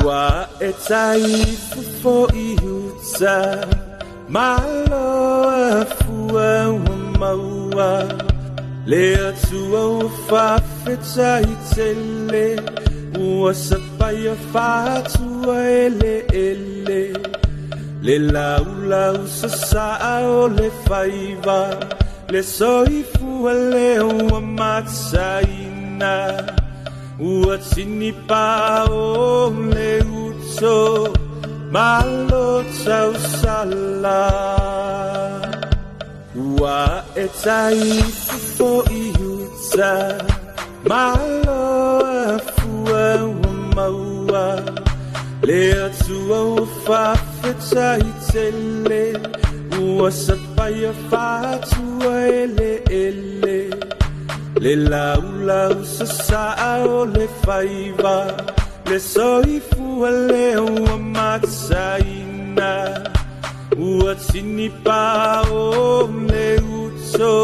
Ua e tai fo'i uta malo afua ua maua le Atua ua faafetai tele ua sapaia faatua eleele le laulau sasaa o le faiva le soifua lea ua mataina ua tinipa o le uto malo tausala. Ua e tai fo'i uta malo afua ua maua le Atua ua faafetai tele ua sapaia faatua eleele le laulau sasaa o le faiva le soifua lea ua mataina ua tinipa o le uto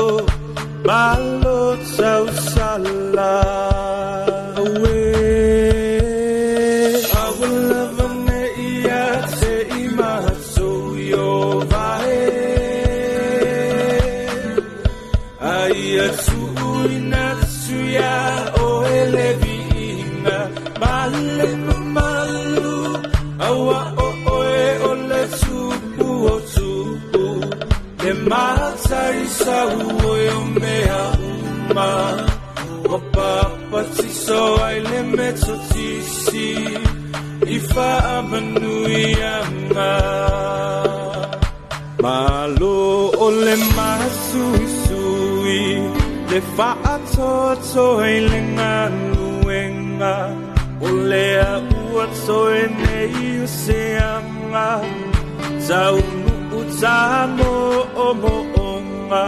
malo tausala. Aue aua lava ne ia te i matou i o vae aia tuuina atu ia oe le viiga male mamalu aua o oe o le tupu o tupu le mataisau oe o mea uma ua papatiso ai le metotisi i faamanuiaga. Malo o le masuisui le faatoatoa i le galuega o lea ua toe nei o seaga taunuu ta moomooga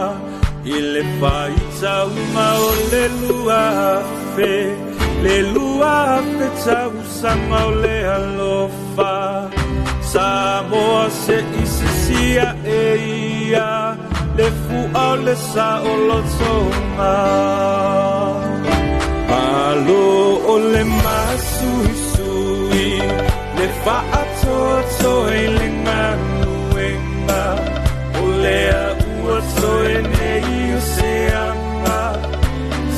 i le faitauga o le 2000 le 2000 tausaga o le alofa Samoa se isisia e ia le fua o le saolotoga. Malo o le masuisui le faatoatoa i le galuega o lea ua toe nei o seaga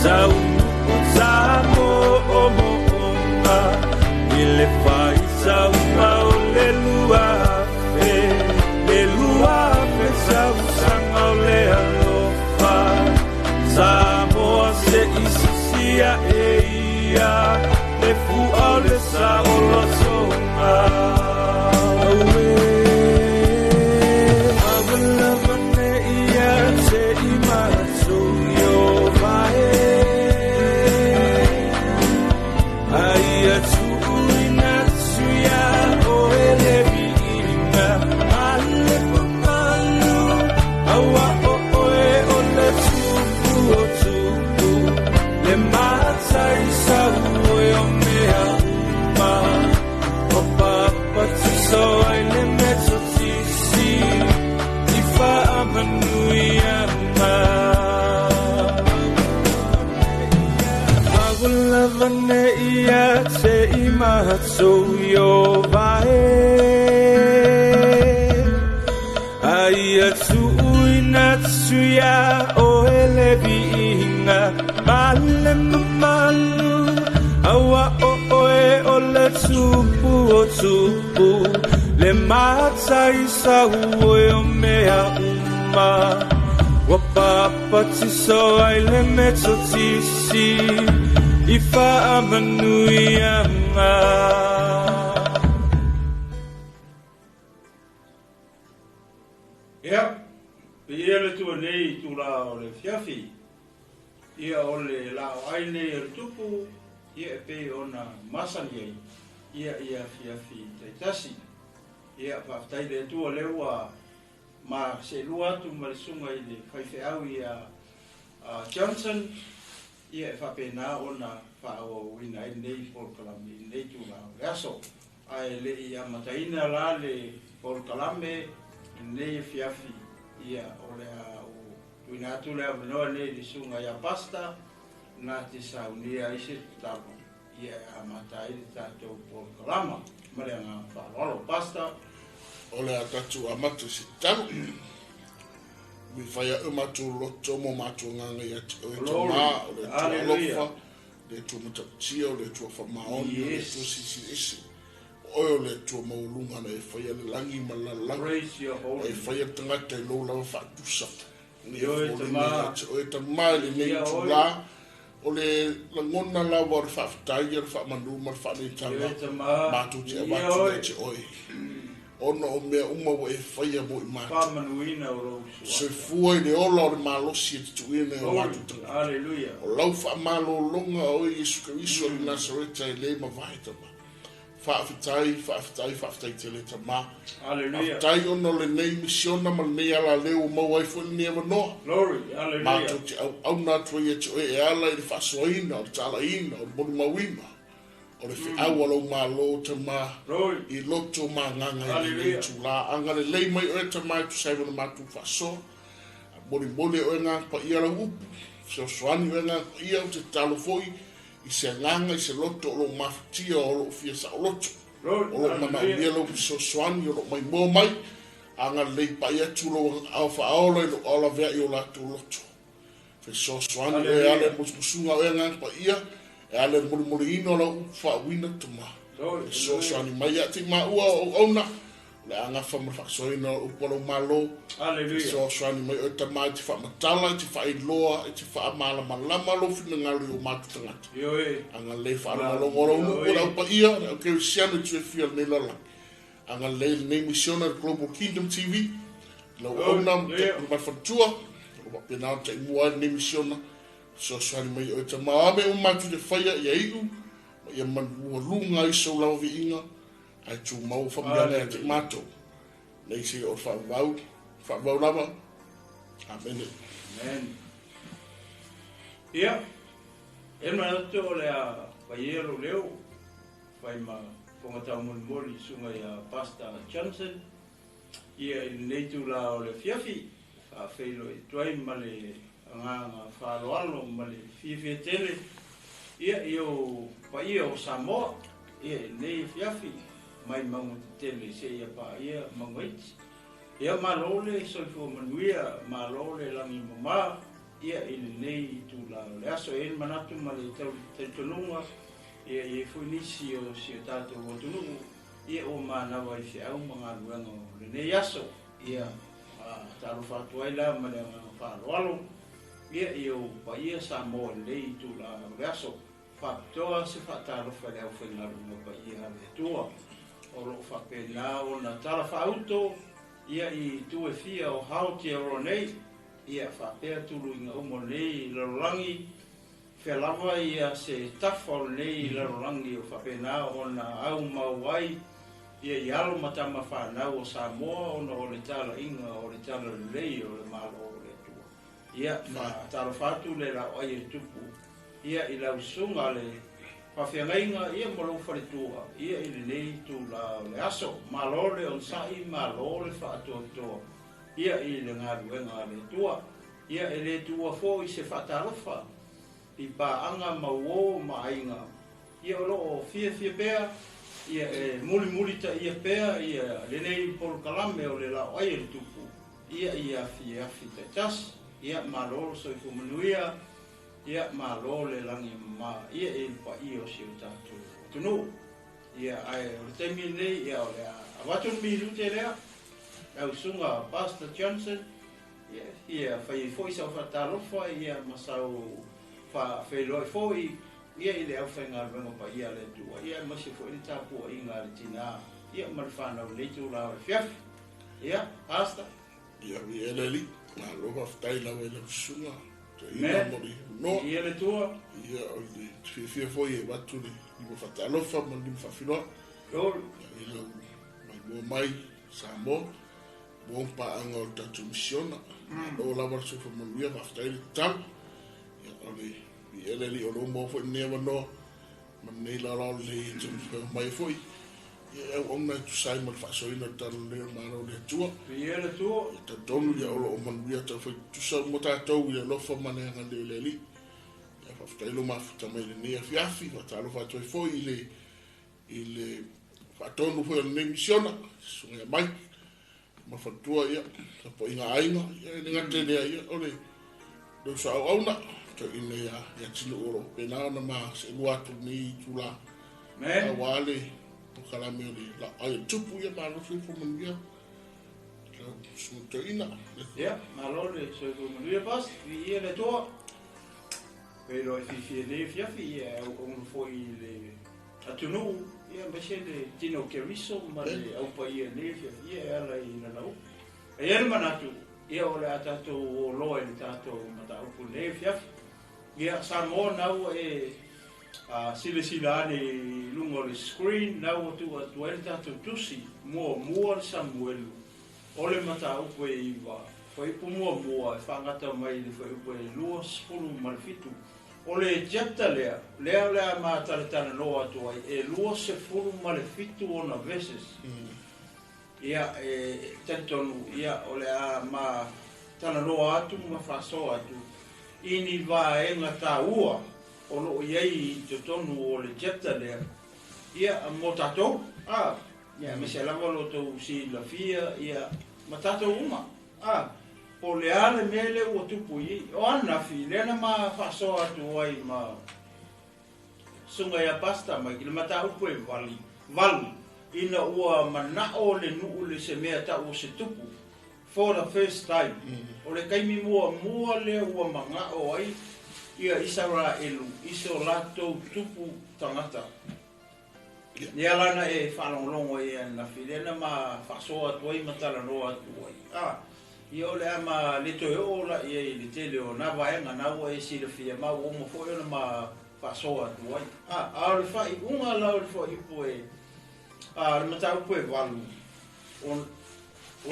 taunuu ta moomooga i le faitauga o le 2000 le 2000 tausaga o le alofa Samoa se isisia e ia le fua o le saolotoga. Aue aua lava ne ia te i matou i o vae aia tuuina atu ia oe le viiga male mamalu aua o oe o le tupu o tupu le mataisau oe o mea uma ua papatiso ai le metotisi i faamanuiaga. Aua lava ne ia te i matou i o vae aia tuuina atu ia oe le viiga male mamalu aua o oe o le tupu o tupu le mataisau oe o mea uma ua papatiso ai le metotisi i faamanuiaga. Ia, paia le Atua nei i tula o le afiafi, ia o le laoai nei o le tupu, ia e pei ona masani ai, ia i afiafi taitasi. Ia, faafetai i le Atua lea ua ma seelua atu ma le susuga i le faifeau ia Johnson, ia e faapena ona faaauauina ai lenei polokalame i lenei tula o le aso. Ae le i amataina la le polokalame i lenei afiafi, ia o le a ou Tuuina atu le avanoa lenei i le susuga ia Pastor na te saunia ai se tatalo ia e amata ai le tatou polokalama. Ma le agaga faaaloalo. Pastor. O le a tatou amata i se tatalo. Ui fai a'e o matou loto ma o matou agaga ia te Oe, Tama, o le Atua alofa, le Atua matautia, o le Atua faamaoni, o le Atua silisili ese. O Oe o le Atua maualuga na e faia le lagi ma le lalolagi, na e faia le tagata i lou lava faatusa. Ina ia foliga ia te Oe, Tama, i lenei itula, o le lagona lava o le faafetai, o le faamanu ma le faaleitaga matou te avatu ia te Oe, ona o mea uma ua e faia mo i matou. Soifua i le ola o le malosi e te tuuina i o matou tagata. O lau faamalologa, o Oe Iesu Keriso o le Nasareta e le mavae, Tama. Faafetai, faafetai, faafetai tele Tama. Hallelujah. Faafetai ona o lenei misiona ma lenei alaleo ua maua ai foi lenei avanoa. Glory, hallelujah. Matou te auauna atu ai ia te Oe e ala i le faasoaina, o le talaiina, o le molimauina, o le feau a lou Malo, Tama, Glory. i loto ma agaga i lenei itula. Agalelei mai Oe, Tama, e tusa ai ma le matou faasoa. Molimoli e Oe Agaga Paia lau upu. Fesoasoani Oe Agaga Paia, ou te tatalo foi i se agaga, i se loto o lo o mafatia, o lo o fia saoloto, o lo o manaomia lou fesoasoani, o lo o maimoa mai, agalelei pai atu lou ao faaola i lou ao laveai o latou loto. Fesoasoani oe e ala i le musumusuga a oe Agaga Paia, e ala i le molimoliina o lau upu faauuina, Tama. Fesoasoani mai ia te i maua o auauna, O le a gafa ma le faasoaina o upu a lou Malo. Fesoasoani mai oe Tama e te faamatala, e te faailoa, e te faamalamalama lou finagalo i o matou tagata. Agalelei faalogologo o lou nuu, o le au paia, le au kerisiano i tuefia o lenei lalolagi. Agalelei lenei misiona i le Global Kingdom TV, i lau auauna ma le faletua, o lo o faapena ona taimua ai lenei misiona. Fesoasoani mai oe Tama, o a mea uma matou te faia ia iu ma ia malualuga ai sou lava viiga. Ae tumau faamanuiaga ia te matou. Nei se o le faavavau, faavavau lava. Amene. Amen. Ia, e manatu o le a fai ia lou leo, fai ma fofoga taumolimoli i susuga ia Pastor Johnson, ia i lenei itula o le afiafi, faafeiloai atu ai ma le agaga faaaloalo ma le fiafia tele ia i ou paia o Samoa ia i lenei afiafi mai mauga tetele seia paia mauga iti. Ia malo le soifua manuia, malo le lagi mama ia i lenei itula o le aso. E i ai le manatu ma le talitonuga ia e i ai foi nisi o si o tatou atunuu ia ua manava i feau ma galuega o lenei aso. Ia, faatalofa atu ai la ma le agaga faaaloalo, ia, i ou paia Samoa i lenei itula o le aso. Faapitoa se faatalofa i le aufaigaluega paia a le Atua, o lo o faapena ona tala faauto, ia, i itu e fia o Aotearoa nei, ia, faapea tuluiga uma o lenei lalolagi, fea lava ia se tafa o lenei lalolagi o faapena ona aumau ai ia i alo ma tama fanau o Samoa ona o le talaiga o le talalelei o le Malo o le Atua. Ia, faatalofa atu le laoai e tupu ia i lau susuga le faafeagaiga ia ma lou faletua ia i lenei itula o le aso. Malo le onosai, malo le faatoatoa ia i le galuega a le Atua. Ia, e le tuua foi se faatalofa i paaga ma uo ma aiga, ia o lo o fiafia pea, ia e mulimulitaia pea ia lenei polokalame o le laoai a le Tupu, ia i afiafi taitasi. Ia, malo le soifua manuia, ia malo le lagi e mama, ia i le paia o si o tatou atunuu. Ia, ae o le taimi lenei, ia o le a avatu le minute lea, lau susuga Pastor Johnson, Ia fai ai foi sau faatalofa ia ma sau faafeiloai foi ia i le aufaigaluega paia a le Atua, ia aemaise foi le tapuaiga a le tina ia ma le fanau i lenei itula o le afiafi. Ia, Pastor. Ia, viia le Alii. Malo faafetai lava i lau susuga toeaina mo le avanoa. Viia le Atua. Ia, o le fiafia foi e avatu le lima faatalofa ma le lima faafiloa. Glory. Ia, i lau maimoa mai Samoa. Mo paaga o le tatou misiona. Malo lava le soifua manuia, faafetai le tatalo. Ia, o le viia le Alii o lo o maua foi lenei avanoa ma lenei laolao lelei e taumafai mai ai foi. Ia e auauna e tusa ai ma le faasoaina o le Talalelei o le Malo o le Atua. Viia le Atua. Ia talitonu ia o lo o manuia taufai tutusa uma tatou i le alofa ma le agalelei o le Alii. Ia faafetai lo mafuta mai i lenei afiafi, faatalofa atu ai foi i le i le faatonu foi o lenei misiona, susuga ia Mike ma faletua, ia tapuaiga aiga, ia e le gata i lea, ia o le le uso auauna, toeaina ia ia Tinuu o lo o faapena ona ma seelua atu i lenei itula. Amen. Aua le polokalame o le laau ai o le tupu, ia malo soifua manuia. Lau susuga toeaina. Ia, malo le soifua manuia pas, viia le Atua. Feiloai fiafia i lenei afiafi, ia e auauna foi i le atunuu, ia aemaise le tino o Keriso ma le aupaia i lenei afiafi, ia e ala i lana upu. E i ai le manatu, ia o le a tatou o loa i le tatou mataupu i lenei afiafi. Ia, Samoa, na ua e silasila ane i luga o le screen, na ua tuu atu ai le tatou tusi muamua le Samuelu o le mataupu e 9, fuaiupu muamua e faagata mai i le fuaiupu e 27. O le chapter lea, lea o le a ma talatalanoa atu ai, e 27 ona verses. Ia, e talitonu, ia, o le a ma talanoa atu ma faasoa atu i ni vaega taua o lo o i ai i totonu o le chapter lea, ia, mo tatou, a, ia, aemaise lava lo outou silafia, ia, ma tatou uma, a, po o le a le mea lea ua tupu i i. O ananafi, lea na ma faasoa atu ai ma susuga ia Pastor Mike i le mataupu e vali, valu, ina ua manao le nuu le se mea tau o se tupu, for the first time. O le taimi muamua lea ua manao ai ia Isaraelu i so latou tupu tagata. Ia lana e faalogologo ai ananafi, lea na ma faasoa atu ai ma talanoa atu ai. A, ia o le a ma le toe oo la i ai i le tele o nā vaega na ua e silafia ma ua uma foi ona ma faasoa atu ai. A, a o le faaiuga la o le fuaiupu e, a, o le mataupu e 8, o,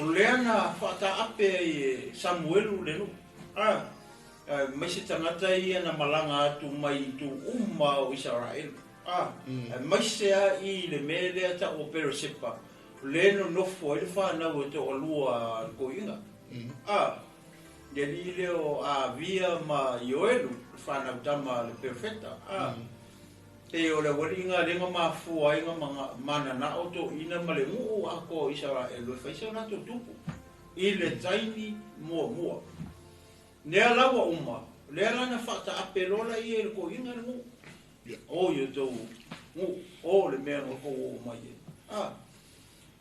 o lea na faataape ai e Samuelu le nuu. A, aemaise tagata ia na malaga atu mai itu uma o Isaraelu. A, aemaise lava i le mea lea tau o Peresepa, o lea e nonofo ai le fanau e toalua a le toeaina. A, le alii lea o Avia ma Ioelu, le fanau tama a le perofeta. A, pei o le aualiiga lea na mafua ai na mananao toeaina ma le nuu atoa o Isaraelu e fai se latou tupu i le taimi muamua. Lea la ua uma, lea la na faataape loa laia i le toeaina le nuu. O i outou nuu, o le mea na outou oo mai ai. A,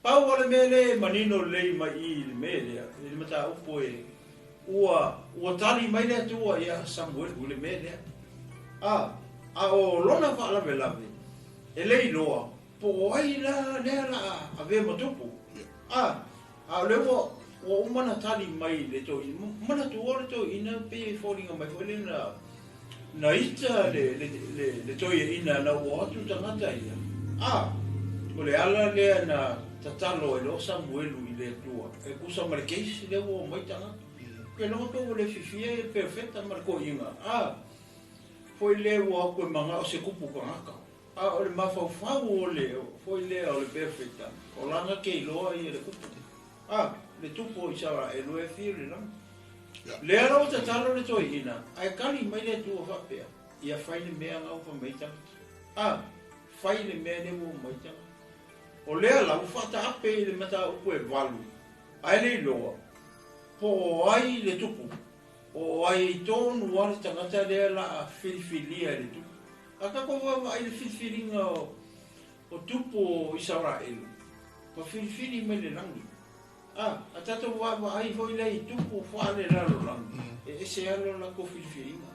pau o le mea lea e manino lelei mai i i le mea lea, i le mataupu e, ua, ua tali mai le Atua ia Samuelu i le mea lea. A, a o lona faalavelave, e le iloa po o ai la lea la a avea ma tupu. A, a o lea ua, ua uma na tali mai le toeaina, manatua le toeaina pei e foliga mai foi lea na, Na ita le, le, le, le toeaina na ua atu tagata ia. A, o le ala lea na tatalo ai loa Samuelu i le Atua, e tusa ma le case lea ua omai tagata. Ke loa pe ua le fiafia e perfeta ma le toeaina. A, foi lea ua atu e manao se kupu tagata. A o le mafaufau o le, foi lea o le perfeta, o lana ke iloa ia le kupu. A, le tupu o Isaraelu e afio i le lagi. Lea la ua tatalo le toeaina, ae kali mai le Atua faapea, Ia fai le mea na ua mai tagata. A, fai le mea lea ua mai tagata. O lea la ua faataape i le mataupu e 8, ae le iloa po o ai le tupu, po o ai tonu lava le tagata lea la a filifilia e le tupu. A tatou vaavaai i le filifiliga o tupu o Isaraelu, ua filifili mai le lagi. A, a tatou vaavaai foi lea i tupu faalelalolagi, e ese lava lo latou filifiliga.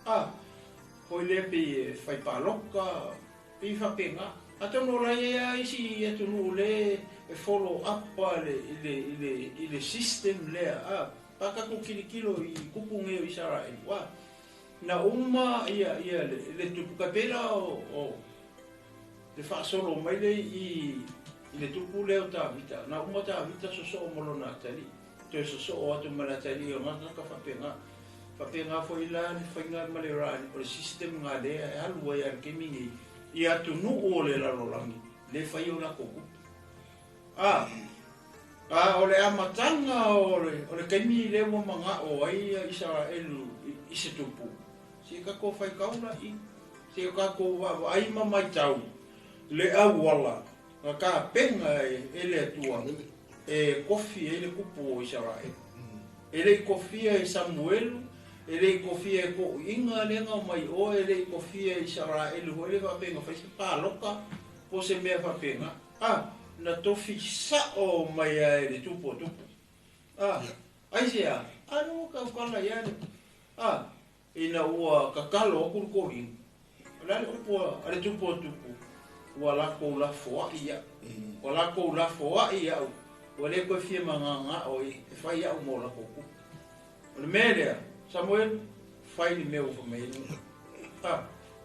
A, foi lea pei e fai paloka, pei faapena. Atonu o la e i ai lava isi atunuu lea e follow up le, i le, i le, i le system lea, a, pa tatou tilotilo i tupu nei o Isaraelu, a, na uma ia, ia le, le tupu, tai pei la o, o le faasolo mai lea i i le tupu lea o Tavita, na uma Tavita sosoo ma lona atalii, toe sosoo atu ma le atalii o na ka faapena. Faapena foi la le faiga ma le o le system nga lea e alu ai a le taimi nei i atunuu o le lalolagi. Le fai o lakou tupu. A, a o le amataga o le, o le taimi lea ua maga'o ai ia Isaraelu i, i se tupu, se i tatou faitau la'i, se i tatou vaavaai ma maitau le auala na tapena e, e le Atua e tofi ai le tupu o Isaraelu. E le i tofia e Samuelu, e le i tofia e to'uiga lea na omai i o, e le i tofia e Isaraelu foi lea faapea na fai se palota po o se mea faapena. A, na tofi sa'o mai lava e le tupu o tupu. A, aisea? A lea ua tautala i ai le, a, ina ua tatalo atu le toeaina, o le a le upu a le tupu o tupu? Ua latou lafoai iaʻu. Ua latou lafoai iaʻu, ua le toe fia magaga'o e fai iaʻu mo latou tupu. O le mea lea, Samuelu, fai le mea ua fai mai ai nuʻu. A,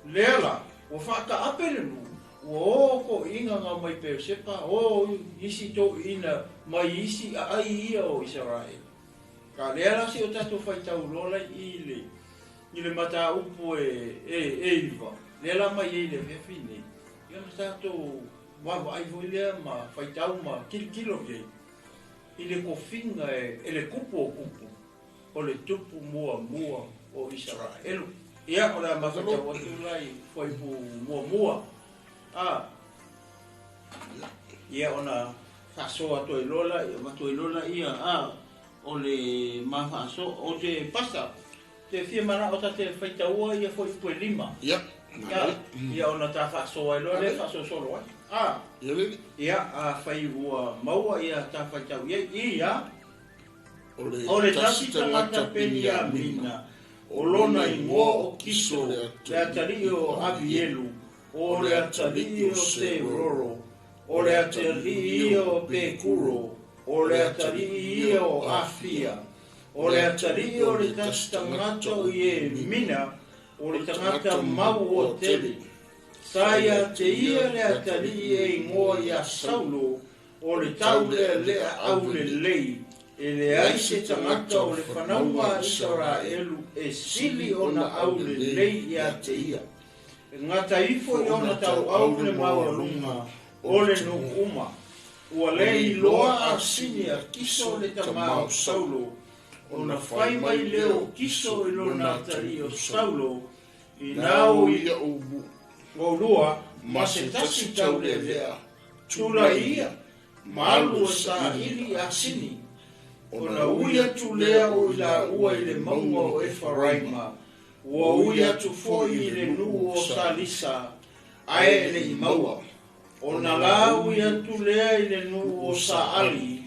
lea la, ua faataape le nuu, ua o toeaiina na mai Peosepa, o isi toeaiina mai isi aai ia o Isaraelu. A lea la se i o tatou faitau loa la i le, i le mataupu e, e, e 9, lea la mai ai i le afiafi nei, ia ona tatou vaavaai foi lea ma faitau ma tilotilo i ai i le tofiga e, e le tupu o tupu, o le tupu muamua o Isaraelu. Ia, o le a mafaitau atu la i fuaiupu muamua. A, ia ona faasoa atu ai loa la, avatu ai loa laia, a, o le ma faasoa, o te pasa, te fia mana'o ta te faitaua ia fuaiupu e lima. Ia, Ia, ia ona ta faasoa ai loa lea faasolosolo ai. A, Ia lele. ia, afai ua maua ia ta faitau i ai, ia, O le, O le tasi tagata Peniamina, o lona igoa o Kiso, le atalii o Abielu, o le atalii o Seroro, o le atalii ia o Pekuro, o le atalii ia o Afia, o le atalii o le tasi tagata o Iemina, o le tagata mau o tele. Sa ia te ia le atalii e igoa iā Saulo, o le taulealea aulelei, e leai se tagata o le fanauga a Isaraelu e sili ona aulelei iā te ia. E gata ifo i ona tauau le maualuga o le nuu uma. Ua le iloa asini a Kiso le tama o Saulo, ona fai mai lea o Kiso i lona atalii o Saulo, Inā o ia oulua ma se tasi taulealea, tulai ia, ma alu e saili i asini. Ona ui atu lea o i laua i le mauga o Efaraima, ua ui atu foi i le nuu o Salisa, ae e le i maua. Ona la ui atu lea i le nuu o Saali,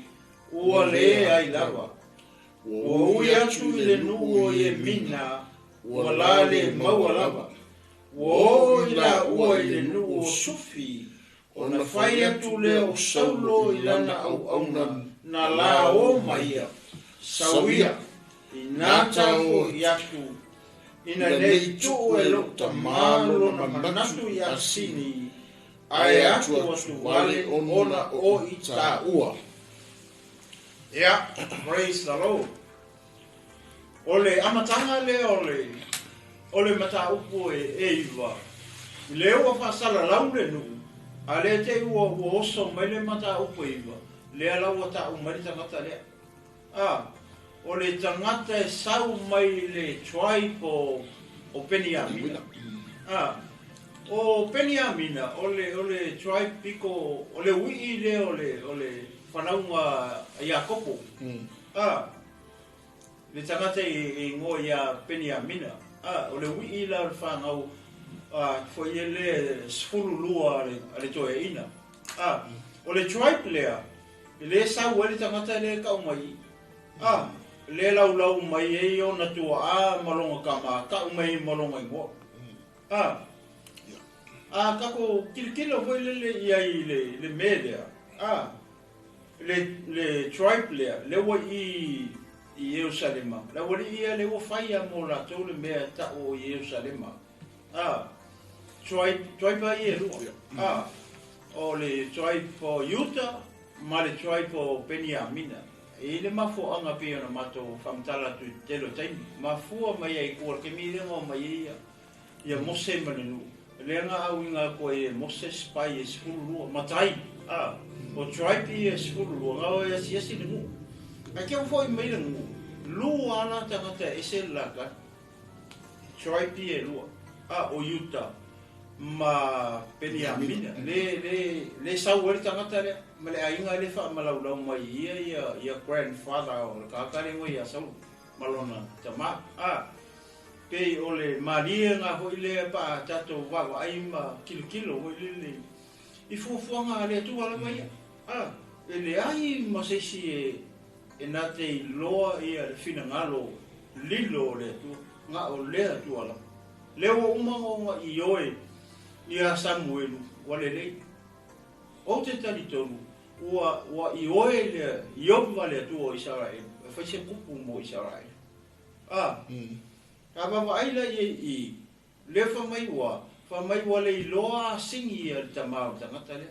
ua leai lava. Ua ui atu i le nuu o Iemina, ua la le maua lava. Ua oo i laua i le nuu o Sufi, ona fai atu lea o Saulo i lana auauna na la o mai ia, Sau ia, inā ta fo'i atu, ina nei tuu e lo'u tamā lona manatu i asini, ae atu atu vale ona o i tāua. Ia, praise the Lord. O le amataga lea o le, o le mataupu e, e 9, lea ua faasalalau le nuu, a lea te i ua, ua oso mai le mataupu e 9, lea la ua ta'u mai le tagata lea. A, o le tagata e sau mai le tribe o, o Peniamina. A, o Peniamina, o le, o le tribe piko, o le ui'i lea o le, o le fanauga a Iakopo. A, le tagata e igoa iā Peniamina. A, o le ui'i la o le fanau a foi e le 12 a le, a le toeaina. A, o le tribe lea, e le sau ai le tagata lea e ka'u mai i. A, lea laulau mai ai ona tua'a ma lona tama, ka'u mai ai ma lona igoa. A, a tatou tilotilo foi lele i ai i le, le mea lea, a, le, le tribe lea, lea ua i i Ierusalema, le aualii ia lea ua fai lava mo latou le mea e ta'u o Ierusalema. A, tribe, tribe lava ia e lua. A, o le tribe o Iuta ma le tribe o Peniamina. E i ai le mafuaaga pei ona matou faamatala atu i le tele o taimi. Mafua mai ai i tua i le taimi lea na omai ai ia, ia Mose ma le nuu. Lea na auina atu ai e Mose spai e 12, matai, a, o tribe ia e 12, na o e asiasi le nuu. Ae te ua foi mai le nuu, lua la tagata e ese le la tali. Tribe ia e lua, a, o Iuta ma Peniamina. Le, le, le sau ai le tagata lea, ma le aiga le faamalaulau mai ia ia, ia grandfather o le tagata lea ia Saulo ma lona tama. A, pei o le malie ngā hoi lea pa tātou vaavaai ma kilokilo hoi lele i fuafuaga a le Atua lava ia. A, e leai ma se isi e na te iloa ia le finagalo lilo o le Atua, nga o le Atua lava. Lea ua uma ona ioe ia Samuelu ua lelei. Ou te talitonu ua ioe le Ieova le Atua o Isaraelu e fai se kupu mo Isaraelu. A, a vaavaai la i i lea fa mai ua le iloa asigi ia le tama o le tagata lea,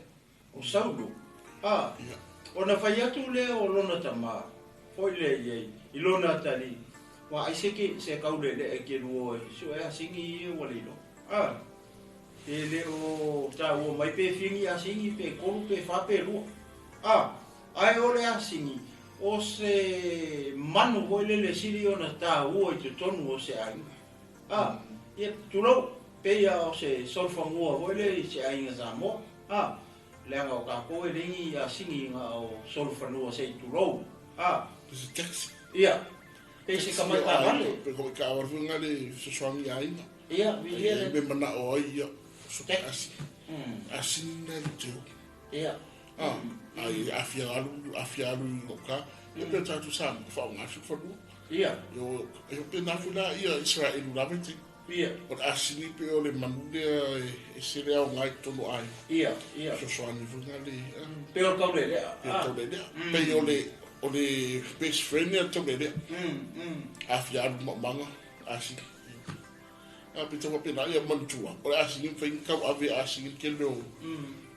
o Saulo. A, ona fai atu lea o lona tama, foi lea i ai, i lona atali, wa ai se ke se kau le le e ke luo e, su e asigi ia ua le iloa. A, e le o tā ua mai pe fingi asigi, pe kolu, pe wha, pe lua. A, ai o le asigi, o se manu hoi lele sili ona tā ua i te tonu o se aiga. A, ia tulou, pe ia o se solfangua hoi le i se aiga Samoa. A, leaga o kākou e lengi asigi ngā o solfanua se i tulou. A, Se taxi. Ia, pe se kamata vale. Pe ko ka war nga le fesoasoani aiga. Ia, vilia le. Me mana o ai ia. So asi. Asi na le teo. Ia. A, ai afia alu i ka. E pe tātou sa fa o ngafu fa lu. Ia. Yo yo pe na fula ia Israel la vete. Ia. O asini pe o le manu le e se le au ngai tonu ai. Ia, ia. Fesoasoani fu nga le. Pe o kau le le. Pe o kau le le. Pe o le o le best friend ia tau le le. Afia alu manga asini. A pe tau pe na ia mantua. O le asini fa kau ave asini ke le o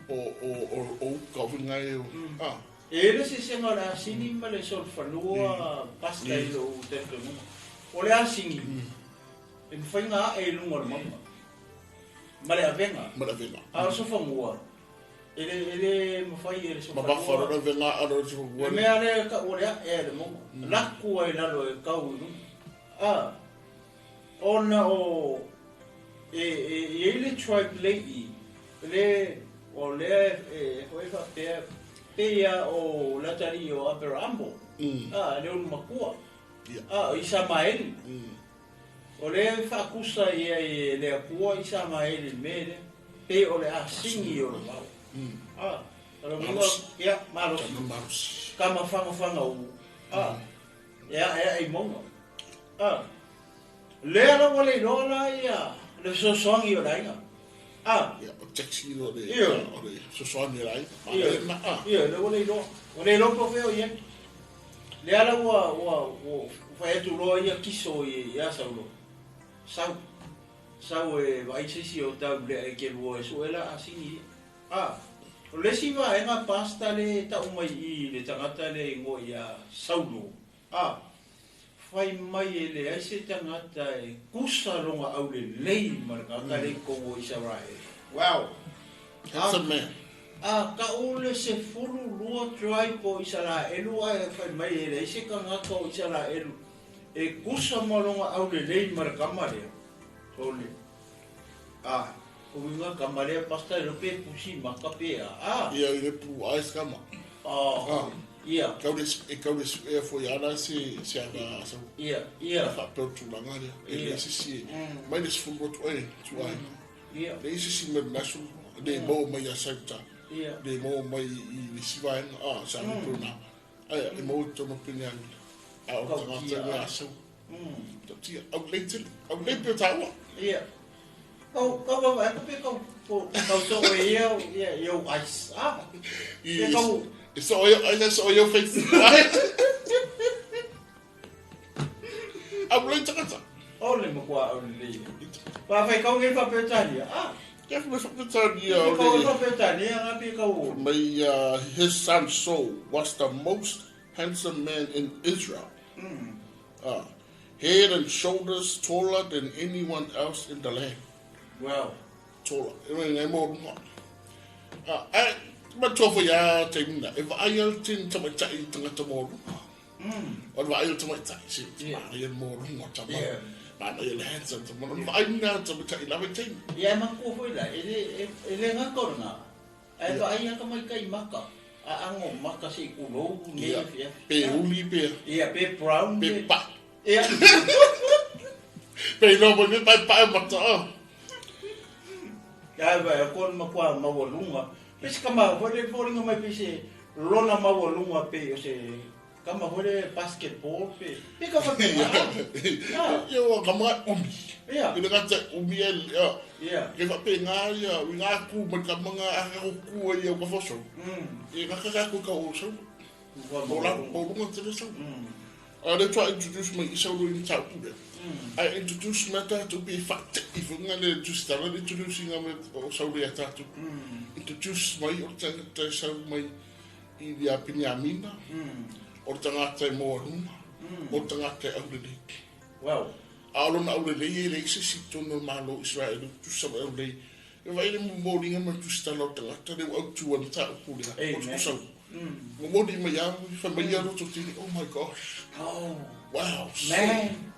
o kau ngai o. Ah. E le se senga le asini ma le solfanua pasta i lo tetonuga. O le asini, e mwhainga e lunga o le maunga. Ma le avenga. Ma le avenga. A o sofangua, e le mwhai e le sofanua. Ma mawhara le avenga a le sofangua. E mea le ka ua le a e le maunga. Laku ai lalo e kau i lunga. A, ona o, e i le tribe lei, le, o lea e hoi whapea, pea o latari o Aperamo, a, le unu makua, a, o Isamaeli. O le whakusa ia i le akua Isamaeli me le, pe o le asingi o le mau. A, o le munga, ia, malosi. Ka mawhanga u. A, ea i maunga. A, lea la wale iloa la ia, le sosoangi o le aiga. A, ia, o taxi o le, o le sosoangi o le aiga. Ia, le wale iloa. O le iloa po feo ia. Lea la ua whai atu loa ia kiso i ia Saulo. Sau. Sau e vai sisi o tau lea e ke lua e suela asigi. A, o le siva e ngā pasta le tau mai i le tangata le ingoa ia Saulo. A, whai mai e le ai se tangata e kusa longa au le lei ma le kaka le kongo Israel. Wow. Handsome man. A, ka ole se fulu lua tribe o Israelu a e whai mai e le ai se kangaka o Israelu e kusa ma longa au le lei ma le kamarea. Tole. A, o winga kamarea pasta e lope pusi maka pea. A. Ia i le pu ais kama. A. Ia. E kau le e foi ana se ana sa. Ia, ia. Fa pe tulaga le. E le sisi. Mai le sifulu tu ai, tu ai. Ia. Le sisi me nasu le mo mai a sauta. Ia. Le mo mai i le siva a sa ni puna. Ai e mo to no pina. A o tangata le aso. Tia au le tele, au le pe taua. Ia. Kau kau kau pe kau kau so ia ia eu ice. Ah. Ia kau So I saw your face. Au le tangata. O le makua au le. Pa fai kau ngai pa Petania. Ah. Kia fai pa Petania o le. Kau pa Petania nga pe kau. May his son Saul was the most handsome man in Israel. Head and shoulders taller than anyone else in the land. Wow. Tola, e mai ngai mo lunga. Ai, ma tua foi a taimina, e vaai al tin tamaitai i tangata mo lunga. O le vaai o tamaitai, se maria mo lunga tama. Mana ia le handsome tama. O le vaai mina tamaitai lava i taimi. Ia e matua foi la, e le ngaka o lena. Ae vaai a ka maikai maka. A ango maka se i kulou nei Ia, afiafi. pe uli pe, Ia, pe brown pe pa. Ia. Pe iloa mai pe pae pae mata. Ia vai, o kona makua maualuga. Pe se kama, foi le foliga mai pe se lona maualuga pe o se kama foi le basketball pe. Pe ka fa pe. Ia ua kama umi. Ia. I le gata umi e, ia. Ia. Ke fa pe ngā ia, ui ngā ku mai ka manga a ka ku ia o ka foso. E ngā ka ka ku ka o sau. O la, o lunga te le sau. A le tua introduce mai i sau i tau pule. I introduce mai tātou pe whate i whanga le tusitala le introduce ngā me o sau le a tātou. Introduce mai o tangata e sau mai i ia Peniamina, o tangata e moa luna, o tangata e aurelei. Wow. A o lona aurelei e le isi si tonu o malo Israel, tusa mai aurelei. E vai le molinga mai tusitala o tangata le au tua na tāu pule. Amen. O sau. Momoli mai au, whai mai ia roto tini, oh my gosh. Oh. Wow. Man.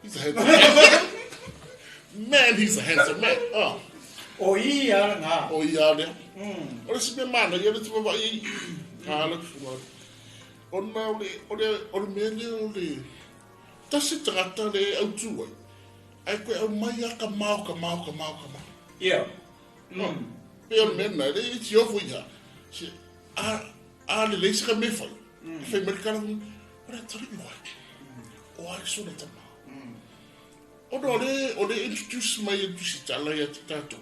He's a handsome man. Man, he's a handsome man. Oh, O ia ngā. o ia lea. O le si mea mana, ia le tua vai i. A le kufunga. Ona o le, o le, o le mea lea o le, tasi tagata le au tu ai. Ai koe au mai a ka mao, ka mao, ka mao, ka mao. Ia. Pe o le mea na, le i tiofu ia. Se, a le leisi ka me whai. Whai mai kala, o le atari i wai. O ai sona tama. Ona o le introduce mai e tusitala ia te tātou.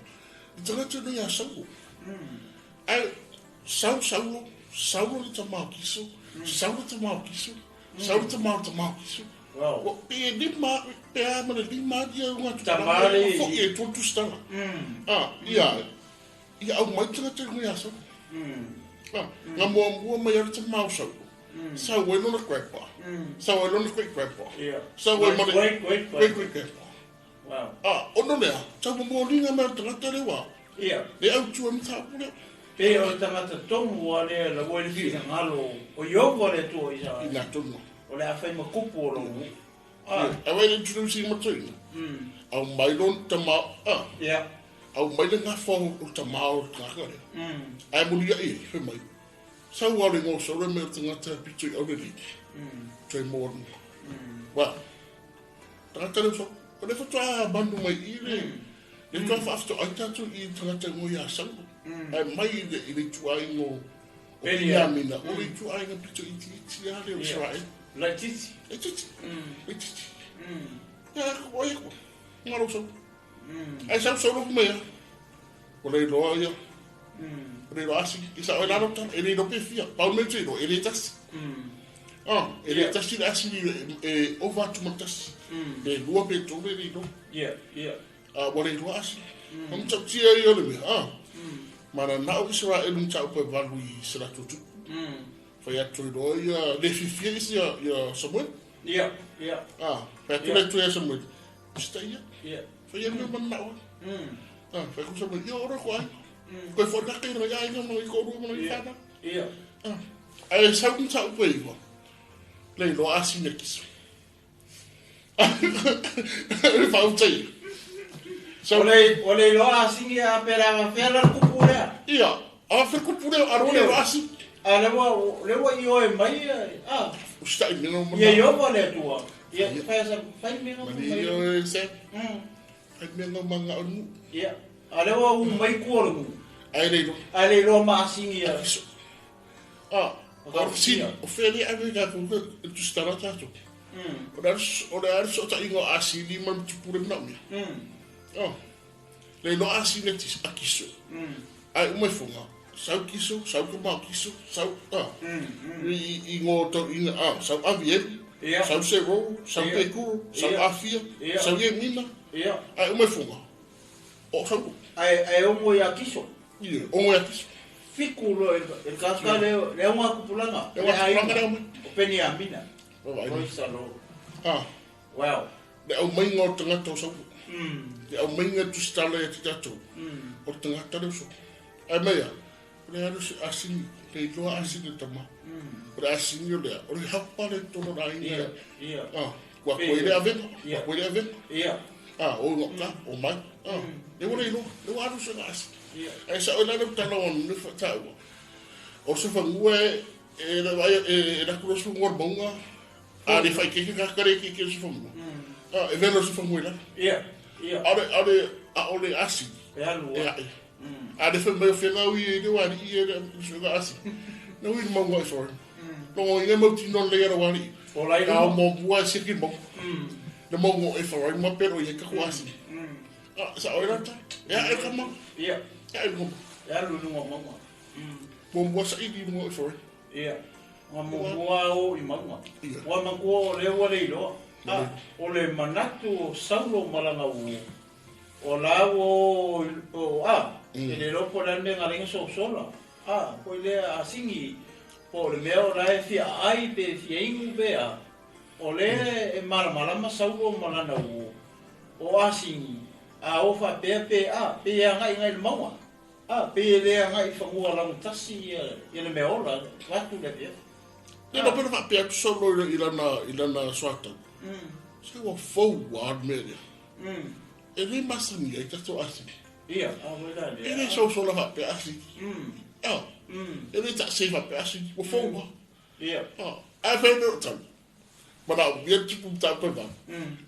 I tangata nei a Saulo. Ai, sau Saulo, Saulo le tama o Kiso, Saulo tama o Kiso, Saulo tama o tama o Kiso. Wow. Wa, pe lima, pe a mana lima ia unga Tamale. Fo i e tō tusitala. Ah, ia, ia au mai tangata i a Saulo. Ah, ngā mua mua mai ara tama o Saulo. Sau e lona grandpa. Sau e lona great grandpa. Ia. Sau e mana Great, great, great great. great grandpa. Wow. Ah, ono lea, tau mo linga mai tangata le wā. Ia. Le au tua mtapu lea. Pe o tangata tomu a le la ua le whina ngalo o iovo le tua i sa. I nā tonu. O le awhai makupu o longu. Ah. A wai le introduce i matuina. Au mai lon tama, ah, Ia. au mai le ngā whao o tama o tangata lea. Ai muli ia i, whai mai. Sau au le ngō sau le mea tangata pito i au le liki. Toi mō runga. Wa, tangata leo sau. O le whatua manu mai i le. Le tua whaafto ai tātou i tangata ngō ia sau. Ai mai i le, i le tuai ngō o Peniamina. Peniamina. O le tuai ngā pito i ti iti a le o Israel. La titi. E titi. E titi. Ia, o ia ko. Ngā rau sau. Ai sau sau roku mea. O le iloa ia. O le iloa asi. I sa oi lalo tala. E le iloa pe fia. Pau me te iloa. E le tasi. Ah, e le tasi le asi e ova atu ma tasi. Pe lua pe tolu e le iloa. Ia, ia. A ua le iloa asi. O mtau tia ia le mea. Ah. Mana nao Israel mtau pe valu i se latou tupu. Fai atu iloa ia le fifia isi ia Samuel. Ia, ia, Ah, fai atu le atu ia Samuel. Sita ia. ia. Fai ia mea mana nao. Ah, fai ku Samuel. Ia ora ko ai. Koe fo na kai na ia inga mo i ko ru mo i whana. Ia. Ah. Ai sau mtau pe iwa. Le iloa asi na kiso. Le whautai. So, O le iloa asingi a pera ma whea la kupu lea. ia, a whai kupu leo, aro le asi. A le ua i oe mai, ah, Usita i mena o ia iovo le atua. Ia, whai sa, whai mena Mani mai. ia e se, whai mena o manga o nu. Ia. A le ua u mai kua le mu. Ai le iloa. A le iloa ma asingi ia. Kiso. Ah, O o ka sini, fia. o whea le ave ka kuka, e tusitara tātou. O le aru so ta ingo asini ma mtupure mna mea. Oh. Le iloa asini tis a kiso. Ai umai funga. Sau kiso, sau kamau kiso, sau, ah. I ngō tau ina, ah, sau aviel, Ia. sau sero, sau Ia. pekuru, sau Ia. afia, Ia. sau yemina. Ia. Ai umai funga. O sau, Ai, ai omo ia kiso. ia, ongo ia kiso. Fiku lo e kaka le le unga kupulanga. Le unga kupulanga le mai. O Peniamina. O vai. Praise the Lord. Ah, Wow. Le aumaiga o le tagata o Saulo. Le aumaiga e tusitala ia te tatou, o le tagata lea o Saulo. Ae mai a, o le alu se asini, le iloa asini o tama. O le asini o lea, o le hapa le tolo la aiga. Ia. Ah, ua koe le avega, ua koe le avega. Ia. Ah, o ngā ka, o mai. Ah, le ua le iloa, le ua alu se nga asini. Ia. Ai sa o la le tala o ne fa taua. O se fangua e e le vai e la kulo su ngor maunga. A le fai ke ke ka kare ke ke se fangua. Ah, e velo se fangua la. Ia. Ia. Ale ale a o le asi. E alu. E ai. A le fa mai fenga ui e le wari i e le se ga asi. No i maunga e for. No i mau tino le era wari. O lai Ka luma. mo bua se ki mo. Le maunga e for ma pero i ka ku asi. Ah, sa o ta. Ya e kama. Ia. Ya e mo. E alu lunga maunga. Mo bua sa i mo e for. Ia. Nga mua o i maunga. Ia. Ua makua o lea ua le iloa. Ah, o le manatu o Saulo malanga u. O la o o a. E le lopo la me ngalenga so sola. Ah, ko le a singi po le mea o la e fia ai pe fia ingu pe a. O le e malamalama Saulo malana u. O a singi. A o fa pe pe a pe a ngai ngai le maunga. A pe le a ngai whangua langu tasi ia ia le mea ola. Watu le pia. Le no pero fa pe atu solo i lana swata. Se ua fou wa me le. E le masani ai tato asi. Ia, a wela le. E le so sola fa pe asi. Ah. E le ta se fa pe asi. Ua fou wa. Ia. Ah. A fe no tau. Mana o bia tupu ta pe ba.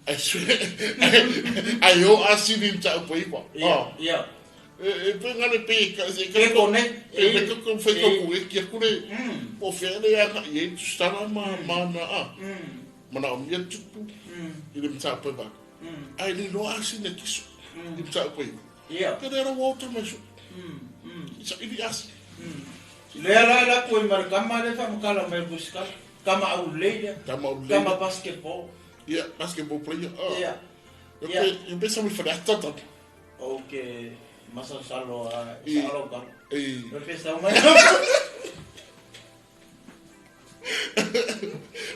Ai se. Ai o asi ni ta pe kwa. Ia, ia. E pe ngale pe ka se E kone. E le ko fe ko ku e kia kure. Po fe le ya ye tu stara ma ma na a. Mana o bia tupu. I le ta pe ba. Ai le lo asi ne kisu. I ta pe. Ia. Te re ro o mai su. Sa i asi. Lea la la ko i markama le fa makala mai buska. Kama au le. Kama au le. Kama basketball. Yeah, basketball player. Ah. Ia. Eu pe eu penso me falar tata. O que masa salo a I- salo ka. E Eu penso mai.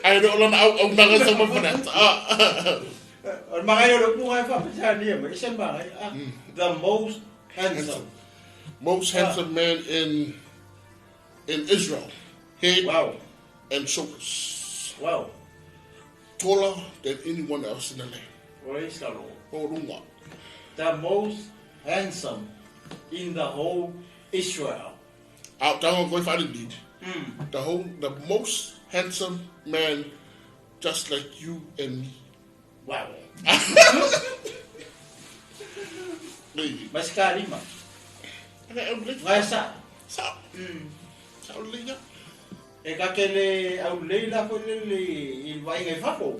ai ro lana au au nanga sa me falar. Ah. O magai o le punga e fa pesa ni mai se magai. Ah, the most handsome. Most handsome man in Israel. Head Wow. and shoulders. Wow. Taller than anyone else in the land. Praise the Lord. O runga. The most handsome in the whole Israel. Out down go find indeed. The most handsome man just like you and me. Wow. Ei. Mas karima. Ai au le. Ngai sa. Sa. Sa le ya. E ka ke le au le la ko le le i vai ngai fafo.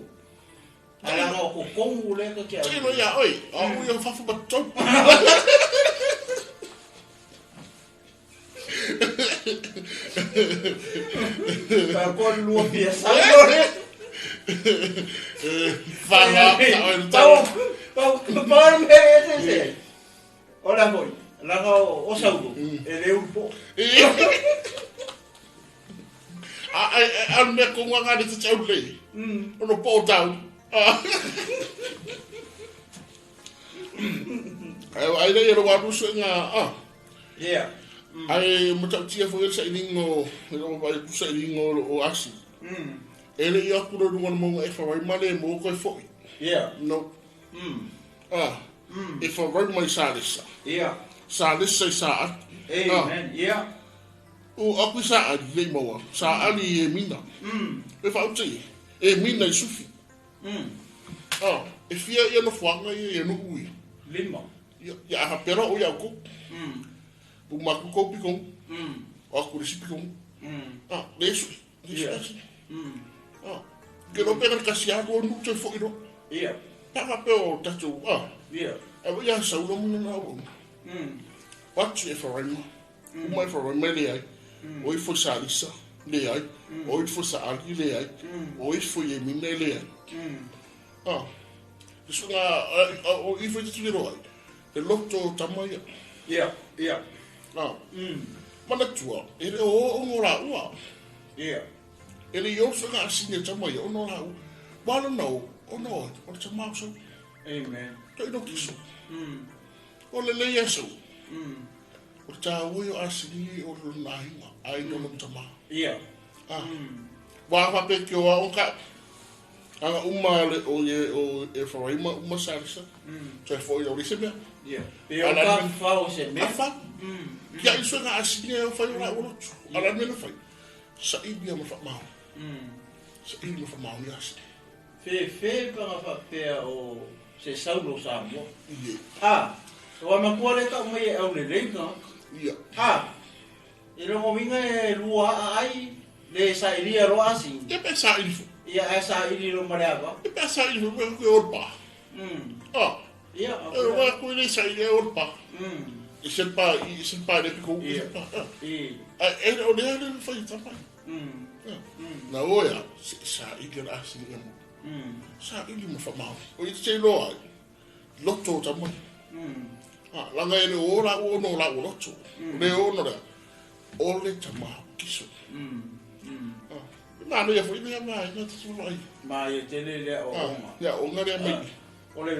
Ala ngo ko kongu le ka ke au. Te no ia oi. Au ia fafu ma tau. Ka ko lua pia sa lo le. Fanga sa oi Tau tau. tau pa me se se. Ola foi. La nga o saulo. E le upo. A ai ai me ko ngā le te tau le. Ono po tau. Ai ai le ro wa rusu ngā a. Yeah. Ai mo tau tia fo sa ilingo, ro vai ku sa ilingo o asi. E le ia ku ro ngona mo e fa wai male mo ko fo. Yeah. No. Ah. E fa wai mai sa lisa. Yeah. Sa lisa sa. Amen. Yeah. O aku sa ali le maua. Sa ali e mina. E fa uti. E mina i sufi. Ah, e fia ia no fuanga ia ia no ui. Lima. Ia ia ha pera o ia ko. Bu maku ko pikong. O aku risi pikong. Ah, le su. Le Yeah. su. Ah. Ke no pera kasi a ko nu te fo iro. Yeah. Pa ka pe o tatu. Ah. Yeah. E ia sa ulo muna na o. Watu e wharaima. Uma e wharaima le ai. O i fo sa alisa le ai. O i fo sa ali le ai. O i fo ye mina le ai. Ah. Le sunga, o i fo te tuli roa ai. Le loto o tama ia. Yeah. Yeah. Ah. Mana tua, e le o o ngora ua. Yeah. E le yoso nga asine tama ia ono la ua. Wala nau, Ona o, o le tamau sau. Amen. Toi no kiso. O le lei e sau. O le tāua i o asini o le nahinga, ai no lo tama. Ia. Ah. Wa fa pe ki o a o ka. Anga uma le o ye o e wharaima uma sarisa. So e fo i o lise mea. Ia. Pe o ka fao se mea. Afa. Kia iso nga asini e o whai o la o lotu. Ala mea na whai. Sa ibi a ma whamau. Sa ibi ma whamau ni asini. Fe fe panga whapea o se saulo Samoa. Ie. Ah, o makua le ka mai e au le leinga. Ia. Ah, e longo winga e lua a ai le sa ilia ro asi. Ia pe sa ili fu. Ia e sa ili ro mareava. Ia pe sa ili fu pe koe orpa. Ah. Ia. E wa koe le sa ili e orpa. I se pa, i se pa le piko. Ia. Ah. I. E o le ale whai tamai. Na oia, sa ili la asini e mo. Sa ili ma whamau. O i te loa, loto o tamai. Ah, langa e le o la o no la o loto. Le o no lea. O le tamau kiso. Ah, nā no ia fo i mea mai, nā te tūra ai. Ma ia te le lea o Ah, onga. ia, o ngā rea mai. O le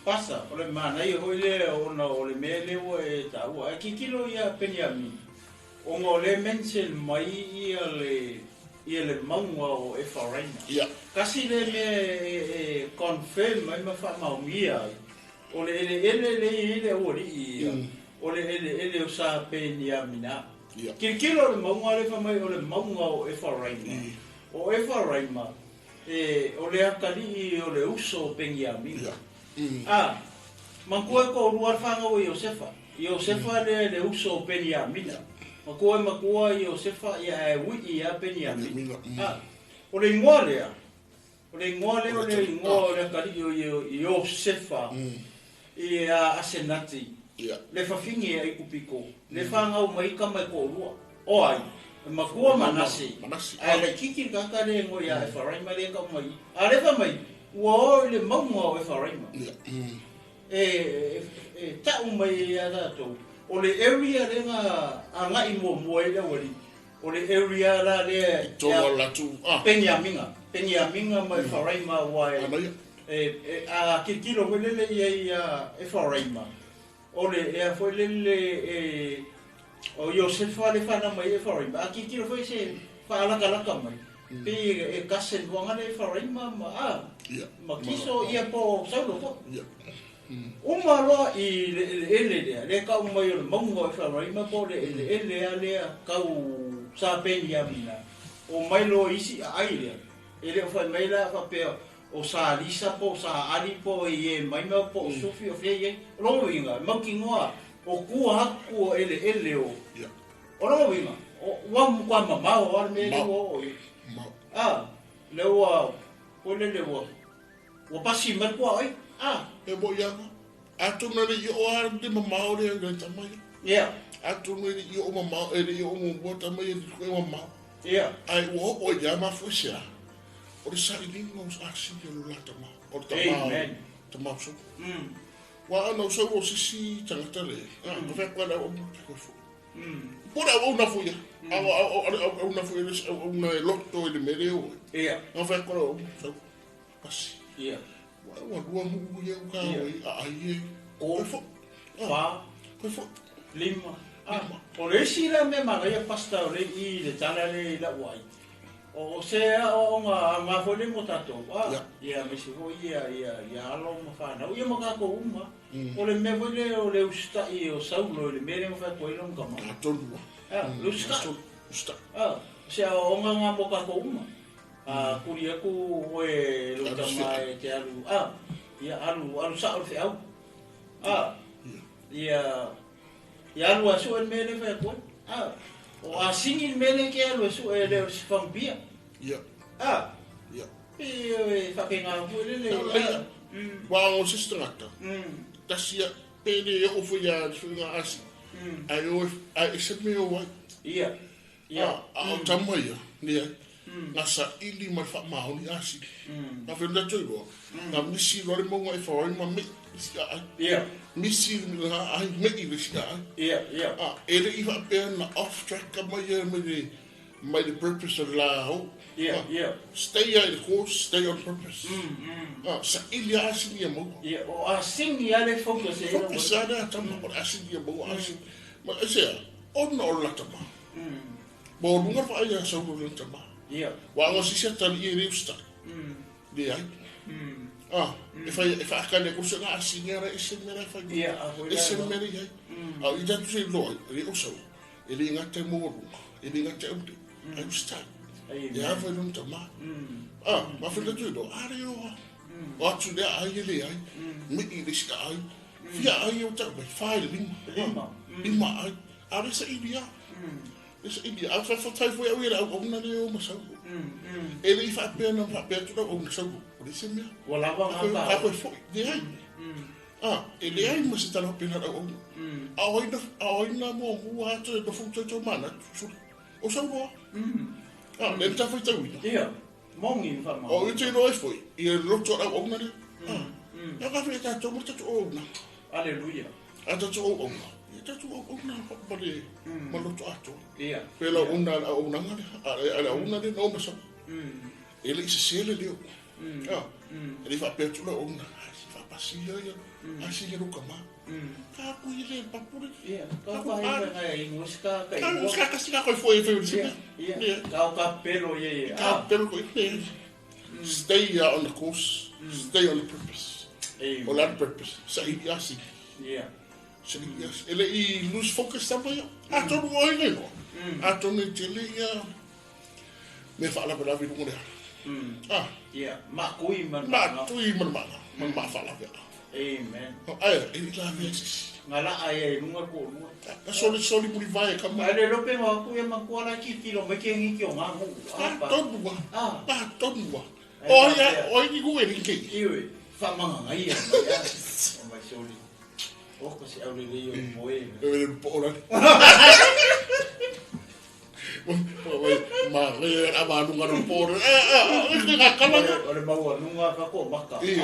pasa, o le mana i hoi le ona o le mea lewa e tāua. E kikilo ia Peniami. Onga o le mention mai ia le maunga o Ephraima. Ia. Kasi le mea e confirm mai ma whamaungia ai. O le ele ele le i le o li ia. O le ele ele o sa Peniamina. Ia. Kirikiro o le maunga le whamai o le maunga o Ephraima. O Ephraima, o le akali o le uso o Peniamina. Ia. Ah, makua ko rua whanga o Iosefa. Iosefa le uso o Peniamina. Makua makua Iosefa ia e ui ia Peniamina. Peniamina, Ah, o le ingoa lea. O le ingoa lea o le ingoa o le akali o Iosefa. Ia Asenati. Ia. Le whawhingi e kupiko. Le whangau mai ka mai ko rua. O ai. Makua Manase. Manase. Ai le kiki kaka le ngo ia Ephraima le ka mai. A le mai. Ua o le maunga o Ephraima. Ia. E tau mai ia tātou. O le area le ngā a ngai mua mua i le wali. O le area la le Tō la tū. Ah. Peniaminga. Peniaminga mai Ephraima wai. Ana ia. E a kirikiro koe lele ia ia Ephraima. O le ea foi lele e o Iosefa le whana mai Ephraima. A kirikiro foi se whaalakalaka mai. Pe e kasen wanga le Ephraima ma a. Ia. Ma kiso ia po saulo po. Ia. Uma loa i le ele lea, le kau mai o le maunga o Ephraima po le ele ele a lea kau sa Peniamina. O mai loa isi a ai lea. E leo whai mai la whapea o sa Lisa po, sa Ali po, i e maima po, o Sufi o whia i Rongo inga, mauki ngoa, o kua haku o ele ele o. Ia. O rongo inga, o wa mukwa mamao, o me le o. Mau. Ah, le ua, o le le ua. Ua pasi mai kua oi. Ah, E mo ianga. Atu na le i o a le mamao le le tamai. ia, Atu na le i o mamao e le i o mua tamai e le koe mamao. ia. Ai ua o ia ma fuisia. O le sa ilinga o asini o la tamau. O le tamau. Amen. Tamau so. Wa ana o sau o sisi tangata le. Ah, ko whea koe au mo koe fu. Pora au na fuia. Au au au au na fuia au na e loto i le mere o. Ia, Au whea koe au sau. Pasi. ia. Wa ua lua mu ia u ka oi a ai e. Ko. Koe fo. Wha, Koe fo. lima. Ah, o le isi la me mana ia pasta o le i le tala le i la uai. O se a o ngā ngā foi le mo tātou. Ah, Ia. ia me se foi ia ia ia alo ma whanau. Ia ma kākou uma. O le mea foi le o le ustai o saulo le mea le ma whai koe longa ma. Ka tonu. Ah, le ustai. Usta. Ah, se a o ngā ngā mo kākou uma. Ah, kuri aku oe lo Alu tama e te alu. Ah, ia alu alu sa o le whiau. Ah, Ia. ia ia alu asu e le mea le whai koe. Ah, o a singi le mea le ke alu asu e le o se whangpia. Ia. Ah, Ia. e e whake ngā koe le le. Ia. Wa o sisi tangata. Tasi ia pele e o fuia le suinga asi. Ai o ai se me o ai. Ia. Ia. A o tama ia. Nia. Ngā sa ili ma wha maoni asi. Ngā whenua tui roa. Ngā misi roa le maunga e whawai ma me isi a ai. Ia. Misi le ngā ai me i le si a ai. Ia, ia. A, e le i whapea na off track ka mai e mai le Mai le purpose o le la o. Ia, ia. Stay i le course, stay on purpose. Saili a asini ia maua. Ia, o asini a le focus e. Focus a le atama, o le asini ia maua asini. Ma e sea, ona o le latama. Ma o lunga whaai a sauro le tama. Ia. Wa anga sisi atali i reu stai. Le ai. E whai, e whaakale ko se ngā asini ara e se mera whai. Ia, a hoi E se mera i ai. A i tatu se loa, e le o sau. E le ngā te mō lunga. E le ngā te aute. Ai o stai. E a whai lona tama. Ma whai tatu i loa, are oa. O atu lea ai e le ai. Me i le sika ai. Fia ai o tau mai, whai le lima. Lima. Lima ai. A le sa ili a. Le sa ili a. Whai whai whai au i le au auna le o masau. E le i whaapea na whaapea tu au auna sau. O le se mea. Ua lava ngā tā. Ka koe foi. Le ai. E le ai ma se tala pena au auna. A oina mua mua atu e nofu tau tau mana. O sau roa. Le ta whai tauina. Ia. Mongi whamau. O i te roa i foi. I e roto au auna le. Ia ka whia tātou mo tatu o auna. Aleluia. A tatu o auna. Ia tatu o auna ma le ma loto atoa. Ia. Pela auna au auna ngale. A le auna le no masa. E le isi sele leo. E le whaapea tula auna. A si whaapasi ia ia. A si le ruka ma. Ka kui le papure. Ia. Ka whae ngai ingus ka ka ingus. Ka ingus ka kasi ka koi foi e whai uri. Ia. Ka o ka pelo ia ia. Ka pelo koi. Stay on the course. Stay on the purpose. O la purpose. Sa i asi. Ia. Sa i asi. Ele i lose focus tama ia. A tonu oi nei loa. A tonu i tele ia. Me whaalawe lunga lea. Ia. Ma kui mana. Ma tui mana mana. Mana ma whaalawe. Amen. Ai, e la vea sisi. Ngā la ai e lunga ko lunga. Ka soli soli muri vai ka ma. Ale lope ma ku e makua la ki tiro me ke ngi ki o ngā ngu. Ka tonu wa. Ka tonu wa. O ia, o i ku e rinke. Iwe, whamanga ngai ia. O mai soli. O ko se aure le o moe. E le po ora. Ma le a ma lunga no po. E ka kala. O le maua lunga ka ko maka. I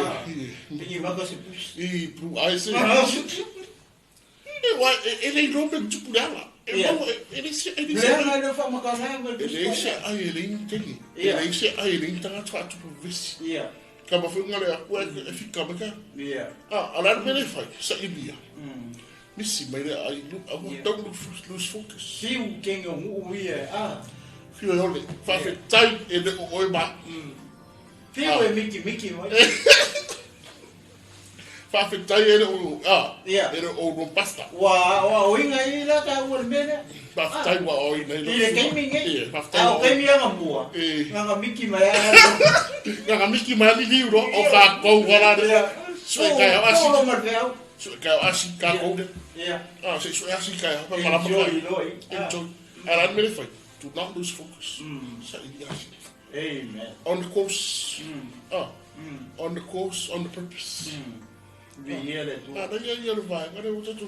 maka se pus. I pru ai se. E wa e le rompe tupu le ala. E e le se e le se. Le le fa maka na E le se ai e le inteli. E le se ai e le intanga tu atu visi. Ia. Ka ma funga le aku e fika maka. Ia. A la me le fai sa ilia. Misi mai le ai lu a don't lose focus. Siu kengo ngu ia a. Fio ole fa fe tai e le o ma. Fio e miki miki mai. Fa fe tai e le o a. E le o no pasta. Wa wa o inga i la ta o le mele. Fa fe tai wa o ina i le keimi ngai. A o keimi anga mua. Nga miki mai a. Nga miki mai li liuro o ka kou wala le. Sui kai a si. O ma veu. Sui kai a si ka kou le. Ia. Se sui a si kai a pa la Enjoy loi. Enjoy. Ara me le fai. Do not lose focus. Sa i a si. Amen. On the course. On the course, on the purpose. Vi ia le tu. A ia ia le vai, ngare o tatu.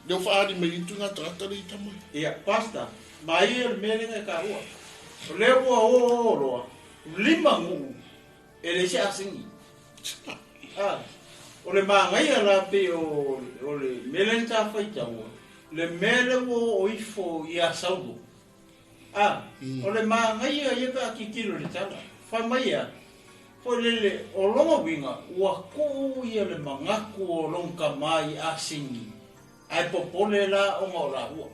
Leo whaari mai itu ngā tangata le i tamai. Ia, pasta. Ma ia le mele ngai ka ua. O leo ua o roa. Lima ngu. E le se asingi. O le maangai la pe o le mele nta whaita ua. Le mele ua o ifo i a saugo. O le maangai ia pe a kikilo le tala. Whai mai ia. Foi lele o longa winga ua kuu ia le mangaku o longa mai asingi. Ai popole la o ngā o la hua.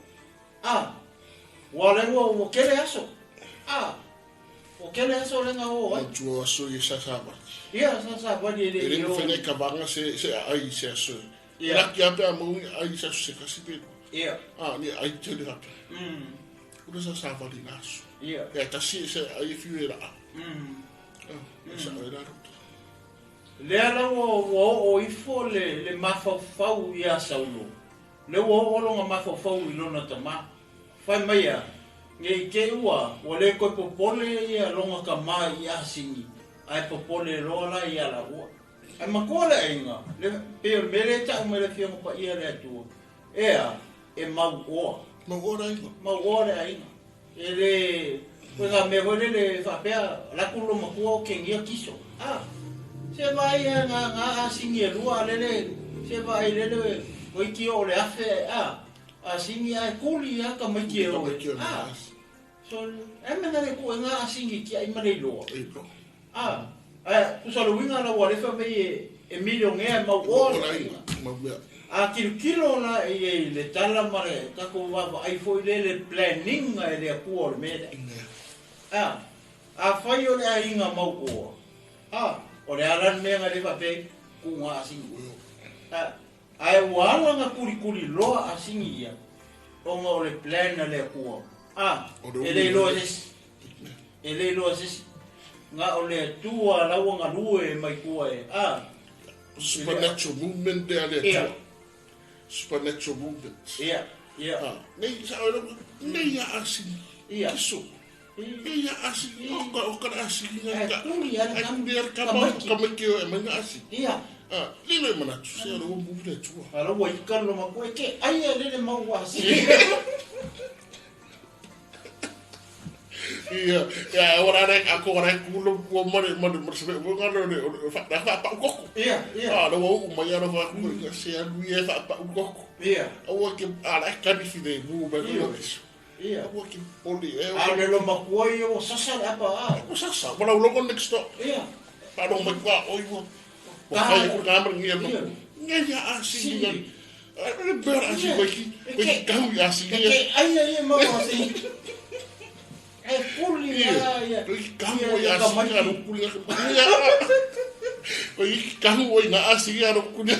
Ua le ua ua kele aso. Ua kele aso le ngā o ai. Ua aso i sa sawari. Ia sa sawari e le i o. E le mwhenei ka vanga se ai se aso. Ia. Laki ape a maungi ai se aso se kasi pēnu. Ia. Ni ai tele ape. Ua sa sawari ngā aso. Ia. Ia tasi se ai e whiu e raa. E sa oi raro. Lea la ua o ifo le mafaufau ia saulo. Le ua o longa mafaufau i lona tama. Whai mai a, ngei ke ua, ua le koe popole ia longa ka mai i asingi. Ai popole roa la ia la ua. Ai makoa le ainga, le pe o mele tau mele fionga pa ia le atua. Ea, e mau oa. Mau oa le ainga. Mau oa le ainga. E le, koe ngā mea hoi le whapea, laku lo makua o kengia kiso. Se vai a ngā asingi e lua lele, se vai lele, koe ki o le afe, asingi ai kuli a ka mai ki e oe. So e mena le ku nga asingi ki ai male loa. E no. Ah, ai kusa le winga la wale fa me e milionea ma O o la inga, ma mea. A kilo la e i le tala ma le kako wa ai foi le le planning e le ku o le mele. Ah, a fai o le ainga mau o. Ah, o le aran me nga le fa pe ku nga asingi. Ah, ai wala nga kuri kuri loa asingi ia. O nga o le plan na le ku. Ah, O le e le umi loa le. se e le loa se nga o le tua la nga lue mai kua e. Ah, Supernatural movement de ale Ia. tua. Supernatural movement. ia, ia. Ah, nei sa o nei ia asingi. Ia. Kiso. Ia. Nei ia asingi. O ka o ka asingi Eh, nga. kuli ala Ai kam- kuli ala kama kamaiki. kama ki o e mai asingi. Ia. Ah, lilo e manatu se ala o move le tua. Ala ua ikan lo makua e ke ai a lele mau wa si. Ia, ia ora re ako ora kulo ku mare mare mare se mo ngalo le fa fa pa koko. Ia, ia. Ah, no o mai ara fa ku ka se alu e fa pa koko. Ia, Aua ke ala ka ni fide mu ba Ia. ko. ia. Aua ke poli e. A le lo makua ia o sasa le apa a. Ko sa sa, wala ulo next stop. Ia. Pa no mai kwa oi wo. Ko Ka- kai ku ka mar ngi no. Ia. Ngi ya asi Si. ngi. Le ber asi Ia. ko ki ko ki kau ya asi Ke ngi. ke ai a ia mau wa si. E kuli Ia. a ia. Ko ki kau Ia, ya ia, asi kamaiki. ngi ro kuli. Ia. Ko ki kau oi na asi ngi ro kuli.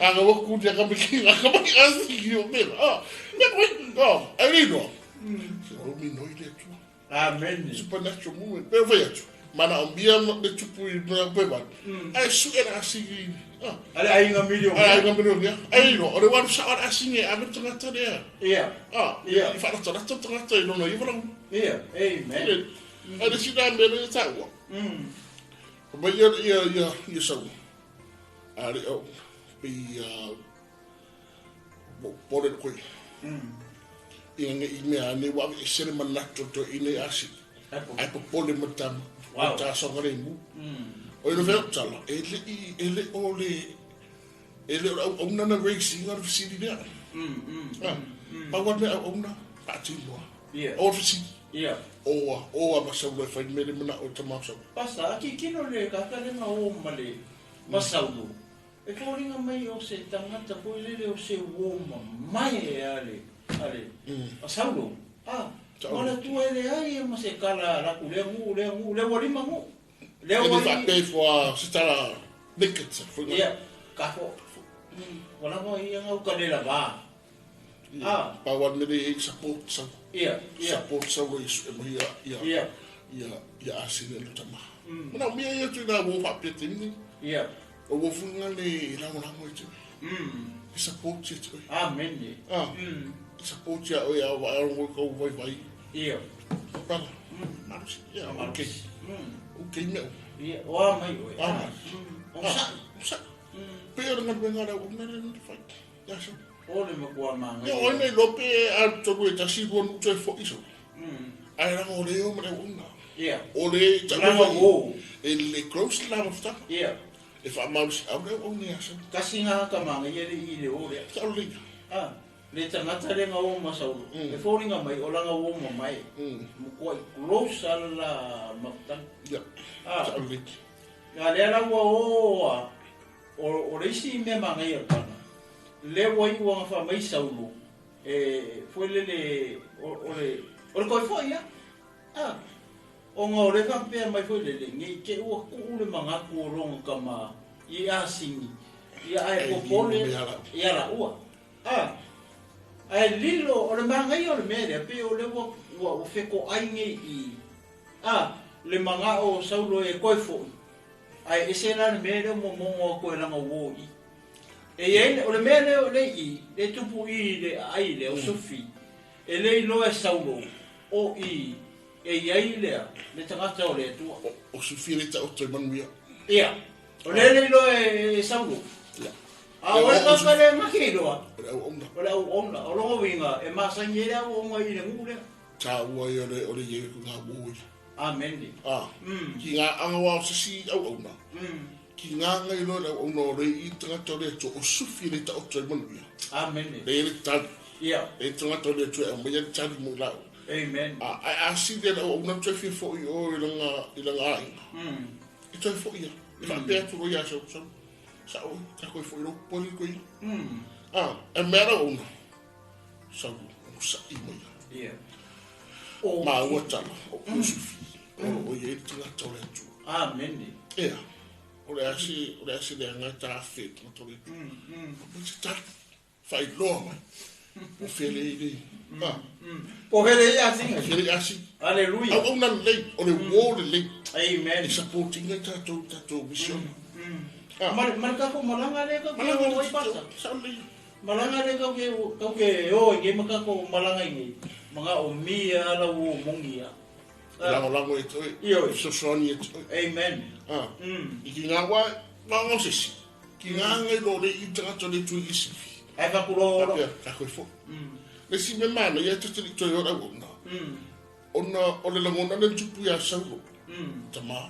Aga wo kuli ka mi ki ka mi asi ngi o me. Ah. Me ko oh, ai no. Se ro mi no ile tu. Amen. Supernatural movement. Pe vai atu. Mana o mia le tupu i na pe ba. Ai su era asi ngi. Ah. Ale ai nga milio. Ai ngā mea nia. Ai no, o le waru sa ora asinge a me tangata rea. Ia. Ah, Ia. i wharatarato tangata i nono i wala. Ia. Amen. Ai le sina mea le taua. Mai ia ia ia ia sau. A le au pe ia bo pore koe. Ia nge i mea ne wa e sere manato to i nei asi. Apo. Ai po pole matam. Wow. Ta songa le mu. O i no tala. E le i e le o le e le au au nana racing ar fisiri lea. Ah, pa wa me au na pa tinoa. Ia. O fisiri. Ia. Oa, oa masau le fai mele mana o tamau. Pasa, aki kino le kakale nga o male masaulu. E fōringa mai o se tangata ko lele o se woma mai e ale, ale, a saulo. Ah, Saulo. mala tua ele ai e ma se kala laku lea ngu, lea ngu, lea walima ngu. Lea E le wali, fa pe fo se tala naked sa fo. ia, kako. Wala mo ia ngau ka va. Ah. Pa wa mele e support sa. Ia, ia, Support sa o isu e mo ia ia ia, ia ia asine le tama. Mana mia ia tu na wo fa pe tini. ia. O wo funga le la la mo te. E support te. Amen. ye. Ah. Support ia o ia wa o ko vai vai. Ia, Pala. Marusi. Ia, okay. Okay me. ia, oa mai oe. Ah, mai. O sa, Sa. Pe ora ngā ngā rau ngā rau fai. Ia so. o le makua manga. Ia oi nei lope a tolu e tasi rua nutu e fo iso. Ai ranga o leo ma rau una. Ia, O le ta Ranga o. E le close la mafta. ia. E wha marusi au rau au nei asa. Kasi ngā kamanga ia le i le o lea. Ta o le. Ah, le tangata le ngā o masaulu. E fōringa mai, o langa o ma mai. Mukua i close ala la mafutanga. Ia. Ah. Ta o le. Ngā lea la ua o a, o le isi mea manga ia kana. Le ua i ua ngawha mai saulu. E, fue le le, o le, o le koi foi ia. Ah, o ngā o le whampea mai foi le le, ngei ke ua kuu le mangaku o ronga kama i asingi. Ia ai Ai, popole, lilo mea la. ia la ua. Ah, ai lilo, o le manga ia o le mea lea, pe o le ua, ua, ua wheko ai ngei i. Ah, le manga o saulo e koe foi. Ai, e se la le mea lea mo mongo a koe langa wo i. E ia, o le mea lea o le i, le tupu i le ai le o sufi. E le iloa e saulo, o i, e iai lea, le tangata o le atua. O su fili ta o te manuia. Ia, o le le iloa e, e saulo. Ia. A o le kaka le make iloa, O le au ona. o le au ona, o longo winga, e masangi e le au onga i le ngu lea. Tā ua ia le o le ie ku ngā woi. Amen. ni. Ah. Ki ngā anga wao se si au auna. Ki ngā ngai loa le au auna o le i tangata o le atua o sufi le ta o te manuia. Amen. ni. Le le tali. Ia, E tangata o le atua e mai le tali mo lau. Amen. Ae a sili e le auauna toe fia fo'i i o i laga, i laga aiga. E toe fo'i lava. E faapea atu loa ia Saulu, Saulu, sa'o oe, ta toe fo'i loa popole le toeaina. A, e mea le auauna, Saulu, onosa'i mai lava. Ia. Maua tala, o Iosefi, o lo o i ai le tagata o le Atua. Amene. Ea, o le a se, o le a se leaga e ta afe i le tagata o le Atua. Aumai se tali. Faailoa mai. Po fea lea i le. Ah. Po fea lea i asiga. Fea lea i asiga. Aleluia. Auauna lelei, o le uo lelei. Amen. E support ina tatou tatou mission. Ah. Ma ma le tatou malaga lea kau ke o ai pasa. Sao lelei. Malaga lea kau ke kau ke o i nei ma tatou malaga i nei. Manga o mia ala uo mongi ia. Lagolago e te oe. Ioe. Fesoasoani e te oe. Amen. Ah. I ki ngā wā, ngā ngā o se isi. Ki ngā ngai lo le i tagata le tui i sifi. Ai fa kulo olo. Faapea, ka koe fo'i. Le isi mea manaia e ta te lei toe o le auauna, ona o le lagona lea na tupu iā Saulo, tamā.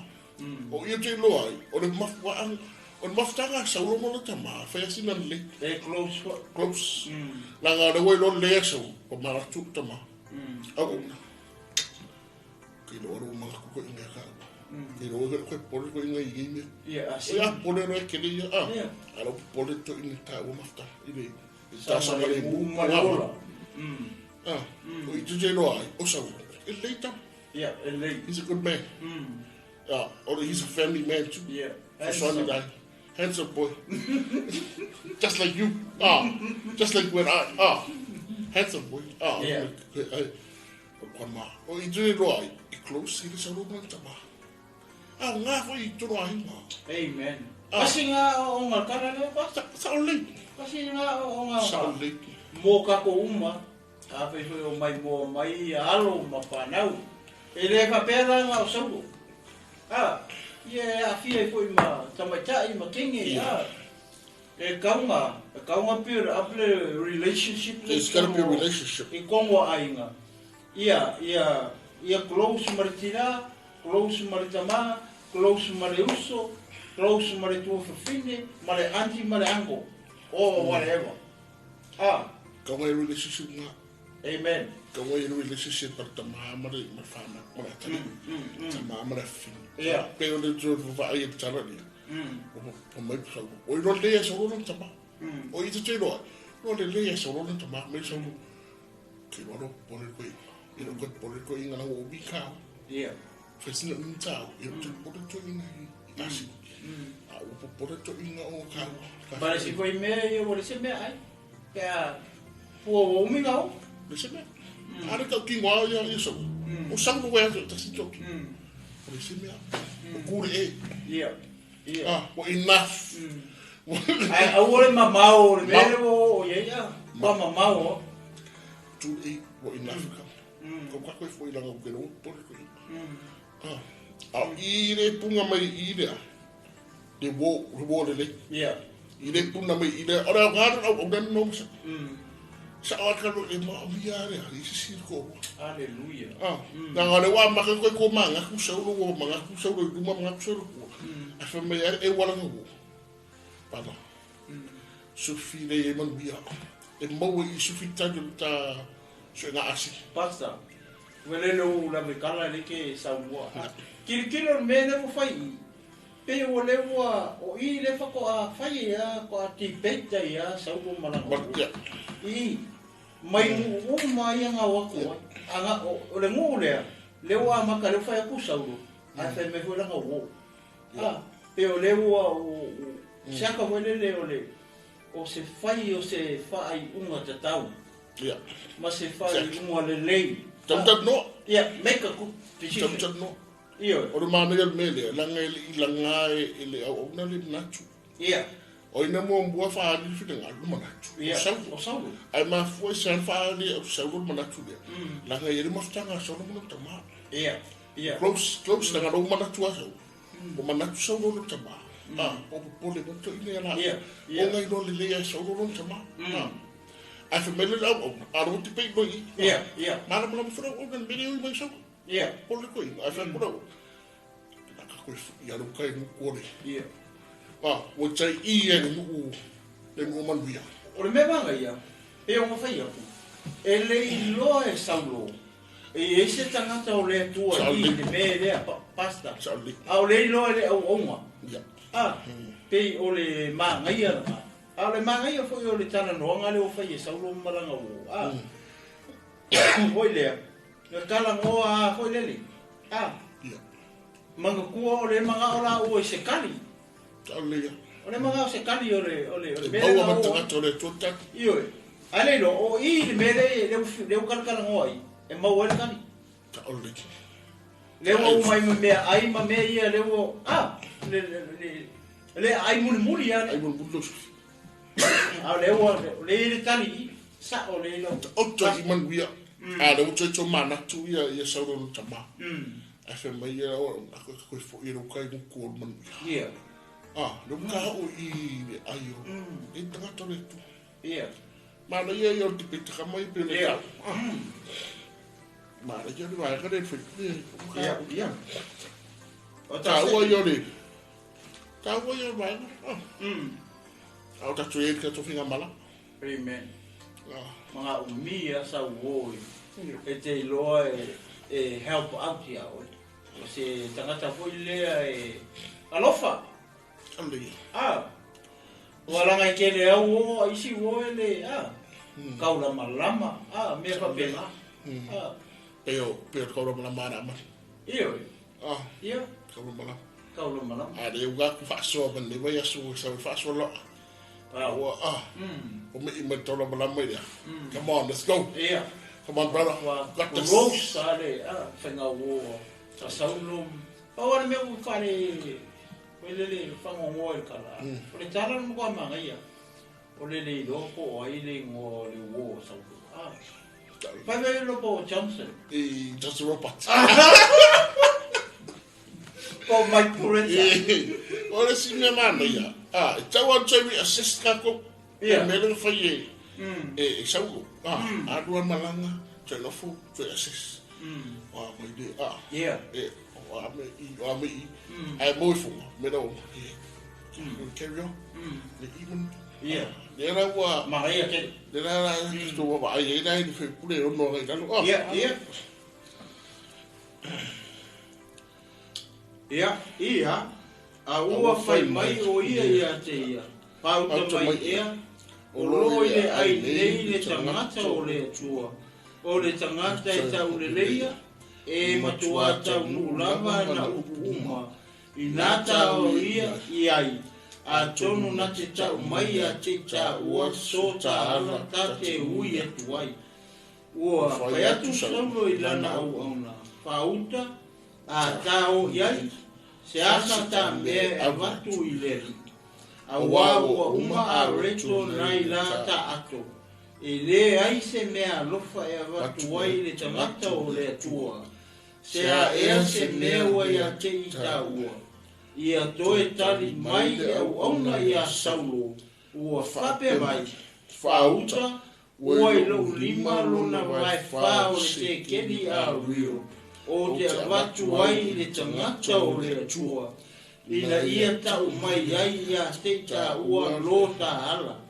O ia te iloa ai, o le mafuaaga, o le mafutaga a Saulo ma lona tamā, e fai lava sina lelei. E close foi. Close. Leaga o lea ua iloa lelei e Saulo, ua manatu le tamā. Auauna. Kei loa lou manatu koe i mea taua. Kei loa koe koe popole koe i ngai i mea. Ia, a si. Ia popole loa e kele ia, a. Ia. A lau popole to i taua mafutaga i le i ta sanga le mu ma le ola. A, o i te loa ai, o sau. E lei tama. Ia, e lei. He's a good man. A, or he's a family man too. Ia. Fesoani lai. Handsome boy. Just like you. Ah, just like when I, ah, handsome boy. Ah, Yeah. ai, o kua mā. O i tui roa ai, i close i le sau roma tama. Ah, o ngā foi i toro ahi ngā. Amen. Ah. Kasi ngā o ngā tala leo pa. Sa, sa o lei. Kasi ngā o ngā Sa o lei. Mō kako uma, a fai foi o mai moa mai alo ma whanau. E le whapea la ngā o Saulo. A, ia e awhia i foi ma tamaitai ma kingi. Yeah. A, e kaunga, e kaunga pia up le relationship le It's gotta be a relationship. I kongo ainga. Ia, ia, ia close ma le tina, close ma le tama, close ma le uso, close ma le tuafafine, ma le auntie ma le uncle, or whatever. Ah, Kaunga i relationship ngā. amen. Kaunga i relationship ma le tama ma le ma le whānau, ma le atali. Tama ma le afafine. Yeah. Pe o le tui whaai e tala lea. O o mai sau. O i loa lea sau lona tama. O i te tui loa. Loa le lea sau lona tama mai sau. Ke loa lo popole koe. I lo koe popole koe inga lau o mi kao. Yeah. Whaisina ni tau. I lo te popole toi inga i asi. A o popole toi inga o kao. Pare si foi mea ia o le se mea ai. Pea pua o umi ngau. Le se mea. Are tau ki ngā ia ia sau. O sau no wea ta si toki. O le se mea. O kure e. Yeah. Yeah. Ah, wa enough. Ai au le mamao le mea o o ia ia. Pa mamao. Tu e wa enough ka. Ko ka koe foi langa o ke ro popole koe. Ah, a i le punga mai i lea, le wo, le wo lelei. Yeah. I le puna mai i lea, o le au ngā au au nani no masa. Sa o aka lo e ma o mia lea, i se siri ko ua. Hallelujah. Ah, nā ngā le wā maka koe ko manga ku saulo ua, manga ku saulo i luma, manga ku saulo kua. A wha mai are e walanga ua. Pana. Sufi le e manuia. E maua i sufi tani o ta so ngā asi. Pastor, welele o la me kala le ke saumua. Kilikilo le mea le fai i. Pe o le ua o i le fa ko a fai ia ko a debate ia saulo malanga. Ma, ia. I mai ngu u mai anga wa ko. Anga o le ngu lea. Le ua maka le fai ku saulo. A fai me foi langa wo. Ah, pe o le ua o se aka welele o le o se fai o se fa ai unga tatau. Ia. Ma se fa ai unga le lei. Tau tau noa. Yeah, make a good decision. Tau tau noa. Io. O le manaia le mea lea, langa e le i langa e le au au na le manatu. Yeah. O ina mua mua whaali le whina le manatu. Yeah. O saulo. O saulo. Ai mafua i san whaali au saulo le manatu lea. Langa i le mafutanga a saulo mana tama. Yeah. Yeah. Close, close, langa lou manatu a saulo. O manatu saulo le tama. Ah, o popole mo to ina la. Yeah. Yeah. O ngai lo le lea saulo le tama. Ah. Ai whamele le au au, a ro te pei noi. Yeah, yeah. Mara mara mwhara o ngan mere ui mai saulo. Yeah. Pole koe, ai whai kura o. Naka koe, ia ro kai ngu kore. Yeah. Ah, o tai i e le nuu, le nuu manuia. O le mea manga ia, pe o ngawhai aku, e le iloa e saulo, E i ai se tagata o le Atua i i le mea lea, pastor. Sao lelei. A o lea iloa e le auauna. Ia. A, pei o le magaia lena. A o le magaia foi o le talanoaga lea ua fai e Saulo ma lana uo. A, foi lea, na talanoa lava foi lele. A, Ia. manatua o le manao laua i se kali. Sao lelei ia. O le manao se kali o le, o le, o le E mea maua lea ma na le oo. tagata o le Atua tali. Ioe. Ae le iloa, o i le mea lea, lea ua, lea ua talatalanoa ai, e maua ai le kali. Sao lelei. Lea ua uma ai ma mea ai ma mea ia, lea ua, a, le, le, le, le ai mulimuli lava Ai lea. mulimuli lau sufi. A o lea ua, lea i le tali i, sao lea i lau. Oto i manuia. A lea ua toe tomanatu ia ia Saulo lona tamā. Ae fai mai ia o a koe koe fo'i e lau kai guku o le manuia. Ia. A, lea ua kao'o i le ai o e tagata o le Atua. Ia. Manaia ia o le tipetaka mai pe le Ia. tau. Ah. Manaia le vaega lea i le faipule ua Ia, kao'o. ia. O Taua ia o le taua ia o le vaega. Ah. A o tatou i ai le tatou faigamalaga. Amen. Ah. Mga umia sa uo e te iloa e, e help out ia oe. O se tagata foi lea e alofa. Sao lelei ia. Ah. Ua laga e tele au o a isi uo e le ah. Kaulamalama. Ah, mea faapena. Ah. Pei o pei o le kaulamalama a na amata. Ioe. Ah, Ia, kaulamalama. kaulamalama. A lea ua aku faasoa ma lenei vaiaso ua sau e faasoa loa. Ah. Ua ah. O mei mai le taulamalama i lea. Come on, let's go. Ia. Come on, brother. Ua Got this. rose a le ah, faiga uo a Saulo. Pau lava le mea ua faale foi lele fagogoa i le kala. O le tala na matua magaia. O le le iloa po o ai le igoa o le uo o Saulo. Ah. Fai fai lo po o Johnson. I just a robot. Po o Mike Purenza. O le si mea manaia. Ah, e tau atu ai assist kākou. Ia. E mea lea na fai e e e Saulo. Ah, alu a malaga, toe nofo, toe assist. Wa mai le ah. Ia. E o a me i o a me i. Ae mo i funga, me la oma. E. Carry on. Le even. Ia. Le la ua Magaia tele. le la la tu ua vaai ai la i le faipule e ono agai i lalo. Ah. Ia, ia. Ia, ia. A ua fai mai o ia ia te ia. Pauta mai ea. O loo i le ai nei le tagata o le Atua. O le tagata e tauleleia, e matua taunuu lava na upu uma. Inā tā o ia i ai. Atonu na te tau mai ia te tāua so tāala ta te ui atu ai. Ua fai atu Saulo i lana auauna. Faauta, a tā o i ai, se asa tā mea e avatu i le alii. Auā ua uma a reto nai la ta ato. E lē ai se mea alofa e avatu ai i le tagata o le Atua. Se a ea se mea ua ia te i tāua. Ia toe tali mai le auauna iā Saulo. Ua faapea mai, faauta, ua i lou lima lona vaefā o le tekeli a Rio. O te avatu ai i le tagata o le Atua. Ina ia ta'u mai ai iā te i tāua lo tāala.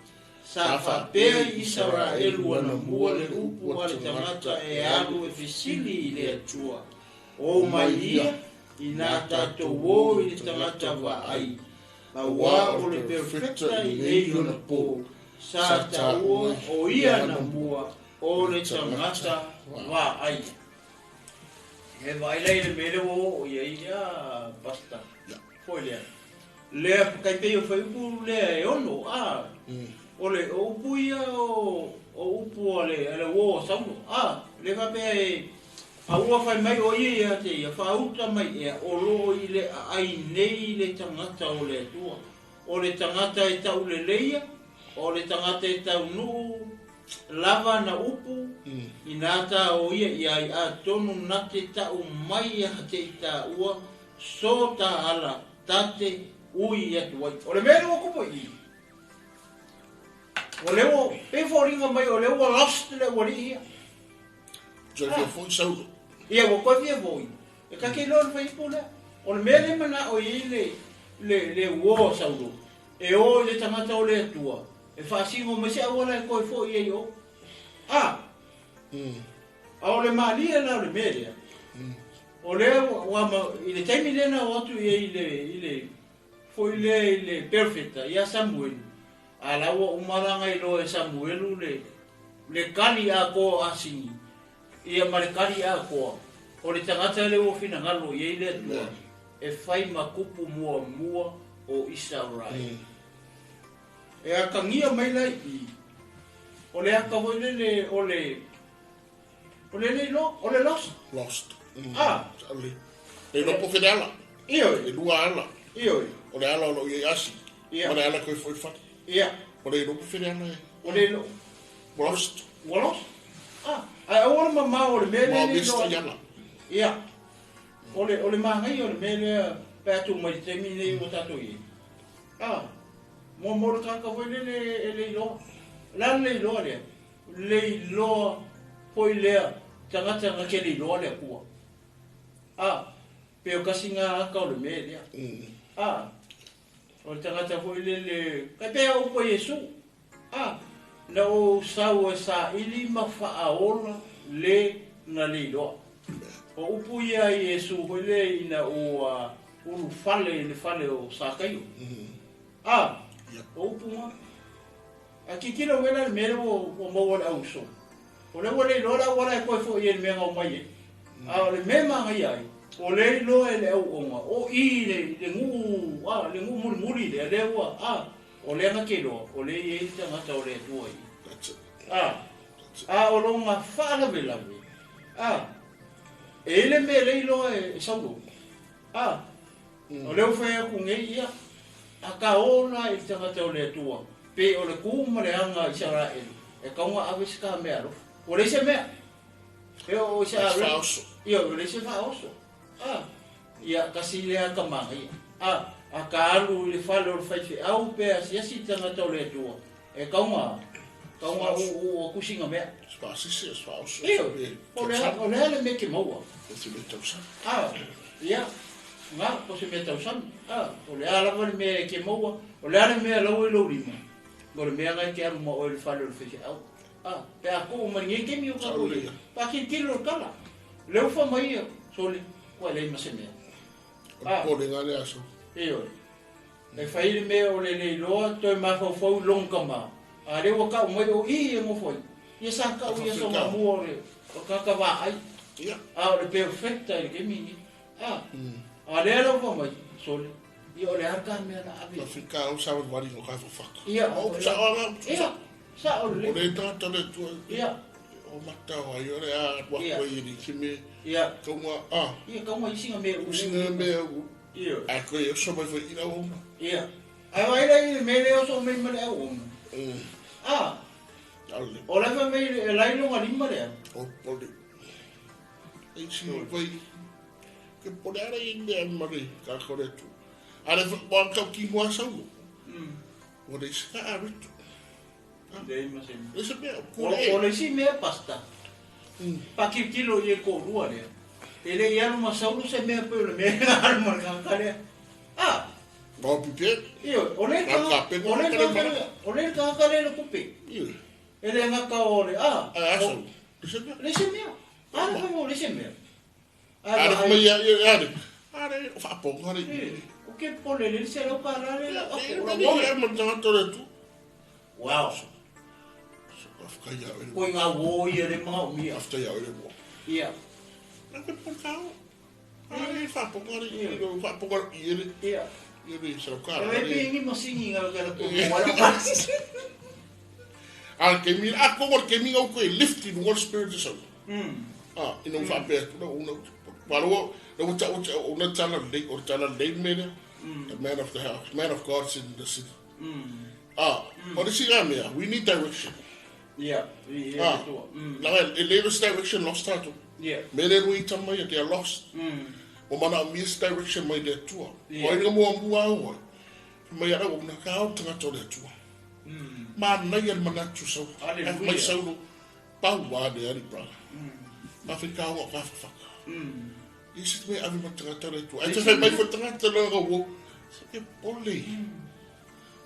Sa faapea i Isaraelu anamua le upu a le tagata e alu e fesili i le Atua. O mai ia, inā tatou o i le tagata vaai. Auā o le perfecta i nei ona pō. Sa taua o ia anamua o le tagata vaai. He vaai lai le mea lea ua oo i ai ia, pastor. Ia. Foi lea. Lea kai pei o fai upu lea e ono, a. O le o upu ia o, o upu a le, a le uo o Saulo. A, le faapea e, a ua fai mai o ia ia te ia, faauta mai ea, o loo i le aai nei le tagata o le Atua. O le tagata e tauleleia, o le tagata e taunuu, lava na upu, inā tā o ia i ai atonu na te ta'u mai ia te i tāua, so tā ala, ta te ui atu ai. O le mea lea ua kupu i i. O le ua, pei foliga mai o le ua lost le ualii ia. Toe fia fo'i Saulo. Ia ua koe fia fo'i. E kake iloa le faiupu lea. O le mea lea mana'o i ai le, le, le uo o Saulo. E o i le tagata o le Atua. E faasigo mai se auala e koe fo'i ai o. A, A o le malie la o le mea lea, o lea ua ma, i le taimi lea na o atu i ai i le foi lea i le perofeta ia Samuelu, a la ua uma la ona iloa e Samuelu le kali atoa o asini, ia ma le kali atoa, o le tagata lea ua finagalo i ai le Atua, e fai ma tupu muamua o Isaraele. E atagia mai la i i, o le ata foi lele o le o le le iloa, o le lost. Lost. Ah. Le iloa po o fea le ala. Ioe. E lua ala. Ioe. O le ala o lo o i ai asi. Ia. Ma le ala toe foi i fale. Ia. O le iloa po o fea le ala e. O le iloa. Lost. Ua lost. Ah. Ae aua le mamao o le mea lea Ua e missed iloa. i ala. Ia. O le manaia o le mea lea pe a tuu mai i le taimi lenei ua tatou i ai. Ah. Mo le tagata foi lele e le iloa. O le a le iloa lea? Le iloa foi lea tagata na ke le iloa le Atua. Ah. Pe o kasi ngā aka o le mea lea. Ah. O le tagata foi lele, kai pea o upu a Iesu. Ah. Na o sau e saili ma faaola le na le iloa. O upu ia i Iesu foi le ina ua ulufale i le fale o Sakaio. Ah. O upu ngā. A tilotilo uela le mea lea ua maua le auso. O le ua le iloa le auala e toe foi i le mea na omai ai. A o le mea manaia ai, o le iloa e le auauna, o i le nuu, a, le nuu mulimuli lea, lea ua, a, o lea na te iloa, o lea e i ai le tagata o le Atua i. That's it. A, a o lona faalavelave, a, e i le mea le iloa e Saulo. A, o lea ua fai atu nei ia, a ka ola i le tagata o le Atua, pe o le ku ma le aga Isaraelu, e kaunga ave se ka mea alofa. O le se mea. E o se That's ave. faaoso. Ia, o le se faaoso. A, ia, kasi lea ka manaia. A, a ka alu i le fale o le faifeau pe asiasi i tagata o le Atua. E kaunga o kusinga mea. Faasisi, faaoso. Ia, o le a le mea ke maua. O se mea tausami. A, ia, ngā, o se mea tausami. A, o le a lava le mea ke maua, o le a le mea lau i lou lima. O le mea ngai ke alu ma oe le fale o le faifeau. A, pe a kuu mai ngei kemi o ka kule. Pa kilokilo le kala. Le ufa mai ia, sole, kua lei ma se mea. O le popolega lea aso. Ioe. E fai le mea o le le iloa, toe mafaufau i lona tama. A lea ua kau mai o i e ngofo ai. Ia sa kau ia so mamua o le o kaka vaai. Ia. A o le perfecta i le kemi ni. A. A lea lau fa mai, sole. Ia o le a ka mea la ave. Afrika o sa wari no ka fafaka. Ia. O sa o la. Ia. Sa o le. O le tata le tua. Ia. O mata o ai o le a wa Ia. ko i ni me. Ia. Kaunga a. Ia kaunga isi nga me u. Isi nga me u. Ia. A ko e so mai foi ina o. Ia. Ai vai la i me le o so me ma le o. A. Ale. O la fa me le lai longa lima le. O pole. E si vai. Ke pole ara i me mare ka kore tu. Are wa ka ki mo sa u. O le sa a rutu. Le ma se. Le se me O o le si me pasta. Pa kilokilo i e ko rua le. E le ia ma sa se me pe le me al mar ka ka le. A. Ba pipe. Io, o le ka o le ka o le ka ka le le kupe. Io. E le nga ka o le a. A sa. Le se me. Le se me. A le mo le se me. A le me ia ia a le. A le o fa po ngare. O ke pole le se lo ka la le. O le ma tanga tore tu. Wow. Afka ia o le. Ko ngā wo ia le mau mia. Afka ia o le wo. Ia. Na ke pole ka o. A le fa po ngare i le fa po ngare i le. Ia. I le se ka. E pe ngi masingi ngā ka ko wala. A ke mi a ko ke mi o ko lift in one spirit so. Ah, ina fa pe tu na una Malo, no ta o na tala le o tala le me the man of the house, man of God's in the city. Ah, o le singa mea, we need direction. Yeah, Ah, la e le direction lost tatou. Yeah. Me le rui tamai, they are lost. O mana o miss direction mai le Atua. O ai mo mua o. Mai ara o na ka o tangata o le Atua. Ma nei el manatu sau. Hallelujah. Mai saulo. Pau wa le ari brother. Afrika o ka faka. I se me ave ma tangata le Atua. Ai te fai mai fo tangata le ro. Se ke pole.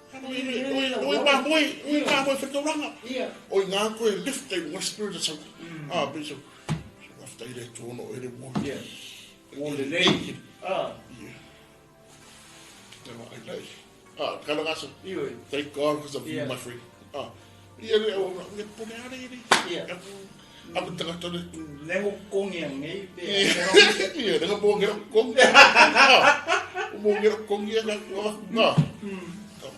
Oi ma moi, oi ma moi whakauranga. Ia. Oi ngā koe lift e ngā spirit sau. Ah, pe sau. Whaftai le tōno e le woli. Ia. Ua lelei. Ah. Ia. Te wa ai lai. Ah, kala gasa. Ioe. Thank God because of you, Yeah. my friend. Ah. Ia le o le pone are le. Ia. Aku tangata le. Lengo kongi angei pe. Ia, le mo ngero kong. Ah. Mo ngero kong ia ka ko. Ah.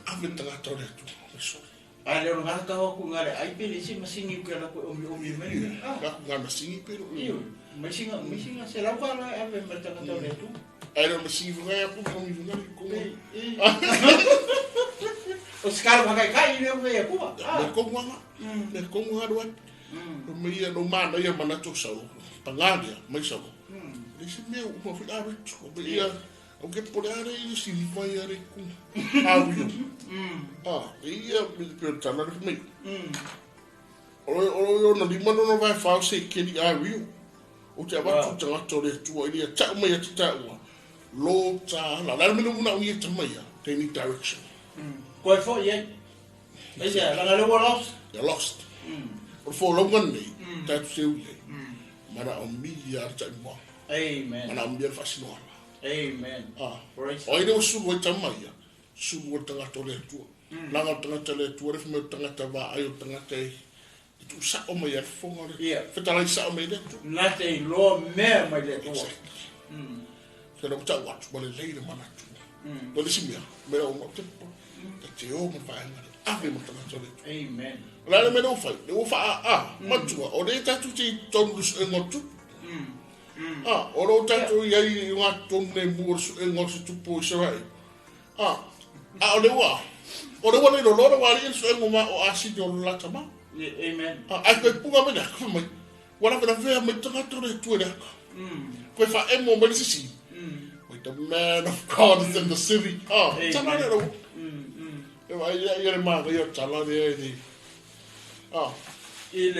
Ave tangata le tu. So. A le ngā ka hoku ngā le ai pe le si masingi ke la ko omi omi mai. Ah. Ka ngā masingi pero. Ioe. Masinga masinga se lau ka la ave ma tangata le tu. Ai le masingi funga ya ku omi funga kong. O skara makai kai le o ia kua. Le kong wanga. Le kong wanga ruat. No me ia no mana ia mana tō sau. Pangalia, mai sau. Le se mea uma fui awe tu. Me ia, au ke pore are i si vai are ku. Au ia. Ah, ia me pe tala le mai. Oro oro na lima no vai fau se keri au ia. O te awatu tangata le tua i ia tau mai te taua. Lo ta la la me no una ia tamaia. They need direction. Koe fo ia. Ai ia, la le lost. They're lost. O fo longa nei, tātu se ui. Mana o mi ia ar tai moa. Amen. Mana o mi ar whasinoa. Amen. Ah. Praise. O ine o sulu e tamaia, sulu o tangata o le atua. Langa o tangata le atua, refa me o tangata wā ai o tangata e. I tu sao mai ar fonga le. Ia. Whetalai sao mai le atua. Nā te iloa mea mai le atua. Exactly. Te rau tau atu, ma le leire mana atua. No le si mea, mea o ngau te po. Ta te o ma whaenga le, ave ma tangata o le atua. Amen. La le mea o whai, le o wha a, matua, o le tatu te tonu le suenga tupu. Ah, o le o tatu i ai i ngā tonu le mua le suenga o se tupu o Israel. Ah, a o le ua, o le ua le lolo wā le suenga ma o asini o le lata ma. Amen. Ah, ai koe punga mai le aka mai, wala wena vea mai tangata le tue le aka. Koe wha emo mai le sisi. Wait, the man of God is in the city. Ah, tala le rau. E wa ia ia le maa ia tala le e le. Ah, I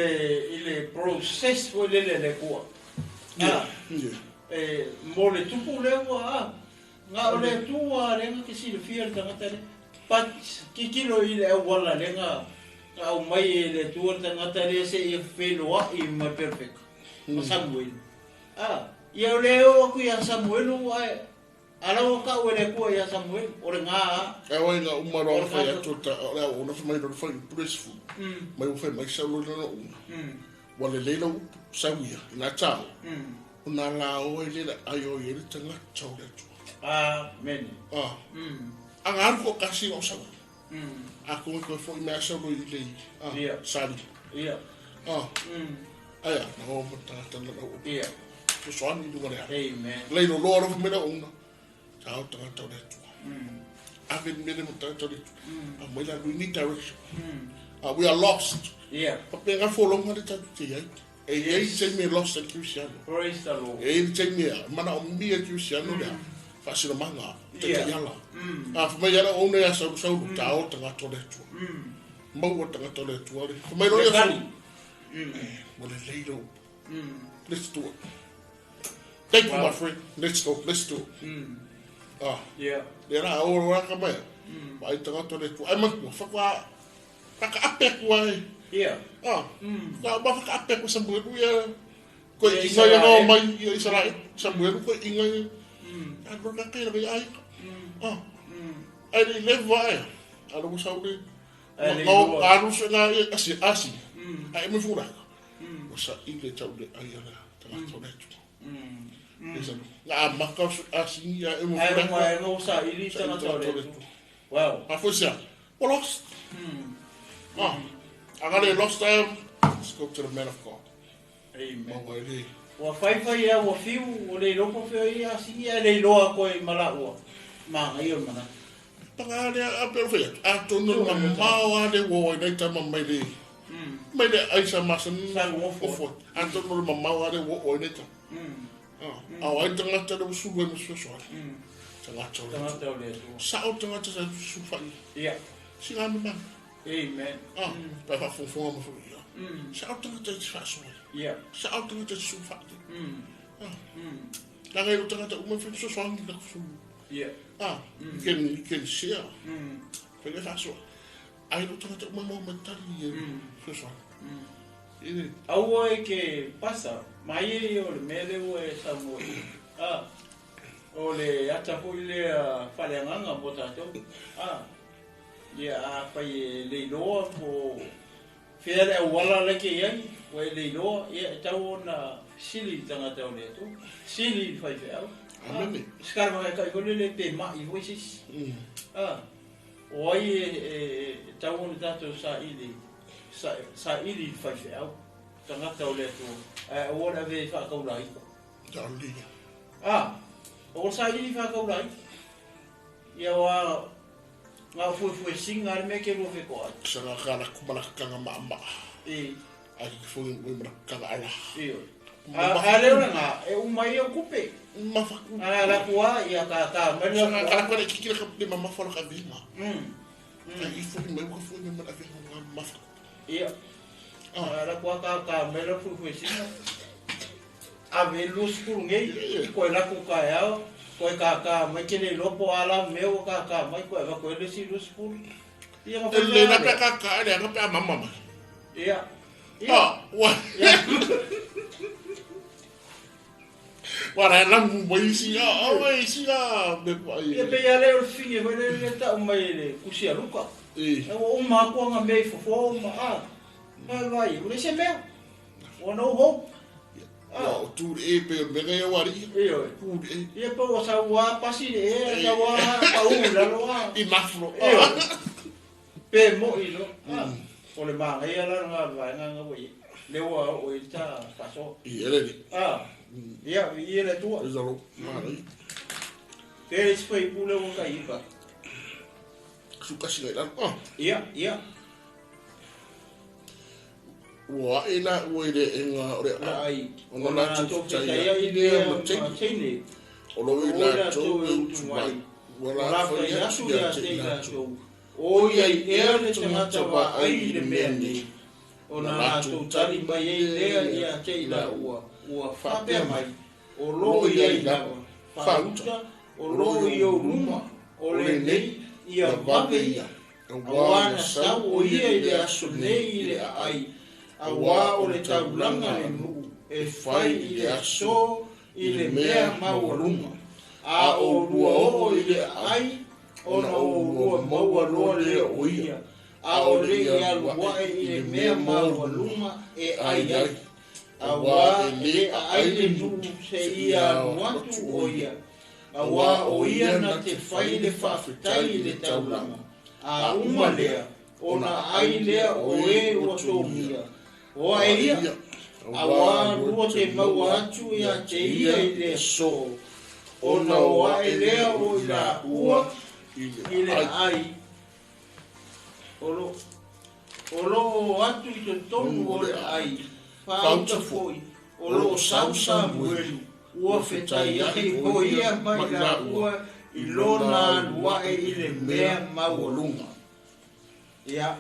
le process foi le le le kua. Ah, yeah. e mo le tupu le ua a. Ngā o le tua le ngā ke silafia le tangata le. Pat kikilo i le awala le ngā au mai e le tua le tangata le se i wheloa i mai perfect. Ma Samuel. Ah, ia o le o aku ia Samuel o ai. Ala o ka o le kua ia Samuel o le ngā a. E wai ngā umaro o whai atu ta o lea o na whai mai whai upures fu. Mai o whai mai sau lo na una. Wa le leila upu sau ia, i ngā tau. O nā la o e leila ai o i le tangata o le atua. Amen. Ah. A ngā aru ko kasi o sau. A koe koe fo i mea sau lo i le ah, sali. Ia. Ah. Aia, na o ma tangata la o. Ia. Ko soani i lunga le ara. Amen. Leilo loa rofu mea una. Tau tangata o le atua. Ave mele mo tangata o le atua. A mai la we need direction. We are lost. Yeah. Pape ngā wholonga le tatu te iai. E iai te me lost a Kristiano. Praise the Lord. E iai te mea, mana o mia Kristiano lea. Whaasina manga, te te iala. A whamai ara o nea sauru sauru, tā o tangata o le atua. Mau o tangata o le atua le. Whamai roi a sauru. Mo le leiro. Let's do it. Thank you, my friend. Let's go, let's do it. Ah. Yeah. Le rā o rā ka mai. Mai tangata le atua. Ai matua, whakwa, whaka ape kua e. Yeah. Ah. Ka ma whaka ape kua Samuel ia. Koe inga ia ngā mai ia Israel. Samuel koe inga ia. A rona kai raka ia ai. Ah. Ai le lewa ai. A rongo saure. Ngā arusu ngā ia asi asi. Ai me furaka. O sa ile tau le ai ala tangata o le atua. Esa no. Ngā maka asi ia e mo furaka. Ai mo sa ili tangata o le atua. Wow. A foi sia. O lost. Ah. A gale lost I am. Let's go to the man of God. Amen. Maua e le. Ua whaiwhai ia, ua whiu, o le ilopo whio ia, singi ia le iloa koe mala ua. Maa ngai o mana. Panga le a pero whai atu. A tonu ngā mao a le woi nei tama mai le. Mai le aisa masan. Sa ngofo. Ofo. A tonu ngā mao a le woi nei tama. A o ai tangata le usulu e musuasoa. Tangata o le atua. Tangata o le atua. Sa o tangata sa sufai. Ia. Singa me mana. Amen. Ah, pai whafonfonga ma whaia. Sa o tangata i te whasoa. Ia. Sa o tangata i te sufai. Ah. Langa i o tangata uma whasoa la kusu. Ia. Ah, you can share. Whaia whasoa. Ai o tangata uma mau matari e whasoa. I Aua e ke pasa, mai e o le mele ua e saunoa i. A, o le ata foi lea faaleagaga mo tatou. A, ia afai e le iloa po o fea le auala la e te i ai, ua e le iloa, ia e tatau ona fesili i le tagata o le Atua, fesili i le faifeau. Amene. Sikala foi lele pe mai foi se isi. A, o ai e tatau ona tatou saili, saili i le faifeau, tagata o le Atua, ae aua le ave e faataulaina. Talia. A, o saili faataulaina. Ia wa ngā fuefuesinga le mea ke lua whekoa ai. Sanga kala kumalakanga maama. E, Ai ki fo ngi malakanga ala. e oi. A leo na ngā, e umai o kupe. Mafa ku. A la kua, ia ka ka mai la Sanga kua. kala kala kikira ka le mama fo ka vima. Ai ki fo mai ka fo ngi malaka nga mafa. Ia. A la kua ka ka mai la fuefuesinga. A ve lu skuru ngei, koe la ku ka eao, koe ka ka mai ke le lopo ala meo ka ka mai koe va koe le si lu skuru. Ia nga E le na whai pe ka ka le nga pe mama ma. Ia. Ia. Ah, wa. Wa ra la mu mai si a, a mai si a me pa Ia i. pe ia leo le finge foi le le tau mai le kusi a Luka. E. E ua uma aku anga mea i fofo uma a. Vai vai, ua le se mea. Ua no hope. Wa o tu e pe me ga wa ri. Ia oi. Ku e. Ia pa ua sau ua pasi le e, sau ua pau lalo a. I mafro. Ia oi. Pe mo i lo. O le maangaia la nga vaenga nga ua i. Le ua o i ta faso. I ele ni. A. Ia, i le tua. E zalo. Ma ri. Te le spai pule ua ka ipa. Su ka si la. Ah. Ia, ia. Ua e la ua i le enga o le La ai. Ona latou fetaia i i lea lea ma teine. ma teine. O lo i latou e utu mai. Ua Ua la fai atu ia te i latou. O ia i ea le tagata vaai i le mea nei. Ona latou tali mai ai lea ia te i laua. Ua faapea mai. O lo ia i lava. Faauta. O lo i o luma. O lenei ia vave ia. Auā na sau o ia i le aso nei i le aai. Auā o le taulaga le nuu e fai i le aso i le mea maualuga. A o lua oo i le aai, ona o lua maua loa lea o ia. A o le i alu ae i le mea maualuga e ai ai. Auā e le aai le nuu se ia alu atu o ia. Auā o ia na te fai le faafetai i le taulaga. A uma lea, ona ai lea o e ua tomia. O ai ia, auā lua te maua atu ia te ia i le aso. Ona o ae lea o i la ua i le ai. O lo o atu i totonu o le ai, faauta foi, o lo o sau Samuelu, ua fetai ai o ia mai la ua i lona alu ae i le mea maualuga. Ia.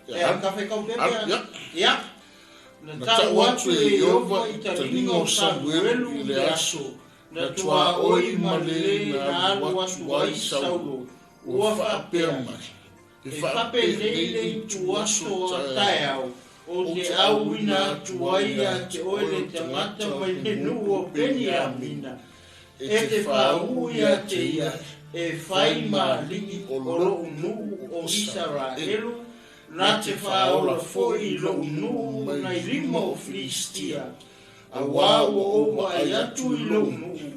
Ia, ka whai kau pepe. Ia. Ia. Na tau atu e Iova i taliga o Samuelu i le aso. Na tua oi ma le na alu atu ai Saulo. Ua faapea mai. E faapenei le ituaso a taeao. O te auina atu ai ia te oe le tagata mai le nuu o Peniamina. E te faauu ia te ia e fai maligi o lou nuu o Isaraelu na te faaola foi i lou nuu nai lima o Filistia. Auā ua ou vaai atu i lou nuu,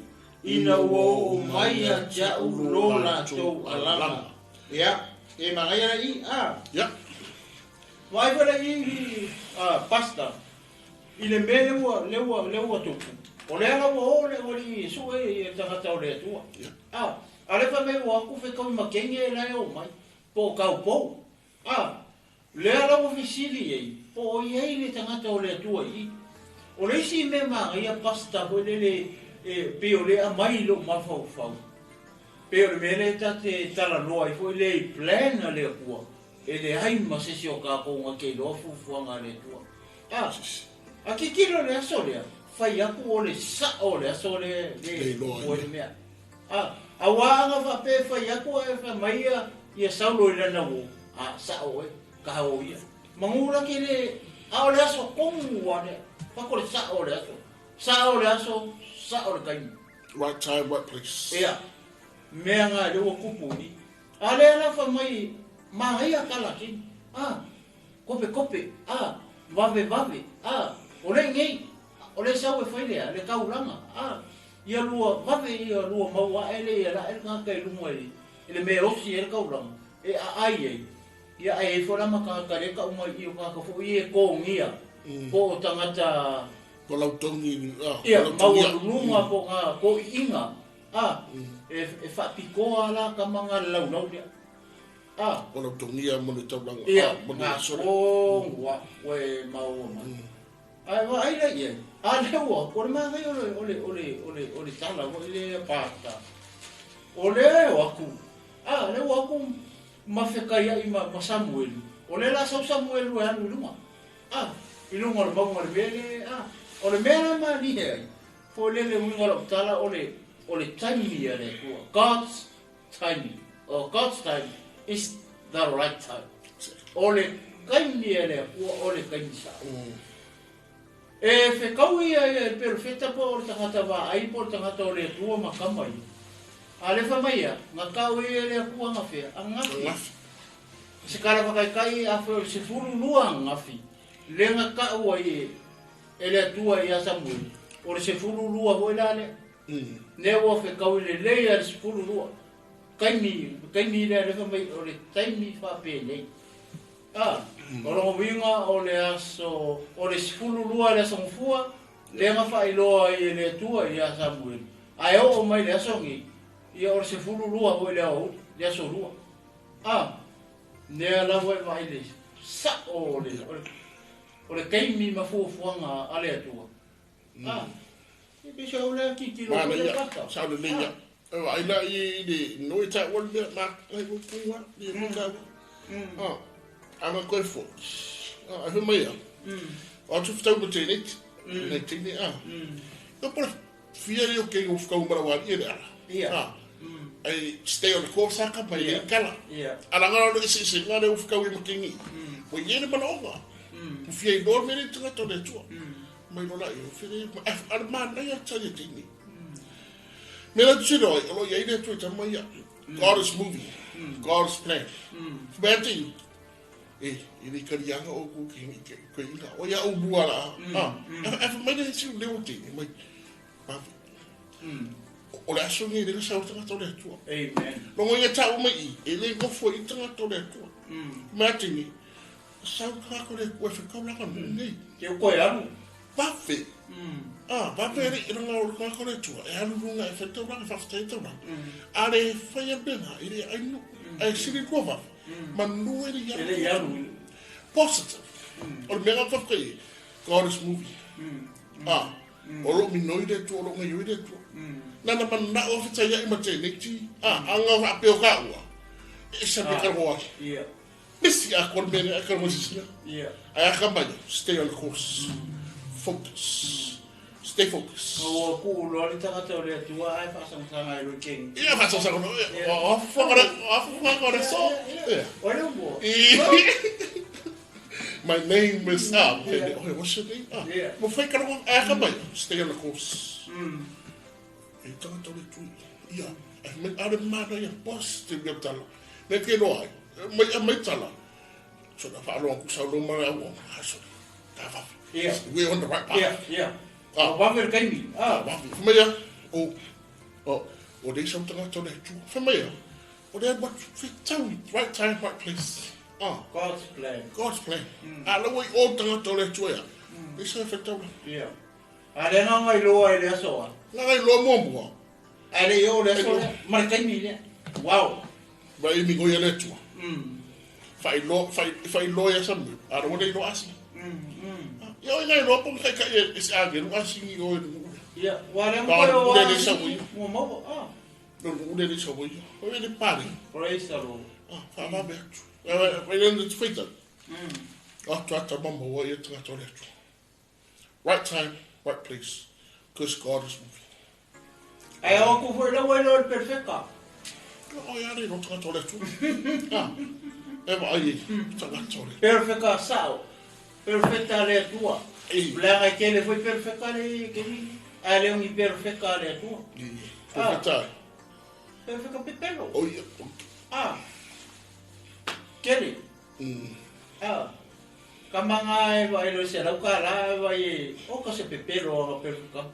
ina ua oo mai ia te au lo latou alaga. Ia, e magaia la i, a. Ia. Vai fala i a pasta. I le mea le ua le ua le ua tupu. O le ala ua o le ua li su e e tagata o le Atua. A, a le fa mai ua ku fe kau makenge e la e o mai. Po kau pou. A, le ala ua fisili ei. Po o i ei le tagata o le Atua i. O le isi mea magaia pasta hoi le le e pe o le a mai lo mafaufau. Pe o le mea le tate talanoa i foi le i plan a le Atua. E le ai ma se si o kākou ngā ke iloa fufuanga le Atua. A, a kikilo le aso lea, fai aku o le sao le aso le Le le iloa o le mea. A, a wā anga whape fai aku e wha mai ia, ia saulo i lana wo. A, sao e, ka hao ia. Mangula ke le, A o le aso tonu lava lea. Fako le sa'o o le aso. Sa'o le aso, sa'o le taimi. Right time, right place. Ia, mea na lea ua tupu i. A lea la fai mai, manaia tala kini. A, kope kope, a, vave vave, a, o le nei, o le sau e fai lea, le taulaga, a, ia lua vave ia lua mau ae le ia la e le tagata i luga i, i le mea e osi ai le taulaga, e aai ai. Ia ae i ai foi la ma tagata lea e tau mai i o tagata foi ia e togia, po o tagata Po lau togi, ah, ia, po lau togia. maualuluga po o na toiiga, a, e, e faapitoa la tama na le laulau lea. A, Po lau togia mo le taulaga. ia, ah, mo le na aso lea. tonu a, ua e maua mai. Ae vaai la i ai, a lea ua, o le manaia o le, o le, o le, o le, o le tala foi lea pasta. O lea e o atu, a, lea ua atu ma fekaiai ma, ma Samuelu. O lea la sau Samuelu e alu i luga. A, i luga o le mauga o le mea le, a, o le mea la malihe ai. Foi le le uiga o lau tala o le, o le taimi a le Atua. God's timing, or God's time is the right time. O le taimi a le Atua o le taimi sa'o. E fekau ia ia le perofeta po o le tagata vaai po o le tagata o le Atua ma kama ia. A le fai mai ia, na tau ia e le Atua anafea, ananafi. Ananafi. Se kala whakaikai a whai o le 12 ananafi, le na tau ai e, e le Atua ia Samuel. O le 12 foi la lea. Ne ua whekau i le lei a le 12. Taimi, taimi lea le fai mai o le taimi whaapenei. A, o longa uiga o le aso, o le 12 le aso gafua, le na faailoa ai e le Atua ia Samuel. Ae oo mai le aso nei, ia o le 12 foi le aoauli, le aso lua. A, lea lava e vaai le sa'o o le, o le, o le taimi ma fuafuaga a le Atua. A, e pei se au lea tilotilo foi le Manaia, kata. sao le lei ia. E vaai la i le no e taua le mea, ma ai ko kunga, le ko taua. Ah, anga koe fo. Ah, ai fai mai ia. O atu whtau ma tēnei, nei tēnei, ah. Ka pora fia leo ke ngō whakau mara wā i le ala. Ia. Ah. Ai stay on the course aka mai Ia. e kala. Ia. Ala ngā no isi isi ngā leo whakau i makengi. Mo i ene mana onga. Pu fia i noa mere tanga tō le tua. Mai lola i o whire, ma ala mana ia tari e tēnei. Me la tiro ai, o lo ia i le tua i tama ia. God is moving. God's plan. Mea te e, i le karianga o ku ki ki ki ina. O ia o mua la. Ah, e fa mai le si leo te mai. Pa. O le aso ni le sa tanga tole atua. Amen. Longo ia tau mai i, e le ngofo i tanga tole atua. Mea te ni, sa tanga tole atua e whakau laka nei. Ke o koe alu. Vafe. Ah, vafe re i ranga o le tanga tole atua. E alu runga e whetau laka, whawhtai tau laka. A le whai a benga, i le ainu, e siri kua vafe. Manu e le E le ia. alu. Positive. O le mea whawhai e, God is moving. Ah, o lo minoi le atua, o lo ngai le atua. Nana mana o whitai ia i ma tēnei ti. Ah, anga o apeo ka ua. E sa pe karawa ai. Ia. Misi a koe mene a karawa sisina. Ia. Ai a kamaya, stay on the course. Focus. Stay focused. O ku ulo le tagata o le Atua ai whaasangasanga e lo kengi. Ia whato sa kono. O whakara, o whakara so. Yeah. O le mua. My name is ah, yeah. Oh, what's your name? Ah. Yeah. Mo whai karawa ai a kamaya, stay on the course. E tangata o le tui. Ia, e me are mana ia boss te mea tala. Me ke loa ai. Mai a mai tala. So na whaaloa ku sau lo mara au. Ha so. Ta wafi. Yeah. We're on the right path. Ia, ia. Ah. O wawe le kaimi. Ah. Wafi. Whamai ia. O, o, o rei sau tangata o le atua. Whamai ia. O le what whitau, right time, right place. Ah, God's plan. God's plan. A lawa i o tangata o le atua ia. Rei sau whetau la. Ia. A le nganga i loa i le aso a. Ngai loa mua mua. A le i o le aso lea. Ma le taimi lea. Wow. Mai i mingo ia le atua. Whai loa ia samu. A rawa nei loa asi. Ia oi ngai loa ponga kai kai e se age lu asi ni oi nu. Ia. Wa le Ba, mkoe o le le sa ui. Mua maua. Ah. No nu le le sa ui. Oi le pare. Praise the Lord. Ah, wha wha me atu. Wai le te whaita. Ah, tu ata mama wa ia tangata o le atua. Right time, right place. Because God is moving. Ai o ku foi lawa i loa le perfecta. O ia re no tangata o le atua. Ah, e wa ai e tangata o le. Perfecta sao. Perofeta a le Atua. Leaga e tele foi perofeta a le keni, ae le o ni perofeta a le Atua. Perofeta ai. Perofeta pepelo. O ia. Ah. Tele. Ah. Kamaga e vaai loa i $100 ae vaai e oka se pepelo aga perofeta.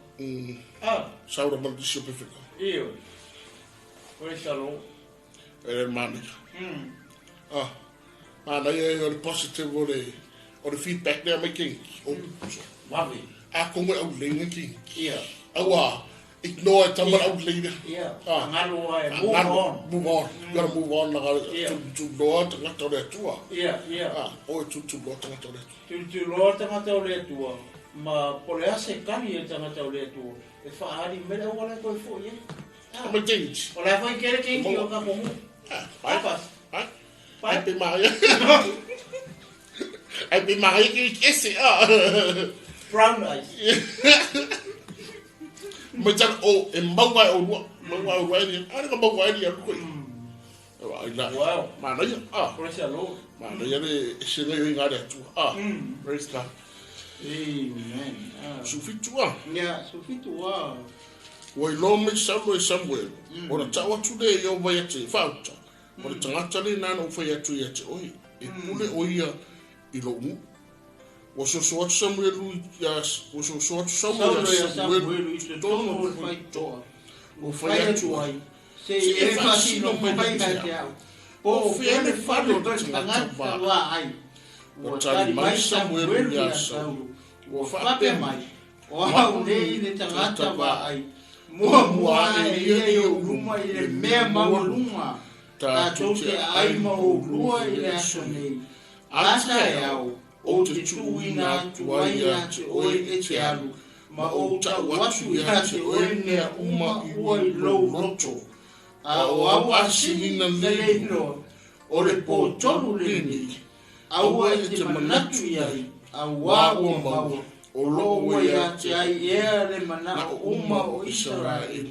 Ah. Saura ma le nisi o perofeta. Ioe. Praise the Lord. E le manaia. Ah. Manaia ia o le positive o le o le feedback lea mai kenki. O Vave. A kongo e aulei nga kenki. Ia. Aua ignore e tama le aulei lea. Ia. Ah. Angalo ai move Angalo, on. Move on. You gotta move on la Ia. tutuloa tagata o le Atua. Ia, ia. Ah, o e tutuloa tagata o le Atua. Tutuloa tagata o le Atua ma po o le a se kali e tagata o le Atua e faaali mai le auala e toe fo'i ai. Ah. Mai kenki. O la foi kele kenki o ka komu. Ah, Papas. Ai. Pai. Ai pe maria. Ai pe maria ki ese ah. Brown eyes. Mai tana o e maua e o lua. Maua e o lua e ni. Ai ka maua e ni alu koe. Ai la. Wow. Manaia. Ah. Praise the Lord. Manaia le se ngai o inga le Atua. Ah. Praise God. Amen. Ah. Sufitu ah. Ia, sufitu ah. Ua iloa mai Saulo e Samuelu, ona ta'u atu lea ia o ia te fa'auta, o le tagata lenā na ou fai atu ia te oe, e pule ʻo ia i lo'u nu'u. Ua soso atu Samuelu iā ua soso atu Saulo Saulo iā ia Samuelu Samuelu i i totonu totonu o o le le faitotoa, faitotoa. ua Ua fai fai atu atu ai, ai, se se i e e faasino faasino mai mai ia te ia te a'u. a'u. Po Po o fea fea le le fale fale o o le le tagata tagata vaai. vaai. Ua Ua tali tali mai mai Samuelu Samuelu iā ia Saulo, Saulo. ua Ua faapea faapea mai, mai, o a'u nei le tagata vaai. Muamua ae ia i ou luma i le mea maualuga. Tatou te aai ma oulua i le aso nei. A taeao, ou te tuuina atu ai ia te oe e te alu, ma ou ta'u atu ia te oe mea uma ua i lou loto. A o au asinina nei loa, o le pōtolu lenei, aua e te manatu i ai, auā ua maua, o loo ua ia te ai ea le mana'o uma o Isaraelu.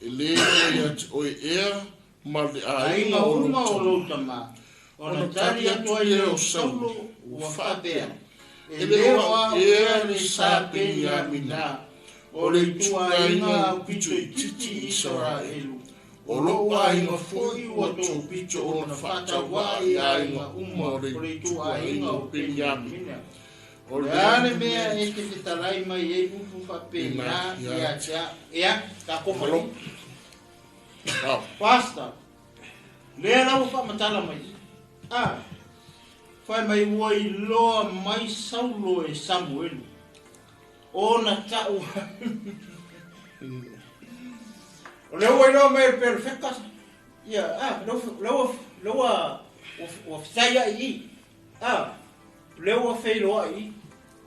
E lē ua ia te oe ea ma le Aiga aiga o uma lou o tama. lou tamā. Ona tali atu ai lea o Saulo ua faapea, e E lē le o o a'u a'u ea ea le le sa sa Peniamina, Peniamina, o o le le ituaiga ituaiga aupito aupito itiiti itiiti i Isaraelu. Isaraelu. O O lo'u lo'u aiga aiga foi foi ua ua topito topito ona ona fa'ataua'a fa'ataua'a i i aiga aiga uma uma o le o le ituaiga ituaiga o o Peniamina. Peniamina. O O le le a a le le mea mea e te fetalai mai ai upu ina fa'apena ia ia te te a'u. Ia, takou mai. Malo. Ah. Pastor, lea la ua fa'amatala mai. Ah, fai mai ua iloa mai Saulo e Samuelu. Ona ta'u. O lea ua iloa mai e le perofeta. Ia, ah, lea ua lea ua ua fetai a'i i. Ah, lea ua feiloa'i i.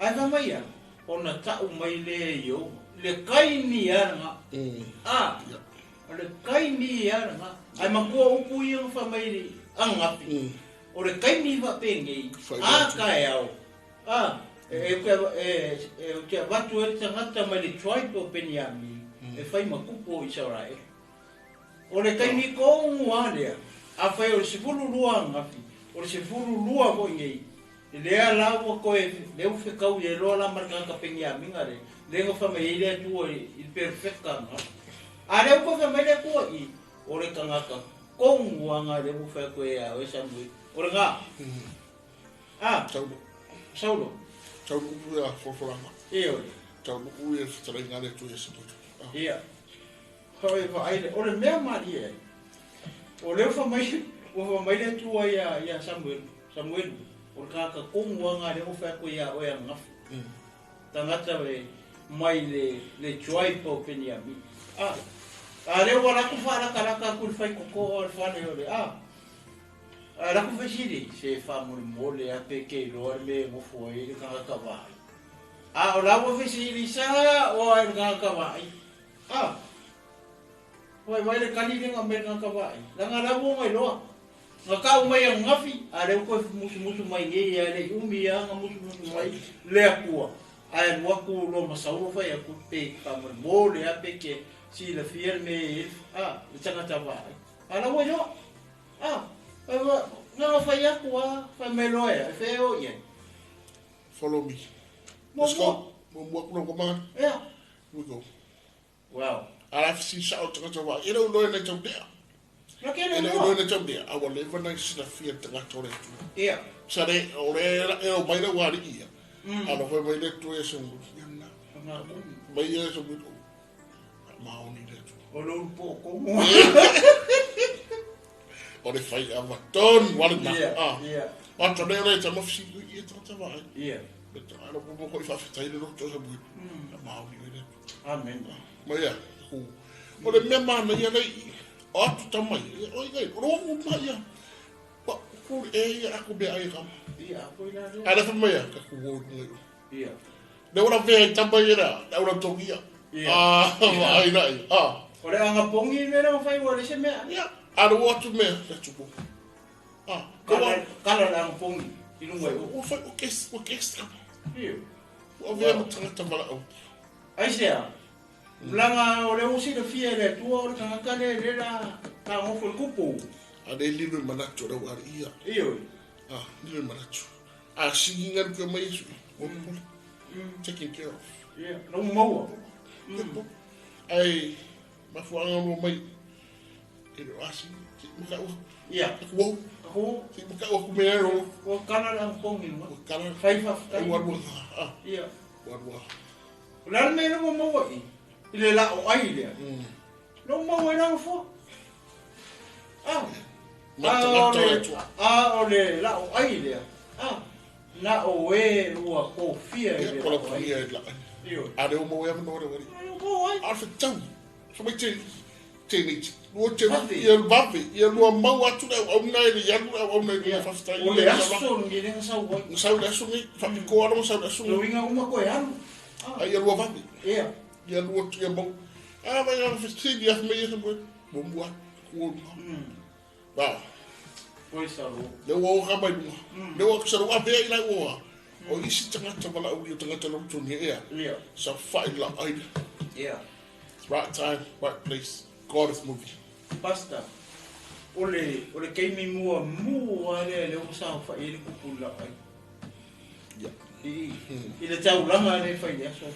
Ae fai mai ia, ona ta'u mai lea i ou. Le kaimi a lagā. Ah, Ia. o le kaimi a lagā. Ae matua upu ia na fai mai i agafi. O le kaimi fa'apenei, Fai a atu. taeao. Ah, e e e e te avatu e le tagata mai le tribe o Peniami, e fai ma kupu o Isaraele. O le kaimi kogu a lea, afai o le 12 agafi, o le 12 fo'i nei, lea la ua koe, lea ua fekau ia loa la ma le tagata Peniamiga lea, lea na fai mai ai le Atua i le perfecta agafi. A lea ua koe fai mai le Atua i, o le tagata kogu aga lea ua fai atu e a oe Samuelu. O le gā. Ah, Saulo. Saulo. Saulo upu ia folafolaga. Ioe. Saulo upu ia fetalaiga le Atua ia Samuelu. Ah. Ia. Hoi va'ai le, o le mea malie ai. O lea ua fai mai, ua fai mai le Atua ia, ia Samuelu. Samuelu, o le tagata kogu aga lea ua fai atu ia oe agafi. Tagata e mai le, le tribe o Peniamina. Ah, a lea ua latou fa'alakalaka atu i le faikoko o le fale o le, ah, a lakou fesili, se fa'amolemole a pe ke iloa le mea e gofo ai le tagata va'ai. A o la ua fesili sa o ai le tagata va'ai. Ah, Wai mai le kali le nga mai le tagata va'ai. Laga la ua mailoa. Ga ka'u mai agafi, a lea ua koe musumusu mai nei ia le'i umi a ga musumusu mai le Atua. Ae alu atu loa ma Saulo fai atu pe fa'amolemole a pe ke silafia le mea e a le tagata va'ai. A la ua iloa. A, ga fai atu a, fai mai loa ea, e fea o i ai. Follow me. Let's Muamua. go. Muamua ku lau kamanga. Ia. Here we go. Wow. A la fisi sa o tagata wa. E le uloe nei tau dea. La ke le E le loa. uloe nei tau dea. A ua leva nai silafia tagata o le Atua. Ia. Sa le, o le, e o mai le ua alii ia. A lo fai mai le Atua ia sa ngulu. Ia na. Nga komu. Mai ia sa ngulu. Maoni le Atua. O lo po komu. O le fai a matonu wale na. Ia. Ah. Ia. A tane o le tama fisi i e tagata wa. Ia. Le tagata mo mo ko i whawhitai le roto sa ngulu. Maoni le Atua. Amen. Ma ia, ku. O le mea mana ia nei, o atu tamai, o i ngai, o roa ma ia. Pa, ku e ia aku mea ai kama. Ia, ko ila le. A le fa mai ia, ka ku o ngai. Ia. Le ora vea i tamai ia, le ora tongi ia. Ia. Ah, ma ai nai. Ah, O le anga pongi me na fai wa le se mea. ia, a le atu mea, le tupu. Ah, ka wa, Kala kala le anga pongi. I lunga i o. o fai, o kes, o kes kama. Ia. O vea ma tangata mala au. Ai se a. Langa o le usi le fia le tua o le kangaka le le la ka ngofo le kupu. A le lilo i manatu o le wari ia. Ia. Ah, lilo i manatu. A singi nganu kia mai isu. O pole. Taken care of. Ia. No maua. Ai, mafuanga lo mai. E le asi, si maka o, Ia. aku wau, Ako si maka o ku mea ro, o kala le anga pongi lunga. o kala, Fai fa ai fai. warua, ah, Ia. warua. O le me no maua i. I le la o ai lea. No maua i langa fua. Ah. Mata mata le tua. A o le la o ai lea. Ah. Na o e ua kofia i Ia le kola la o ai. punia e la. Io. A reo mo ea mano re wari. Ai o ko ai. A fe tau, fa mai te, te nei, lua te, Vave. ia vave, ia lua mau atu le au nai le ialu au au nai le whawhitai. O le aso ngi le sau ai. Ngā le aso ngi, whapiko aro ngā le aso Lo ngi. inga uma ko e alu. Ah. Ai ia lua vave. Ia. Ia lua tu ia mau. A vai a fesili ia mai ia mo. Mo mua ku. Ba. Koi sa lo. Le ua o ka mai lunga. Le ua sa ua vea i lai ua. O isi tangata wala uri o tangata lo tuni ea. Ia. Sa whai la ai. Ia. Right time, right place. God is moving. Basta. O le keimi mua mua le le o sa fa i le kupu la ai. Ia. I i le taulanga le fai le aso.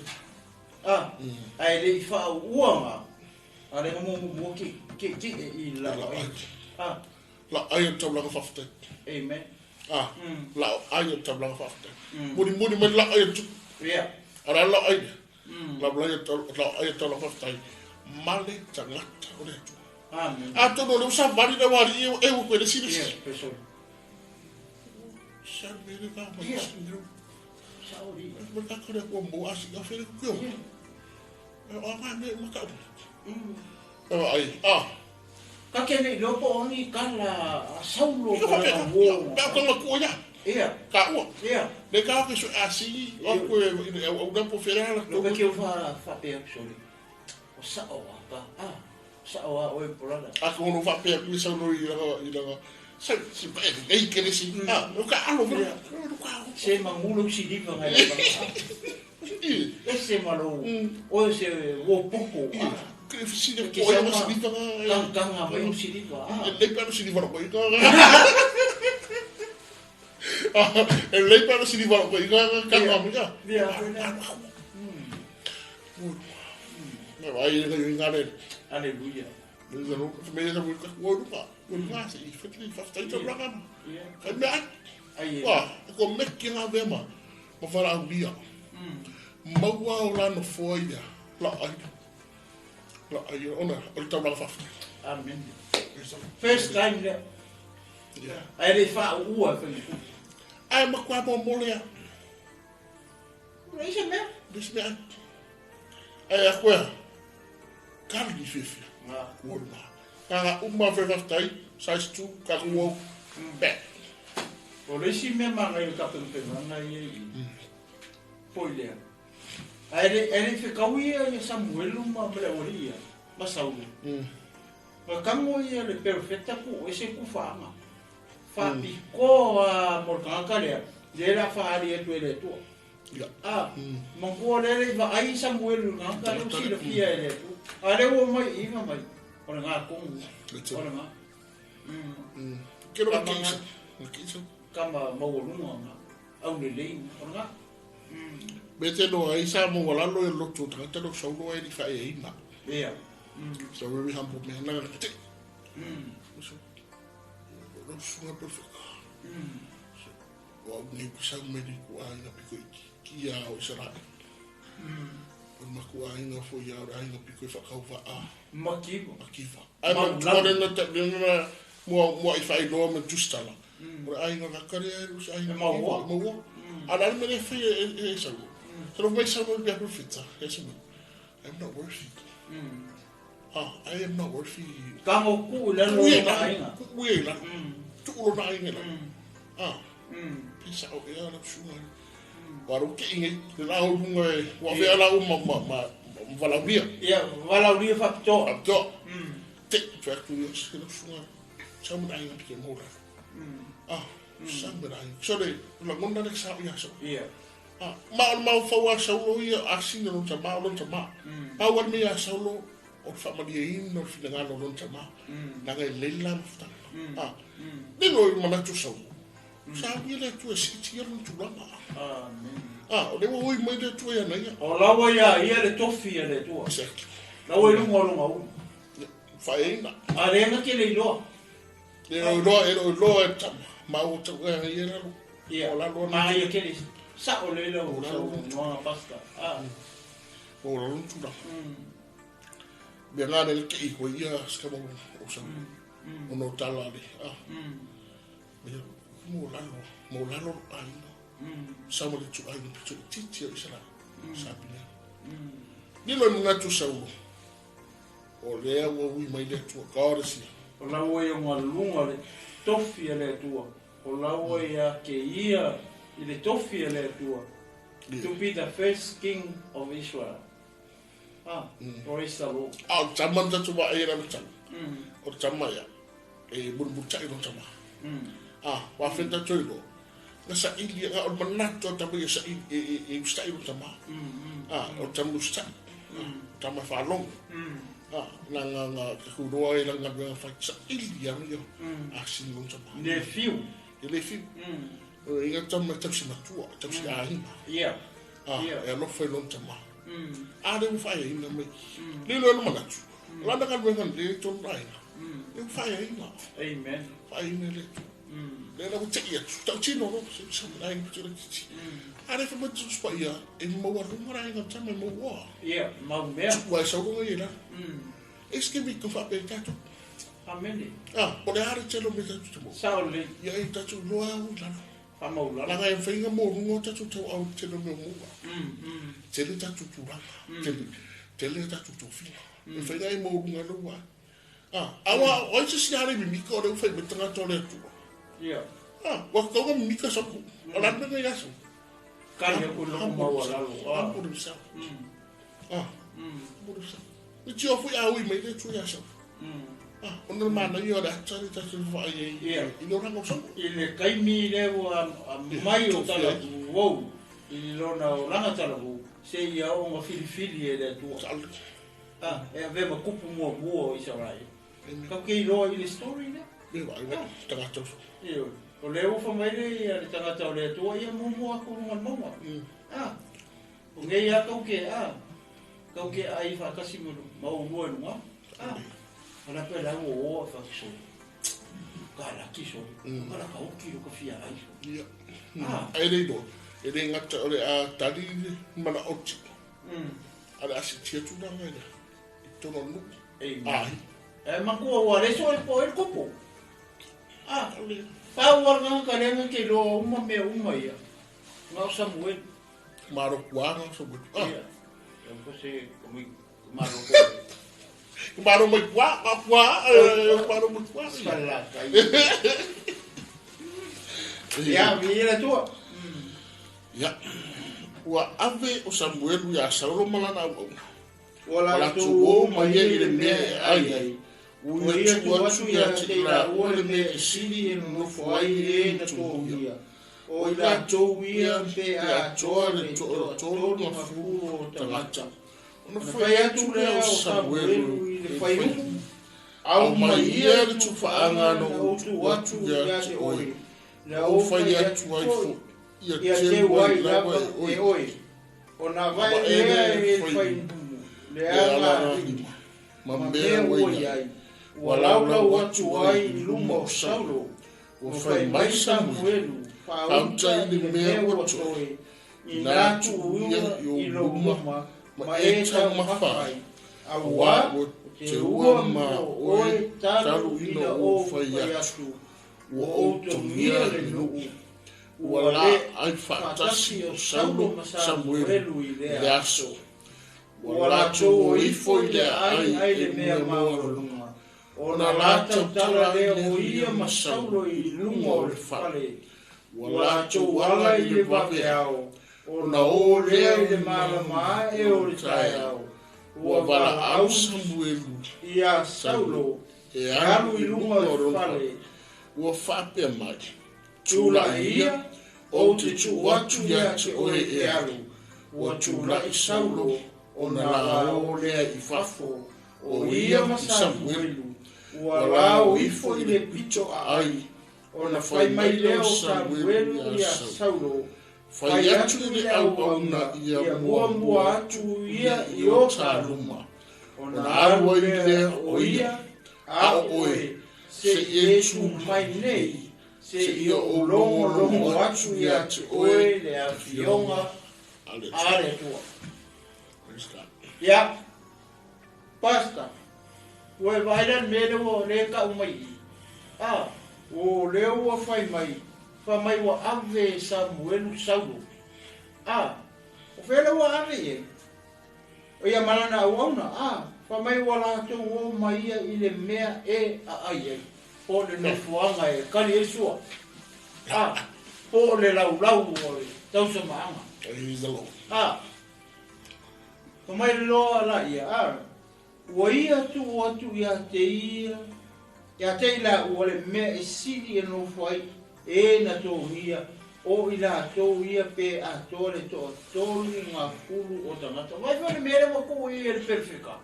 Ah. Ai le i fa uanga. A le mo mo ki ki ki e i la La ai. ai. Ah. La ai o taulanga whawhitai. Amen. Ah. La ai o taulanga whawhitai. Mm. Muri muri mai la ai o tu. Ia. Ara la ai. La la ai o la ai o taulanga whawhitai. Male tangata o le atua. Amen. A tono le usa vari na wari e e upe le siri. Ia, peso. Sa mere ka ma Ia. siri. Sauri. Ma ka kore ko mo asi ka fere ko. E o ma me ma ka. E ai. Ah. Ka ke nei lopo oni kala a saulo Ka ko fa la pe. wo. Ka ko ma ko ya. Ia. Ka ua. Ia. Le ka ke so asi o ko e o na po fere ala Lo to. ke fa fa pe soli. O sa o a ka. Ah. Sa o a o e polala. A ko no fa pe ku sa no i la i la. Sa si pa e ke le si. Ah, o ka alo Ia. O ka. Se mangulo si diva ngai la. I. E se malo. O se wo popo. Ah. Ke si ne Ke ko sa e ma si diva. Kang kang mai si diva. Ah. E lei pano si diva ko i ka. E lei pano si diva ko i ka ka ka mi ka. Ia. Me vai e le ngare. Aleluia. Le no me le ka ko ru ka. Ko ka se i fetli fa fta i to bla ka. Ia. Ka me a Ai. wa ko me ki nga ve ma. Ma fara au lia. Maua o la no foi ia. La ai. La ai ona o le taulanga fa fta. Amen. First time le. Yeah. Ai le fa ua fa ni. Ai ma kwa mo mo lea. Le se me. This man. Ai a koe. Kari fifi. Ah. Kuoruma. Ka uma ve whaftai, size 2, ka kuo, back. O le isi mea magai o tapenapena ia i poi lea. Ae le ae le fekau ia ia Samuelu ma ma le aualii ia, ma Saulo. Ma kago ia le perofeta ku ese ku faaga. Faapikoa mo le tagata lea, lea la faali atu e le Atua. Ia. Ah, makua lea le vaai Samuelu i le tagata lea ua silafia e le Atua. A lea ua mai i ma mai, o le gatogu, o le ga. Kero ka keisa. Ka keisa. Kama maualuga ga, aulelei, o le ga. Me te no ai sa mo walalo e loto tagata lo saulo e li whaeina. Ia. So very humble man. Na te. So lo sunga perfect. Wa nei ku sa me li ku ai na piko i ki a o Israel. O maku ai na fo ia ai na piko i whakauva a Makiva. akiva. Ai ma tuare na te na mua mua i whai loa me tustala. O ai na kare ai o ai na maua. Maua. Ala me le fai e e sa. So lo mai sa mo bia profita. Yes me. I'm not worthy. Ah, I am not worthy. Kango ku i lalo Ui o la, aiga. ui la. Tu lo na ai la. Ah, pisa o ia la sunga. Wa ro ke inge le la o lunga e wa fe ala o ma ma ma valauria. Ia, valauria whapitoa. A to. Te fa ku ia se la sunga. Sa mo ai ke mo la. Ah, sa mo ai. So le la ngona le sa ia so. Ia. Ah, ma o mau fa wa sa lo ia a sina lo ta ma lo ta ma. Pa wa me ia sa lo o fa ma ia ino fi nga lo lo ta ma. Na ga le la mfta. Ah. Ni lo i mana tu sa. Sa ia le tu e si ti ia lo tu la ma. Amen. Ah, o le wo i mai le tu ia na ia. O lawa ia, ia le tofi ia le tua. Exactly. Lawa i lunga o lunga u. Fa e ina. A renga ke le iloa. Le o loa e o loa e ta ma o ta ia la lo. Ia. O la lo Ma na. ia ke le sa o le lau sa o noa pasta. Ah. O la lo tu la. Mea ngā le ke i ko ia ska mo o sa. O no tala le. Ah. Ia mo lalo, mo lalo ai no. Sa mo le tu ai no pitu titi o isala. Sa pina. Ni lo mga tu sa o. O lea ua ui mai le tua God is here. O lawa ia ngā lunga le tofi ia le tua. O lawa ia ke ia i le tofi ia le tua. To be the first king of Israel. Ah, praise the Lord. A o tama nta tu wa e ra tama. O tama ia. E buru tai no tama. Ah, wa fenta toi lo. Na sa ili a o manato tama ia sa i e e e ustai no tama. Ah, o tama ustai. Tama whalongo. Ah, na nga nga ka kuroa e la nga nga fa sa ili ia ia. Ah, sin no tama. Ne fiu. E le fi. O inga tama tau si matua, tau si ahina. Ia. Ah, Ia. e alofa i lona tamā. A le ua faaiaina mai. Le lo e le manatu. Lana galuega le tonu aiga. Le ua faaiaina. Amen. Faaiaina e le Atua. Le la ua te'i atu. Tautino lo, se sa le aiga pito le titi. A le faamatutu supaia, e maualuga le aiga tama e mauoa. Ia, mau mea. Ua e sauloga ia la. E se ke mi ka faapea i tatou. Amen. Ah, o le a le tele o mea tatou te maua. Sa o le Ia e tatou iloa au i lalo. whamaulala. Laga e whainga mō runga o tatou tau au tele o mea mua. Tele tatou tulaga. Tele, tele tatou tofiga. E whainga e mō runga lua. Ah, awa, oi se si hare mimika o le uwhai me tangata o le atua. Ia. Ah, wa kaunga mimika sapu. O la mega i aso. Kai aku loko maualalo. Ah. Humble himself. Ah, humble himself. Ni tio fui au i mai le atua i aso. Ah, ona mana ia o le atari tatou whaai e Ia. i le oranga o sapu. I le kaimi le ua a mai o tala wau. I lona o langa tala wau. Se ia o ngā whiriwhiri e le atua. Sa ale. Ah, e ave ma kupu mua mua o Israel. Amen. Kau ke iloa i le story le? Me wai wai, tangata o sapu. Ia. O le ufa mai le ia le tangata o le atua ia mua mua aku lunga le maua. Ah. O ngei a kau ke ah. Kau ke ai whakasi mo mau mua lunga. Ah. Ala pe la o o whakaso. Ka la ki so. Ka la ka oki o ka fia ai so. Ia. Ah. Ai le iloa. E le gata o le a tali mana oti. A le asi tia tulaga i le i tonu o le nuu. Amen. Ai. E makua ua le so e po e le kupu. Ah. Pau war ngā ka lenga ke loa uma mea uma ia. Ngā o Samuel. Maro kuaga sa wetu. Ah. Ia. Ia ko se komi maro ko. Maro mai kua, ma kua, eh, maro mai kua. Sala kai. Ia, mi ia tua. Ia. Ua ave o Samuelu iā Saulo ma lana auauna. Ua Ua latou latou o o mai mai ai ai i le le mea mea e e ai ai ai. ai. Ua Ua ia ia tuu tuu atu atu iā ia te te i i laua laua le le mea mea e e sili sili e e nonofo nonofo ai ai e e na na togia. togia. O O i i latou latou ia ia pe pe atoa atoa le le toatolu toatolu ma ma fulu fulu o o tagata. tagata. Ona Ona fai fai atu atu lea lea o o Samuelu Samuelu i i le le faiupu. faiupu. Au Au mai mai ia ia le le tufaaga tufaaga na na ou ou tuu tuu atu atu ia ia te te oe. oe. Na Na ou ou fai fai atu atu ai foi foi. Ia teu ai lava e oe. Ona vae lea e le faainumu le alagalima ma mea ua i ai, ua laulau atu ai i luma o Saulo. Ua fai mai Samuelu, Faauta i le mea ua toe, inā tuuina i lou luma ma e taumafa ai, auā ua teua ma oe talu ina ou fai atu, ua ou togia le nuu. Ua laai faatasi o Saulo ma Samuelu i le aso. Ua latou o ifo i le aai ai le mea maualuga. Ona la tautala lea o ia ma Saulo i luga o le fale. Ua latou ala i le vaveao, ona o lea i le malama ae o le taeao. Ua valaau Samuelu iā Saulo e e alu alu i i luga luga o o le lona fale. fale. Ua faapea mai, Tulai Tula'i ia, ia, ou ou te te tuu tuu atu atu iā ia te te oe oe e e alu. alu. Ua Ua tula'i tula'i Saulo Saulo, ona ona laa la o o lea lea i i fafo, fafo, o o ia ia ma ma Samuelu. Samuelu. Ua Ua la lao o ifo ifo i i le le pito pito aai, aai, ona ona fai fai mai mai lea lea o o Samuelu Samuelu iā iā Saulo. Saulo, Fai fai atu atu i i le le auauna auauna, ia ia muamua muamua atu atu ia ia i i o o ta ta luma. luma. Ona Ona alu alu ai lea lea o o ia, ia, a a o o oe, oe, se se i e i e tū tū mai nei, nei, se se i i o o logologo logologo atu atu iā ia te te oe oe le afioga afioga a le a Atua. le Atua. Praise God. Ia, basta. Ua e vaai la le mea lea ua lea e tau mai i. A, o lea ua fai mai, fai mai ua ave e Samuelu Saulo. A, o fea lea ua ave i ai? O ia ma lana auauna, a, fai mai ua latou o mai ia i le mea e aai ai, po o le nofoaga e kali ai sua, a, po o le laulau o le tausamaaga. Praise the Lord. A, fai mai loa laia, a, ua ia tuu atu ia te ia, ia te i laua le mea e sili e nofo ai, e na togia, o i latou ia pe atoa le 30 o tagata. Vai foi le mea lea ua tuu i e le perfeka.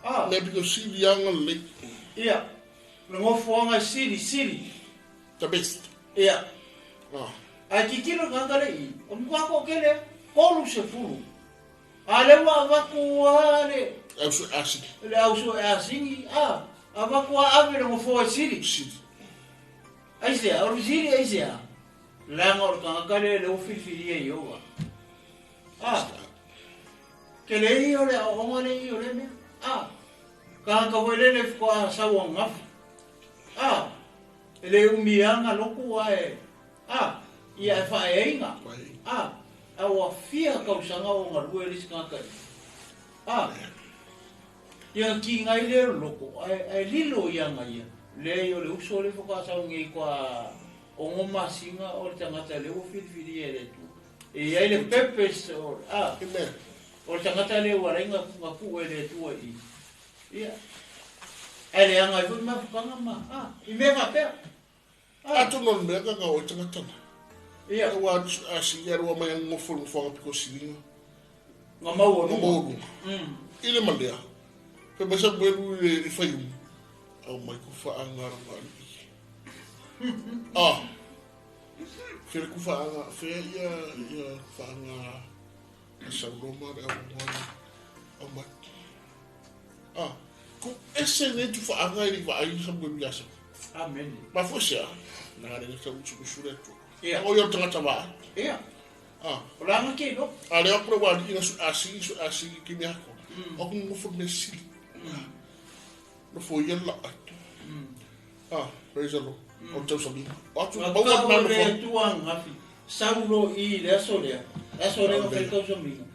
A, Mea pito sili anga lelei. ia, le gofoaga e sili, sili. The best. Ia, Ah, ae titilo le tagata le i, o matua toatele, 30. A lea ua avatu lava le au sue asili. le au sue asigi, a, avatu lava ave le gofoa e sili. Sili. Aisea, o le sili aisea. Leaga o le tagata lea lea ua filifilia i Ieova. A, tele ia o le aoaoga lea i o lea mea. A, tagata foi lele faatoa sau ananafi. A, e le umiaga lotu ae, a, ia e faaeaina. Vai. A, a ua fia tausaga o galue le isi tagata i. A, ia kigai lea o le loko, ae lilo iaga ia. Leai o le uso lea faatoa sau nei toa 6 masina o le tagata lea ua filifilia e le Atua. E i ai le purpose o, a, Amen. o le tagata lea ua ala ai na tuu e le Atua i. Ia, ae leaga ai foi mafutaga ma, a, i mea faapea. A, Atonu o le mea kaka o e tagata na. ia, Ua asili alu mai ang ngofo ngofoanga piko silinga. nga maualuga. Nga maualuga. I le malea. Fai mai Samuelu i le faiumu. Au mai ku whaanga ranga alii. Ah. Fere ku whaanga, fea ia, ia whaanga a Sauloma le au ngwana. Au mai. Ah. Ku ese nei tu whaanga i le vaai Samuelu ia Samuelu. Amen. Ma fo sea, na ngare ngā usu usu le atua. Ia. O ia o tagata vaa. Ia, Ah. o le aga ke lo. A lea kura wā ina su asigi, su asigi ki mea ko. O ku ngofo me sili. No fo ia la atu. Ah, praise the Lord. O tau sami. O atu Nga maua tau na le no fo. Atua angafi. Saulo i le aso lea. Le aso lea nga fai tausamiga.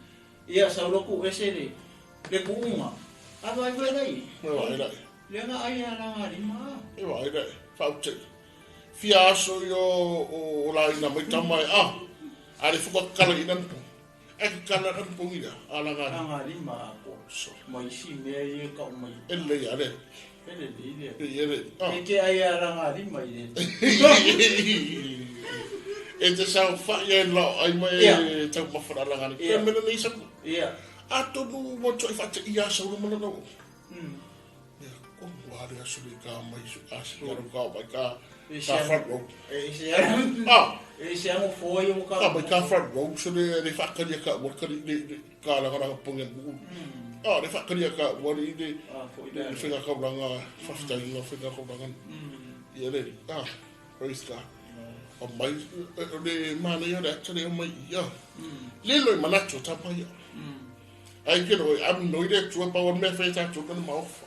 Ia, Saulo ku ese le, le kuunga. A vai vai lai. Me wā ira. Le nga ai a langa lima. E wā ira. Whaute. Fia aso i o la ina mai tama e. Ah, a le fuka kala ina npo. E ka kala ina npo ina. A la ngā. Langa lima a ko. So. Ma isi mea i e kau mai. E le ia le. E le le le. E le. Ah. E ke ai a langa lima i le. E te sau wha ia e lau ai mai Ia. e tau mawhara la ngani. Ia. Pe mena nei sau. Ia. Atonu mo toi wha te ia sau mana nau. Ia, ko wā le aso le ka mai su asi ka rau ka mai ka Ka front row. E se anu. Ah. E se anu foi o ka. Ah, mai ka front row so le le whakaria ka ua kari le le ka la ka ponga mu. Ah, le whakaria ka ua le le Ah, foi le le. whenga kauranga whawhitainga whenga kauranga. Ia le ah, praise God. O mai le mana ia le atare o mai ia. Lilo i manatu o tapa ia. Ai ke roi am noi le tua pa o mea whai tātou kana maofa.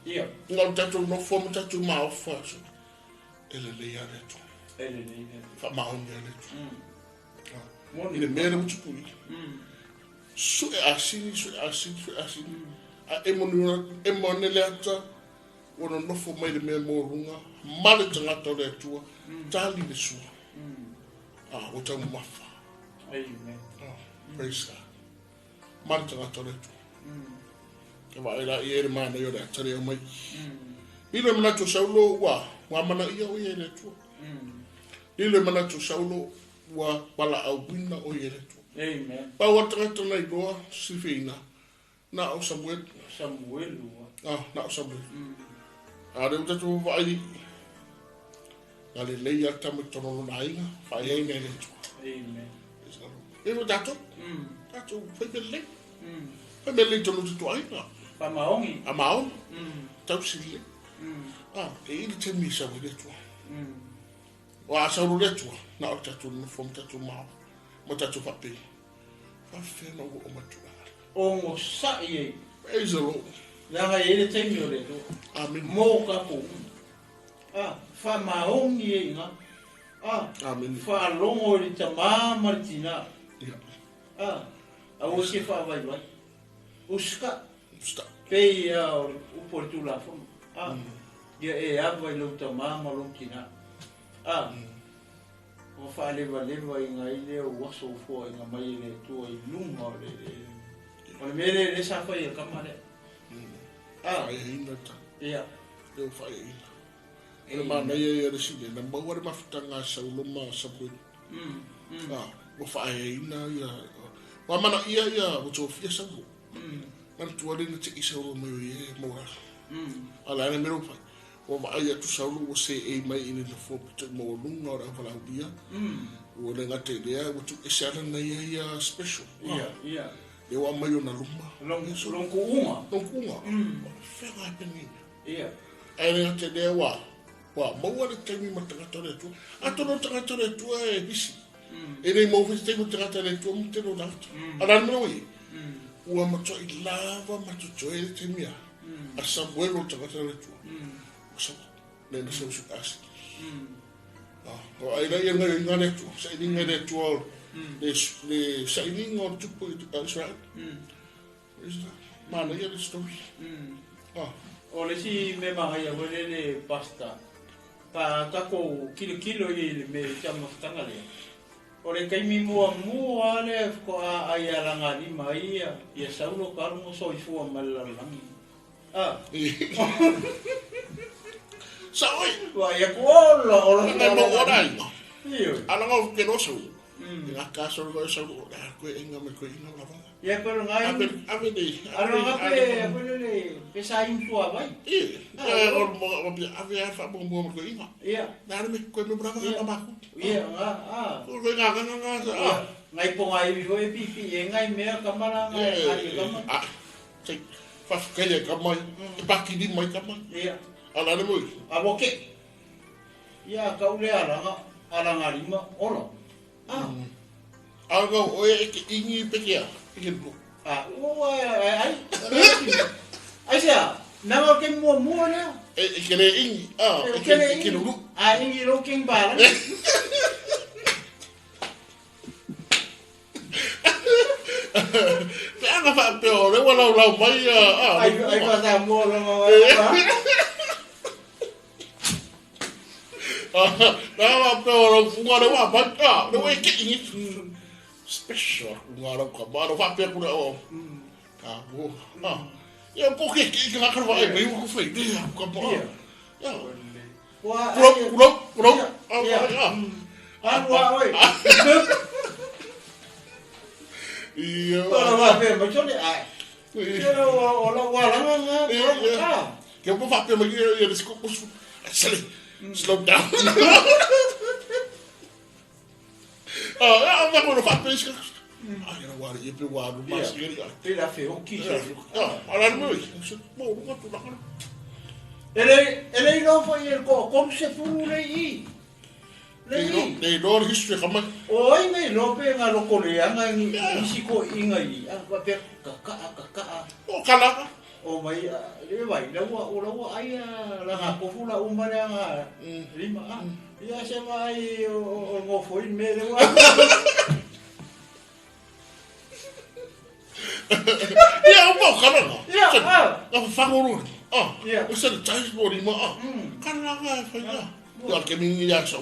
Ia. Ngā o tātou nofo mo tātou maofa. So, e le le ia le atua. E le le. le. Wha maoni ia le atua. I Moni. le mea le utupu i. Sue asini, sue asini, sue asini. A e moni e moni le ata, wana nofo mai le mea mō runga, male tangata o le atua, tali le sua. Ah, o tau mafa. Amen. Ah, praise God. Male tangata o le atua. Ke wa ela i e le mana i o le atare o mai. Lilo e manatu o Saulo ua, ua mana ia o ia e le atua. Lilo e manatu o Saulo ua wala au wina o ia e le atua. Amen. Pau a tangata nei loa, silifeina, na o Samuel, Samuel ua. ah, na o Samuel. A re utatu vai, na le lei a tama tono na inga, whai ai nei le atua. Amen. E o tātou, tātou, whai me lei. Whai me lei tono te tua inga. Pa maongi. A maon, tau sile. Ah, e ili te misa o le atua. O a sauro le atua, na o tātou nofo mo tātou mao, mo tātou whape. Whawhena o o matua. O ngo sa i e. Praise the Lord. Langa e le taimi o le atua. Amen. Mō ka ko. Ah, fa maongi e inga. Ah, Amen. fa longo i le tamā ma le tina. Yeah. Ah, a o se fa vai vai. Uska Stop. pe ia o le upo le tulafono. Ah, ia e ava i lou tamā ma lou tina. Ah, o fa leva leva i ngai le o aso o fua i ngā mai e le tua i lunga o le le. O le mele le sa fai e kama le. Ah, Whai heina ta. ia. Leo whai heina. O le mana ia ia le sine. Na maua le mafutanga a Saulo ma Samuel. Ah, o whai heina ia. Wa mana ia ia o tō fia Saulo. Mana tua le na te i Saulo mai o ia maura. Ala ana mero whai. Wa wa ai atu Saulo o se e mai i le nafua pito i maua lunga o le awala uia. O le ngate lea, o tu ese ala na ia ia special. Ia, ia. Le wa mai o na luma. Long long kuunga. Long kuunga. Whenga e pengi. Ia. Ai le te lea wa, wa, maua le taimi ma tangata o le atua. A tono tangata o le atua e bisi. E nei mau whiti taimi tangata o le atua mu te no tangata. A nani mena oi. Ua matua i lava matutoe le taimi a. A Samuel o tangata o le atua. O Samuel, le na seu su asi. Ah, o ai la ia ngai ngā le atua. Sa ini ngai le atua o le, le sa ini ngā o tupu i Israel. Mana ia le story. Ah, O le si me maha ia wele le pasta. Pa tako kilo kilo i le me te mafutanga le. O le kaimi mua mua le ko a ai a langa ni mai ia ia saulo ka rungo soifua ma le lalolagi. Ah, Sa oi, wa ia ko ola ola ngai mau ora ai. Io. Ala ngau ke no sau. Nga ka sau ko sau ko la ko inga me ko inga la vanga. Ia ko ngai. Ave ave ni. Alo ngape ko le le pesa in tua vai. E, e o mo mo ave a fa mo mo ko inga. Ia. Na me ko me brava nga ma ko. Ia nga ah. Ko ko nga nga nga ah. Ngai po ngai vi foi pi pi e ngai mea kamara ngai ai kama. Ah. Te fa ke le ka mai. Te pa ki ni mai ka mai. Ia. Ala le moi. A woke. Ia ka ule alanga alanga lima ola. Ah. Aga o e ke ingi pe ke a. Ke no. Ah, o ai ai. Ai sia, na ke mua mua le. E ke le ingi. Ah, e ke ke no. A ingi ro king bala. Te anga fa pe o le wala lau mai a. Ai ai pa sa mua lo ma. Na wa pe o ro funga le wa mai a. Le we ke ingi. Special unga ro ka ma ro fa pe ku le o. Ka wo. Ah. Ia po ke ke ka ka wa e me ku fe de ka mo. Ya. Wa Kuro kuro kuro. Ia. Ah. Ah wa oi. Ia. Ora wa pe ma chole ai. Ia o la wa la nga nga. Ke po fa pe ma ia le sku. Sele. Slow down. Ah, ah, ma no fa pesca. Ah, era wari e pe waru ma si ri. Pe la fe oki sa. Ah, ala mo. Mo no tu la. Ele ele ilo foi el ko ko se furu le i. Le i. Le lo history kama. O ai nei lo pe nga lo ko le anga ni isi ko inga i. Ah, pa pe ka ka ka ka. O kala. O mai le vai la ua o la ua ai la nga ko fu la uma le anga lima a. Ia se vai o ngo foi me le ua. Ia o mo kala. Ia ah. La fa ngoro. Ah. Ia. O se tai mo lima ah. Kala ga fa ya. Ia ke mi ia so.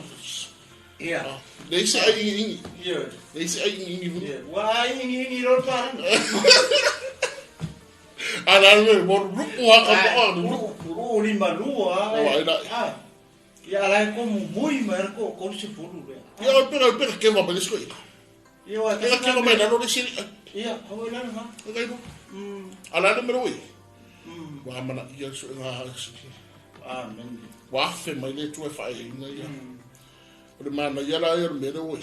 Ia. Le se ai ingi. Ia. Le se ai ingi. Ia. Wa ingi ingi ro pa. Ala le mo rupu ha ka mo. O lima lua. Ah. Ia ala ko mu mui ma ko ko se furu le. Ia o pera pera ke va ba sko. Ia wa Ke ke ma na lo le se. Ia, o ila ma. Ngai no. Ala le mero i. Wa mana ia so nga. Amen. Wa fe mai le tu e fa e ina ia. O le mana ia la ia le mero i.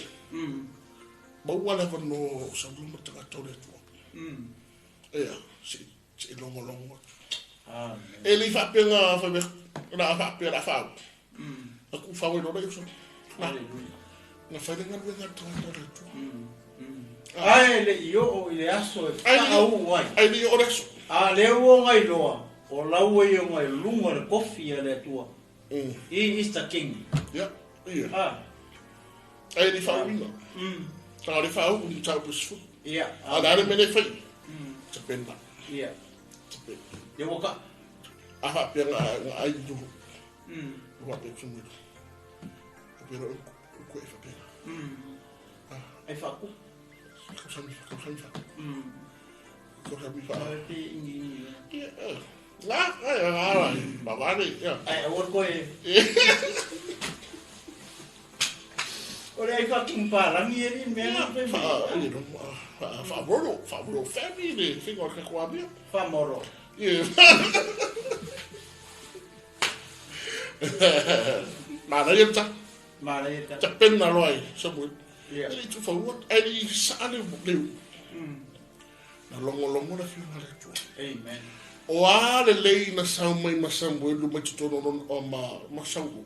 Ba wa le no sa lu ma ta tole tu. Ia, si si longo longo. Amen. E le fa pe nga fa me na fa pe la fa. A ku fa we lo le so. Hallelujah. Na fa le nga le nga tole tu. Ai le io o ile aso e fa u ai. Ai le o le so. A le o ngai loa. O lau e o ngai lunga le kofi a le atua. He is the king. Ia. Ia. Ah. Ai le fa u ina. Ta le fa u ni ta pu su. Ia. A la le mele fa. Ta pena. Ia. Ta pena. Ia waka. A fa pe nga ai du. Wa pe ku mi. A pe ro ku e fa pe. Ai fa ku. Ko sa mi fa, ko sa mi fa. Ko sa mi fa. Ai te ingi ingi. Ia. La, ai ai ai. Ba va le. Ia. Ai o ko e. O le ai fa king pa rangi e ni me Ia, pe fa ai no fa rolo, fa rolo family le fingo ka kwa bia. Fa moro. Ia. Ma na ia ta. Ma le ta. Ta pena lo ai, sa mo. Ia. E tu fa ua, e i sa le leu. Na longo longo la fiona le tu. Amen. O a le lei na sau mai ma Samuelu mai totonu o o ma ma Saulu.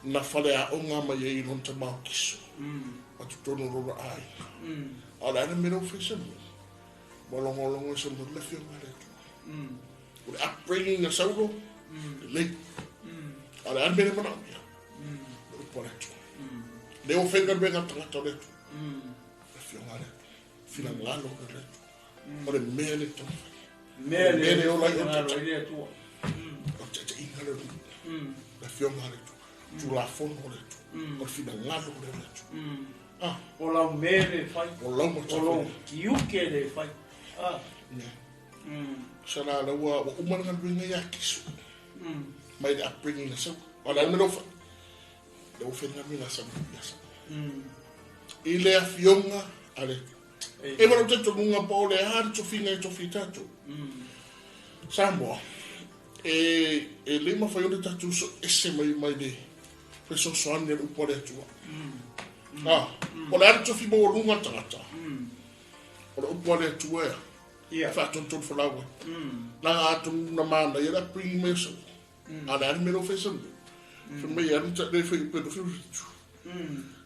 Na fale a onga mai e i lon ta mau kiso. Ma totonu o lona ai. A le ana mera o fai Samuelu. Ma longo longo e Samuelu la fiona le tu. O le upbringing a Saulu, le lei. A le ana mera mana ia. Le upo le tu. Le o whenga menga tangata o le tu. Le fionga le tu. Fina ngalo le tu. O le mea le tu. Me le Mele o lai o ngalo tata. i le atua. O te te inga le tu. Le fionga le tu. Tu la fono le tu. O le fina ngalo le tu. Ah, O lau me le fai. o lau ma O lau kiuke le fai. Ah. Ne. Sa la la ua ua umana nga luenga ia kisu. Mai le upbringing na sau. O la melo fa. Le o whenga luenga sa ia sa. I le afionga a le tu. E wala te tolunga pa o le a te tofinga e tofi tātou. Samoa. E le mawhai o le tātou so ese mai mai le fesoasoani le upo le atua. Ah, o le a te tofi mo lunga tangata. O le upo le atua ea. Ia. Whaatontonu whalaua. Nā ngā atu na mana ia la bring me so. A le ani mero whaisa mo. Wha mai ani ta le whai upe no whiu.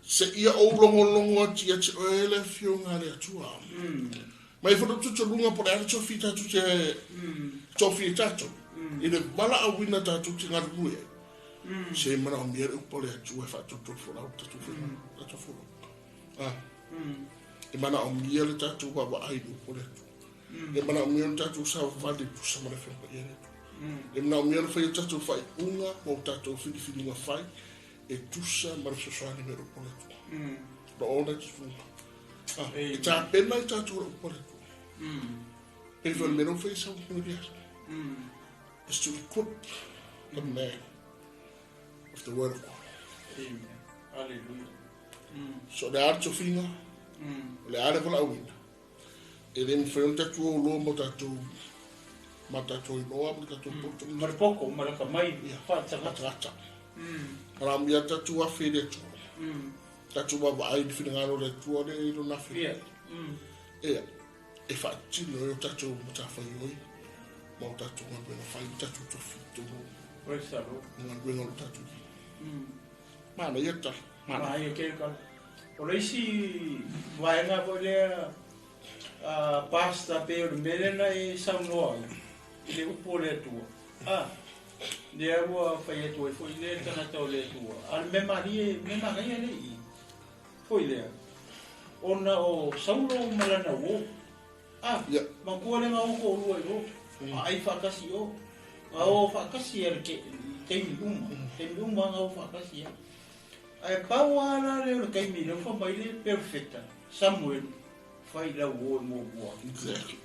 Se ia o longo longo ati ati o e le fionga le atua. Mai whanau tutu lunga po le ana tofi tātou te tofi tātou. I le wala a wina tātou te ngā rue. Se mana o mea le upo le atua e whaatontonu whalau tātou whenga. Tātou whalau. Ah. E mana o mea le tātou wawa ai le upo le atua. E mana o mea le tātou sa wale tu sa mana whenga ia le atua. E mana o mea le whai o tātou whai unga, mo tātou whiriwhiringa whai, e tusa mara fesoasoani me le upo le atua. No ona te tunga. Ah, e tā pena i tātou le upo le atua. E whai mea whai sa upo le atua. Is to equip the man with the word of God. Amen. Hallelujah. So le a tofinga, le a le wala awina. E le mwhai o tātou o loa mo tātou ma tātou i loa, ma tātou poto. Ma le poko, ma le ka mai, Ia. wha tangata. Tangata. Manaomia tatou afe i le Atua. Tatou vaavaai i le finagalo o le Atua lea e i lona afe. Ia, e faatino ai o tatou matafaioi ma o tatou galuega fai, o tatou tofi i totonu o galuega o lo tatou i. Manaia le tala. Manaia tele tala. O le isi vaega foi lea Pastor pei o le mea lea na e saunoa ai i le upu o le Atua. A, lea ua fai atu ai foi lea tagata o le Atua. A o le mea malie, mea manaia lea i i. Foi lea, ona o Saulo ma lana uo. A, matua lea na o toalua i o, aai faatasi i o. Na o faatasi lava i taimi uma, taimi uma na o faatasi lava. Ae pau lava la lea o le taimi lea ua fai mai le perofeta Samuelu, fai lau uo e muamua. Exactly.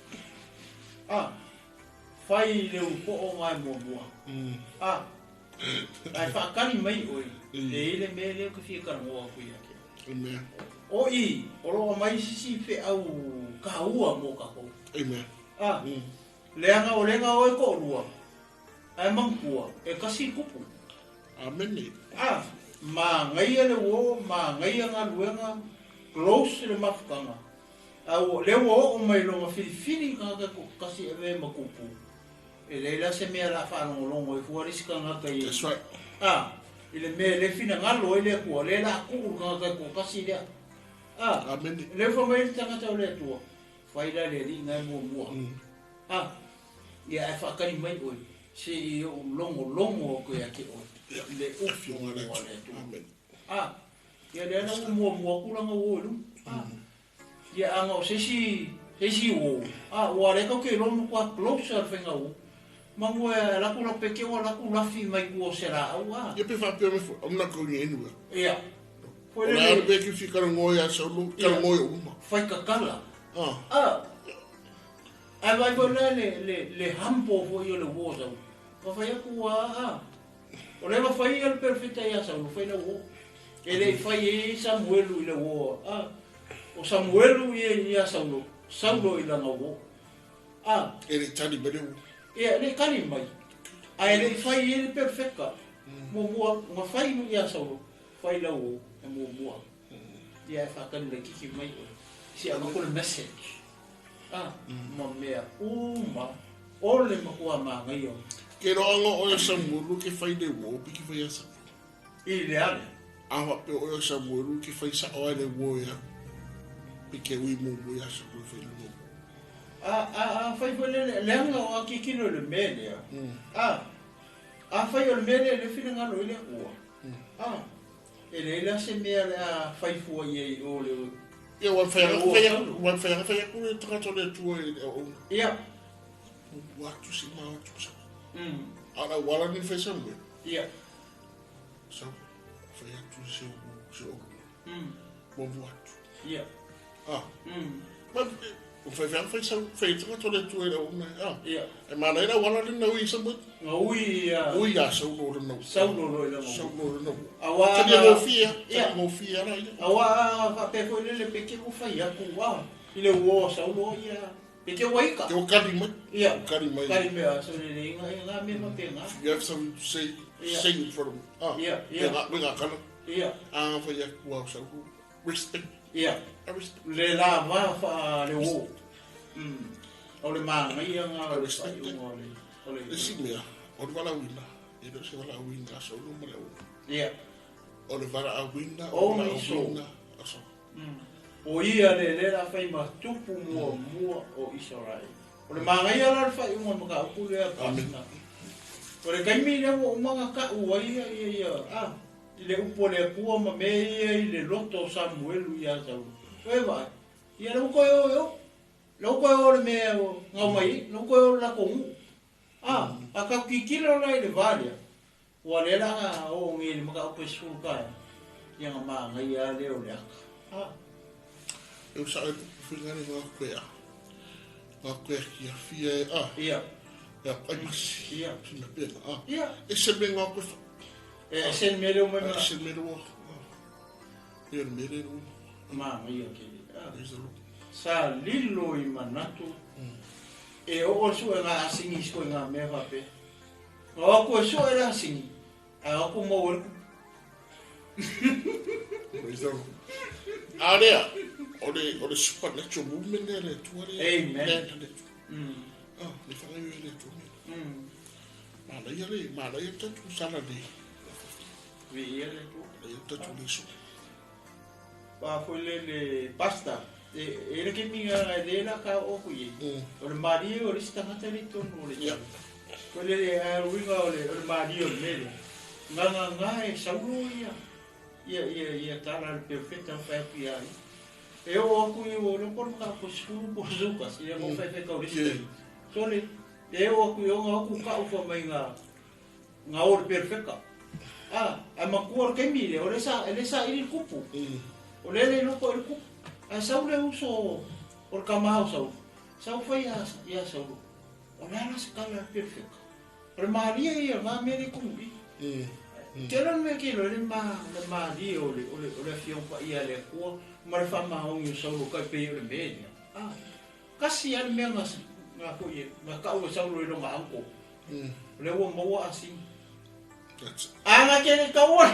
A, fai le ulu po'o na e muamua. A, ae faatali mai oe, e i ai le mea lea ou te fia talanoa atu ia te oe. Amen. O i, o lo o aumai sisi feau taua mo tatou. Amen. A, leaga o lea na o e toalua, ae manatua, e tasi le tupu. Amene. A, manaia le uo, manaia galuega, close le mafutaga. A ua, lea ua oo mai lona filifili tagata toatasi e avea ma tupu. E leai la se mea o le a faalogologo ai fua le isi tagata i, That's right. a, i le mea e le finagalo ai le Atua, lea o le a tuu le tagata toatasi lea. A, Amene. lea ua fai mai le tagata o le Atua, fai la le alii na e muamua. A, ia ae faatali mai oe, se i ou logologo atu ia te oe, le upu Afioga i le a le Atua. Atua. Amen. A, ia lea la ua muamua atu lana uo i luma. A, ia ana o se isi uo, a, ua lea tatou te iloa matua close le faiga uo. Manu e latou la peke ua latou lafi mai tua o se laau, a. Ia pe faapea mai foi, I'm not going anywhere. Ia. Foi O le lele a pe ki fia talanoa ia Saulo, talanoa i uma. Fai tatala. Ah. A, ae vaai foi la le humble foi o le uo o Saulo. Ma fai atu a, a. O lea ua fai ia le perofeta ia Saulo, fai lau uo. E le i fai ai Samuelu i le uo. A, o Samuelu ia ia Saulo, Saulo i lana uo. A. E le i tali mai le uo. Ia, e le i tali mai. Ae le i fai ai le perofeta. Muamua, na fai ia Saulo, fai lau uo, e muamua. Ia e faatali laitiiti mai oe. Se avatu le message. A, ma mea uma, o le matua manaia. Ke roanga o Samuelu ke fai le uo, pe ke fai a Samuelu. I le ale. A faapea o Samuelu ke fai sa'o ai le uo ia. Pe ke ui muamua ia Samuelu fai le uo. A, a, a fai foi le leaga o akikilo i le mea lea. A, a fai o le mea lea le finagalo i le Atua. A, e leai la se mea o le a fai fua i ai o le Ia, ua fai Le uo fai Saulo. ua fai fai atu le tagata o le Atua i le auauna. Ia. Ua atu si ma atu sa. A la ua la ni fai Samuelu. Ia. Sau, fai atu se o se o. Muamua atu. Ia. A. Ma o fai fai fai sau fai tagata o le Atua i le auauna. A. Ia. E mana ina wala le nau i Samuelu. Nga ui ia. Ui ia Saulo le nau. Saulo lo i lana uo. Saulo le nau. Aua Tali na- ngofia, Ia. tali ngofia la ia. Aua a faapea foi lele pe ke ua fai atu, a, i le uo o Saulo ia. Pe ke ua ika. Ke ua kali mai. Ia. Ua kali mai. Kali mai a Saulo le inga, inga me ma pe nga. You have something to say, Ia. say in front of me. Ah. Ia, ia. Me nga, me nga kala. Ia. A fai atu au Saulo. Respect. Ia. I respect. Le la va fa le uo. O le manaia nga I o le respect it. faaiuga o le, o le Le si mea, o le valaauina. E le o se valaauina a Saulo ma le auauna. Ia. O le valaauina, O o le ni so. valaauina a Saulo. O ia le le la fai ma tupu muamua o Israel. O le manaia la le faaiuga o le mataupu lea Amen. pasina. O le taimi lea ua uma na ka'u ai ia, ia, ia, a, i le upu o le Atua ma mea ia i le loto o Samuelu ia Saulo. Oe vaai, ia le ua toe o e o. Le ua toe o le mea o ngau mai ai, le ua toe o le latou nuu. A, a tatou kikilo la i le va lea, ua lea la na oo nei i le mataupu e 10 taeao, ia na manaia lea o le aka. A. E usa e tupu whinga ni ngā koe a. Ngā koe a ki a fia e a. Ia. Ia, ai masi. Ia. Sina pena a. Ia. E se me ngā koe wha. E se me leo mai E ma. se me leo. Ia le me leo. Manaia ke le. A. Praise the Lord. Sa lilo i manatu. E oo sue ngā asingi sue ngā mea faapea. Ngā wako e sue le asingi. A o ku mo le. Praise the Lord. A lea, o le supernatural movement lea le Atua lea. Amen. Lea le Atua. Ah, le whangai le Atua mea. Manaia le, manaia tatu sala le. Vi ia le tu. Le tatu le so. Pa foi le le pasta. E le ke minga le la ka o ku ye. O le mari o le stangata le tonu le. Yeah. Ko le le a uinga o le mari o le mele. Nga nga nga e saulo ia. Ia ia ia tala le perfecta fa pia. E o ku i o le ko ka ko suru ko zuka si e mo fa fa ka o le. So le e o ku i o nga ku ka o fa mai nga nga o le perfecta. Ah, a makua ke mi le o le sa ili kupu. O le le loko le kupu. A sau le uso o le kamahau sau. Sau fai ia sau. O le ala se kala perfecta. O le maria ia ngā mea le kungi. Te lon mea ke lo le maria o le fion pa ia le kua. Ma le whamahongi o sau lo kai pe o le mea ia. Ah, kasi ale mea ngā ko ia. Ngā kau o sau lo i longa anko. O le ua maua asini. A ngā kere kaua.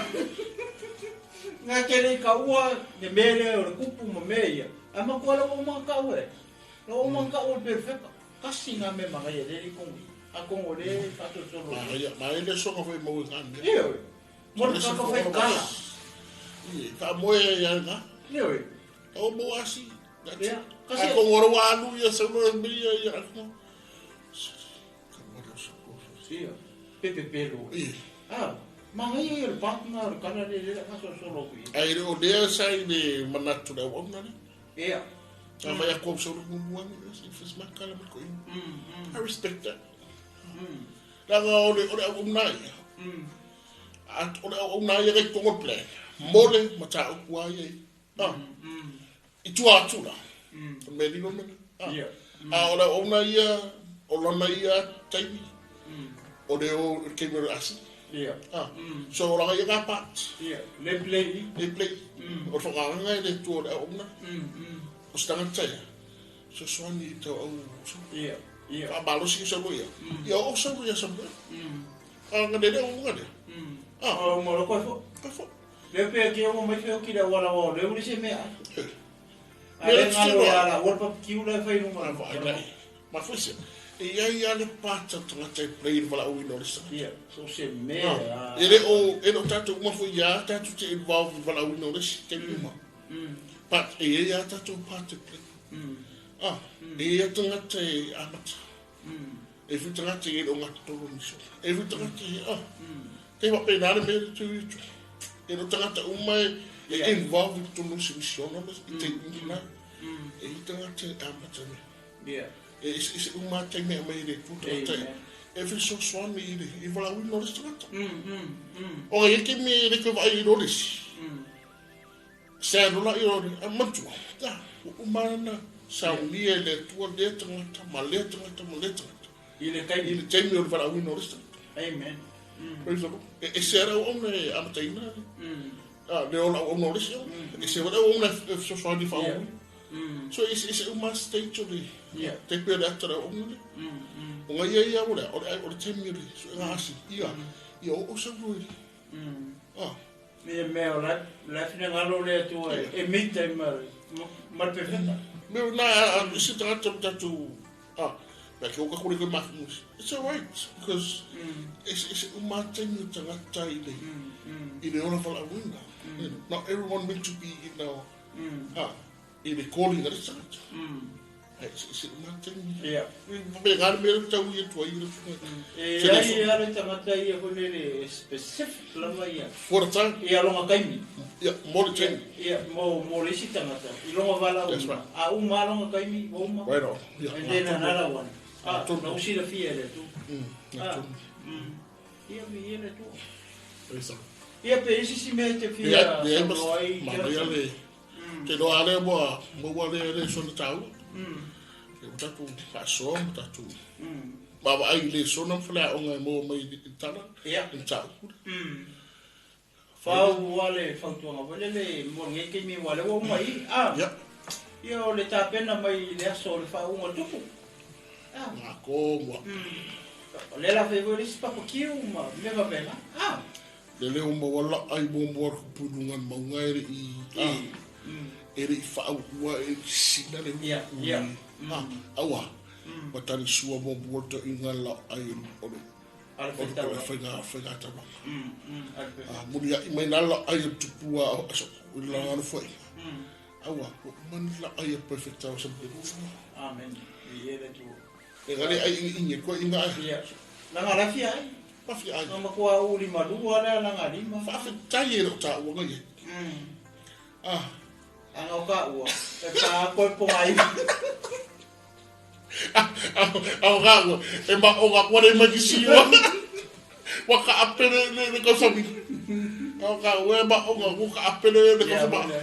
Ngā kere kaua ne mele o le kupu ma mea ia. A makua lau o mga kaua e. Lau o mga kaua perfecta. Kasi ngā mea mga ia le kongi. A kongo le whatosolo. Ma ele songa whai mau i ngā mea. Ia oe. Mo le kaka whai kala. Ia, ka moe ia ngā. Ia oe. Ka o mau asi. Ia. A kongo rawa anu ia saulo e mea ia. A kongo. Ka moe o saulo. Ia. Pepe pelo. Ia. Ah, mga ia ia le partner o le kala le le whatosolo kui. Ai le o lea sai le manatu le au le. Ia. A vai a como saulo mumu anu. Fes makala ma ko I respect that. Langa o le au unai. A o le au unai e kongo plan. Mole mata o kua ia. Ah. I tua atu la. Me lilo mena. Ia. A o le au unai ia o lona ia taimi. O le o kemero asi. Ia. Ah. So o langa ia ngā part. Ia. Le play. Le play. O whakaanga le tua o le au unai. O stanga taia. So swani i tau au. Ia. Ia. A malo si sa ia. Ia o sa ia sa. A ngane le o ngane. Ah. O mo lo ko fo. Ko fo. Le pe ke o mai fe o ki le wala o le uri se mea. A le ngalo ala o pa ki ula fai no ma. Ma foi se. E ia ia le pata tangata e play wala o ino le sa. Ia. So se mea. E le o e no tatu uma foi ia tatu te involve wala o ino le sa te uma. But e ia tatu pata play. Ah, e ia tangata e amata. E fui tangata e o ngā toro miso. E fui tangata e, ah. Te wapē nāre mea le tū itu. E no tangata uma e involve i tonu se misiona i te ingina. E i tangata e amata mea. Ia. E se uma te mea mei le tū tangata e. E fui so swami i le, i wala wino le tangata. O e ke me le koe vai i rorisi. Se anola i rori, a matua. Ta, umana. Sa unia le tua le tangata, ma le tangata, ma le tangata. I le taimi. I le taimi o le wala wino le tangata. Amen. Praise the Lord. E se ara o ona e amataina. Ah, le ola o ona o le se. E se wala o ona e soswani wha o. So e se uma stage o le. Te pia le atara o ona le. O ngā ia ia o le, o le taimi o le, so e ngā asi. Ia, ia o sa rui. Ah. Ia mea o la whina ngalo le atua e mita i ma perfecta. Me na isi tangata tatu ah like o ka kore ko mafu. It's all right because it's uma taimi tangata i le i le ola wala wina. Not everyone meant to be in our ah i le calling that it's tangata. It's uma taimi. Yeah. Me ngā me le tau i tua i le E ai ia le tangata ia ko le specific lava ia. For the time. Ia longa kaimi. Yeah, more than ia mo le isi tangata i longa vala uma. A uma longa kaimi uma. Right on. Yeah. And then another one. Ah, na usira fia le tu. Ah. Ia vi le tu. Ia pe isi si me te fia. Ia ma ia le. Te lo ale mo mo le le sona tau. E o tatu whasoa, mo tatu. Ma wa ai le sona mwhale o ngai mo mai i tala. Ia. I tau. Whau wale whautuanga wale le mo ngai ke mi wale o mai. Ah. Ia. Ia o le tapena mai le aso o le whaunga tupu. Ah. Ngā kō mua. O le la whai le si papakiu ma me mapena. Ah. Le leo mauala ai mo mo ku pulunga maunga e i e le fa ua e sina le Ia, ia. Aua. Matani sua mo mo to inga la ai o le Ale o le fetaua. faiga faiga tawa. Ale fetaua. A muri ai mai na la ai o tupua o aso i la ngano foi. Aua, o man la ai e perfecta o sa pe Amen. Ia le Atua. E gale ai ingi ingi ko inga ai. Ia. Langa lafia ai. Mafi ai. Nga makua uli malua lea langa lima. Faafetai e loo taua ai. Ah, Anga o ka ua. E pa koe ponga i. au ga e ma o ga kore ma ki siwa. Wa ka apele le le ka sami. Au ga we ma o ga ku ka apele le ka Ia, sama. mo le.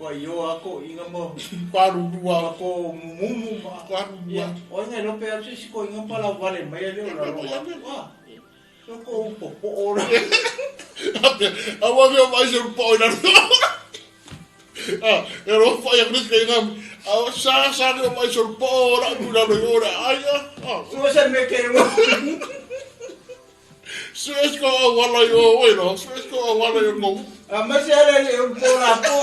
Kua io ako inga mo. Kwa ru rua. Ko mumumu ma. Kwa ru Ia, rua. o inga lope au sisi ko inga pala wale mai le o la roa. So ko upo po o la. Au wa me mai se po ina. Ah, e ro fa ya kris ke ngam. Au sa sa ke mai se po la ku la ro ora ai ah. So se me ke ro. Sues ko au wala yo we no. Sues ko au wala yo ngo. A ma se ale le un po la po.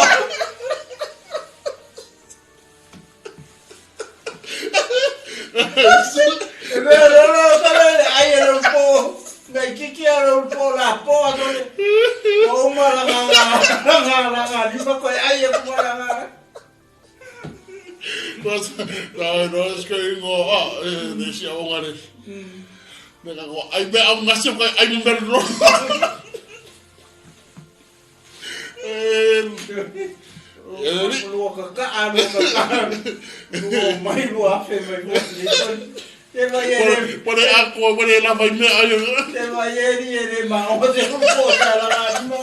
E me ro ro sa le ai le un po. Ngai kiki a le un po la po a tole. O ma la nga nga nga nga nga lima ko ai e ko la nga. No, no, es que ingo ah, de si au ngare. Me ka ko ai me au ngasi ko ai me ro. Eh, Lua ka ka a lua ka ka. Lua mai lua afe mai lua. Te vai e le pone a ko pone la mai me ai. Te vai e ri e le ma o se un po sa la la lima.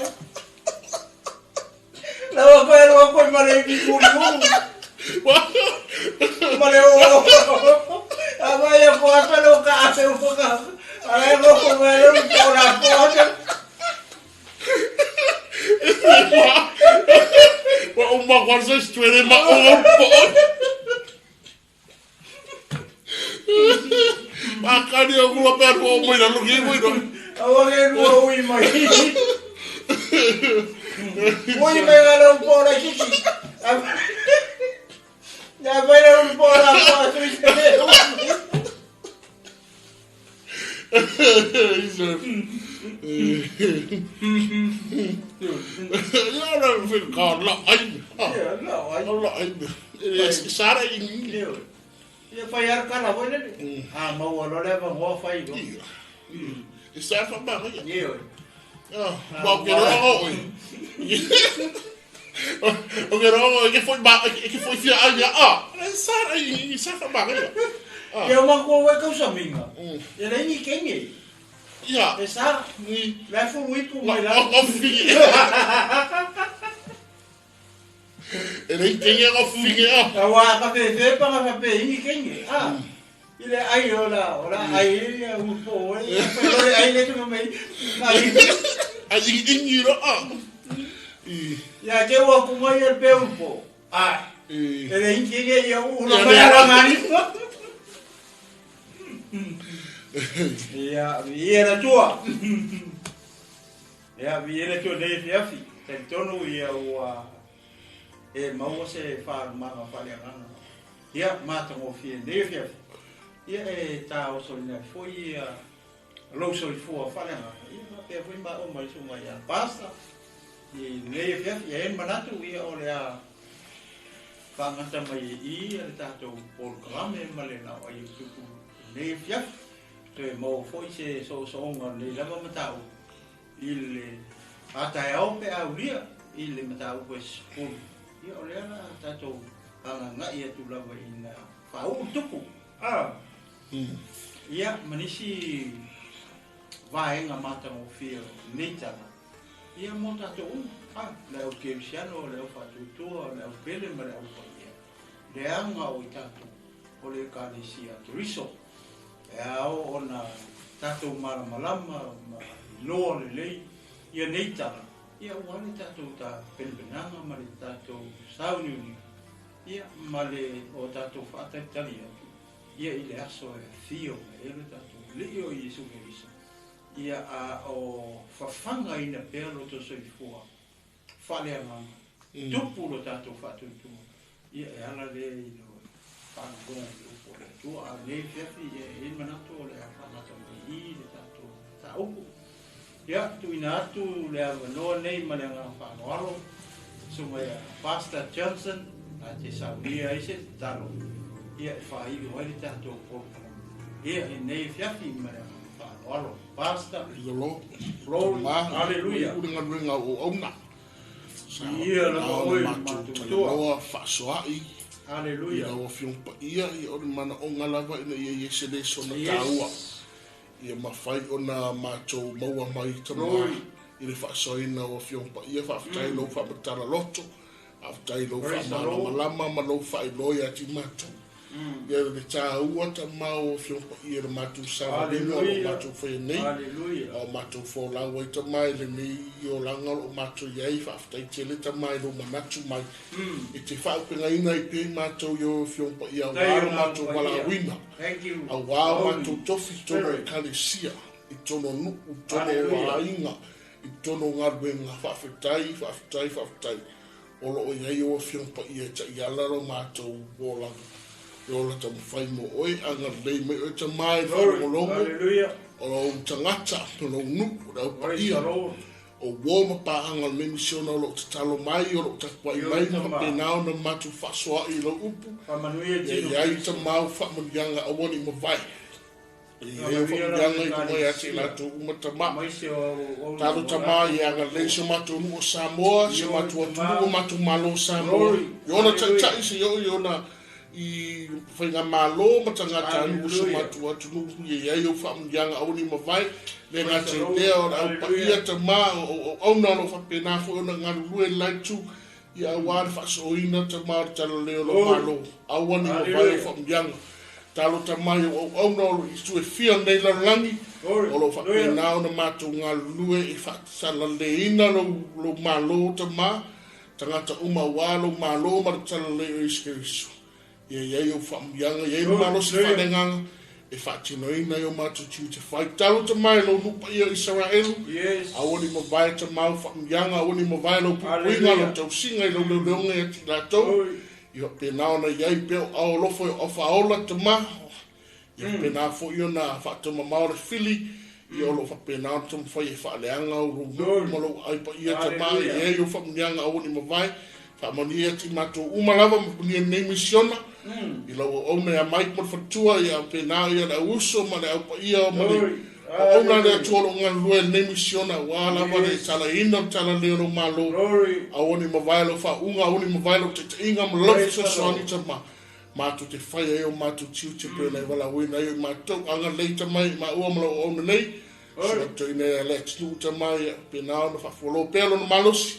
La wa ko e lua ko ma le ki ku ku. Ma le o. A vai e ko a lo ka a se un po ka. A le ko ko ma le un po la po. Wa o ma kwa se stwere ma o po. Ma ka ni o kula pe o mai na luki mo no. A wa ke lua ui mai. Ui mai ga le un po la kiki. Ya vai le un po la po a tu se le. Ya la fi ka la ai. Ya la ai. La ai. Sara ingi. Ia fai ar kala voi le. Ah mau lo le va ngo fai lo. E sa fa ma ya. Ye oi. Ah, ba ke ro o. O ke ro o ke foi ba ke foi fia ai ya. Ah, sara ingi sa fa ma ya. Ke o ma ko wai kau minga. E le ni kenge. Ya. E sa Ni la fu ui pu mai la la. o fi. E le kenge o fi a. A wa ka fe fe pa ka fe ni kenge. Ah. Ile ai o la o la ai ya u po e. Pero le ai le tu mai. Ai. Ai ingi ro a. I Ya ke wa ku mai el pe un po. Ah. i E le ni kenge ya u lo Ya, mai ya. la ngani. Ia, ia na tua. Ia, ia na tua nei fiafi. Talitonu ia ua e maua se whaarumaga whaleangana. Ia, mātangofie nei fiafi. Ia e tā oso ina foi ia lou soifua whaleangana. Ia, pea foi ma o mai sunga ia pasta. I nei fiafi, ia en manatu ia o le a whaangata mai e i a le tātou programe ma le nao ai o tupu nei fiafi. Toe mau foi se so so onga nei lava matau i le a tae ao pe aulia i le matau pe skulu. Ia o lea la tātou angangai atu lava ina whauu tupu. Ah. Ia, manisi vaenga matagofie o nei tala. Ia mo tātou uma. Ah, le au kerisiano, le au whatutua, le au pele ma le au paia. Le anga o i tātou o le ekalesia Keriso. E ao ona tātou malamalama ma iloa lelei ia nei tala. Ia ua le tātou ta penapenaga ma le tātou sauniuni. Ia ma le o tātou faatalitali atu. Ia i le aso e afio mai ai le tātou Alii o Iesu Keriso. Ia a o fafagaina pea lo outou soifua faaleagaga, tupu lo tatou faatuatua, ia e ala lea i le faalogologo i le upu a le Atua. A o lenei afiafi, ia e i ai le manatu o le a faagata mai i i le tatou mataupu. Ia, tuuina atu le avanoa nei ma le agaga faaaloalo i susuga ia Pastor Johnson na te saunia ai se tatalo ia e faaiu ai le tatou polokalame ia i lenei afiafi ma le agaga faaaloalo. Pastor. Lolo. Glory. Ma, Hallelujah. ule galuega o auauna. Sa Ia lava faapena oe ona le matou matou Matua. talanoa faasoa'i i Hallelujah. lau Afioga Paia, ia o le manaoga lava ina ia i ai se lesona taua. Yes. Ia mafai ona matou maua mai tama Glory. i le faasoaina o Afioga Paia. Faafetai lou faamatala loto, faafetai lou Praise the Lord. faamalamalama ma lou faailoa ia te matou. Ia le taua tama o Afioga Paia i le matou savaliga o lo o Hallelujah. matou faia nei. Hallelujah. A o matou folau ai tama i lenei olaga o lo o matou i ai. Faafetai tele tama i lou manatu mai. E te faaupegaina ai pea i matou i o Afioga Paia auā lo matou valaauina. Thank you. Auā o Holy matou tofi i totonu o Spirit. ekalesia, i totonu o nuu, i totonu o Hallelujah. aiga, i totonu o galuega. Faafetai, faafetai, faafetai. O loo i ai o Afioga Paia e ta'iala lo matou olaga. E ola taumafai mo oe, agalelei mai oe tama i le Glory. faalogologo Hallelujah. o lou tagata, o lou nuu, o le Praise aupaia. the Lord. O uo ma paaga o lenei misiona o loo tatalo mai, o loo tapua'i Ioe mai ma tama. faapena ona matou faasoa'i i lou upu. Faamanuia Ia tino i ai Kristo. tama o faamanuiaga aua ne i mavae. Ia i ai o Faamanuia faamanuiaga i lau luga ia te i ekalesia. latou uma tama. Aemaise o au Talo auna tama o ia agalelei so matou nuu o Samoa, se Ioe matou tama. atunuu, o matou malo o Samoa. Glory. I ona Hallelujah. taita'i se i oo i ona i faigamālō ma tagatanuu o so Hallelujah. matou atunuu ia i ai o faamanuiaga aua ne i mavae. Le Praise the gata i Lord. lea o le aupaia Hallelujah. tama o auauna o loo faapena foi ona galulue le laitu. Ia auā le faasoaina tama o le talalelei o lou Glory. malo. Aua ne i mavae o Hallelujah. faamanuiaga. Talo tama i o auauna o loo i e fia nei lalolagi. Glory. O loo Hallelujah. faapena ona matou galulue e faasalaleina lou lou malo tama. Tagata uma auā lou malo ma le talalelei o Iesu Keriso. Ia i ai o faamanuiaga, ia i ai le malosi Hallelujah. faaleagaga e faatinoina i o matou tiute fai. Talo tama i lou nuu paia o Isaraelu. Yes. Aua ne i mavae tama o faamanuiaga, aua ne i mavae lou puipuiga, Hallelujah. lou tausiga i lou leoleoga ia te i latou. Glory. Ia faapena ona i ai pea o ao alofa i o aofaaola tama. Ia faapena foi ona faatamamao le fili. Ia o loo faapena ona taumafai e faaleaga o lou nuu Glory. ma lou ai paia tama. Hallelujah. E i ai o faamanuiaga aua ne i mavae. Faamanuia ia te i matou uma lava ma manuia lenei misiona. I lau auauna ia Mike ma le faletua, ia faapena ia le auuso ma le aupaia ma le Glory. auauna le Hallelujah. Atua o loo galulue i lenei misiona auā lava le Yes. talaina o le talalelei o lou malo. Glory. Aua ne i mavae lou faauuga, aua ne i mavae lou taitaiga ma lau Praise the fesoasoani Lord. tama. Matou te fai ai o matou tiute pei ona e valaauina ai o i matou. Agalelei tama i maua ma lau auauna nei. Glory. Suatoina ia le atunuu tama ia faapena ona faafualō pea lona malosi.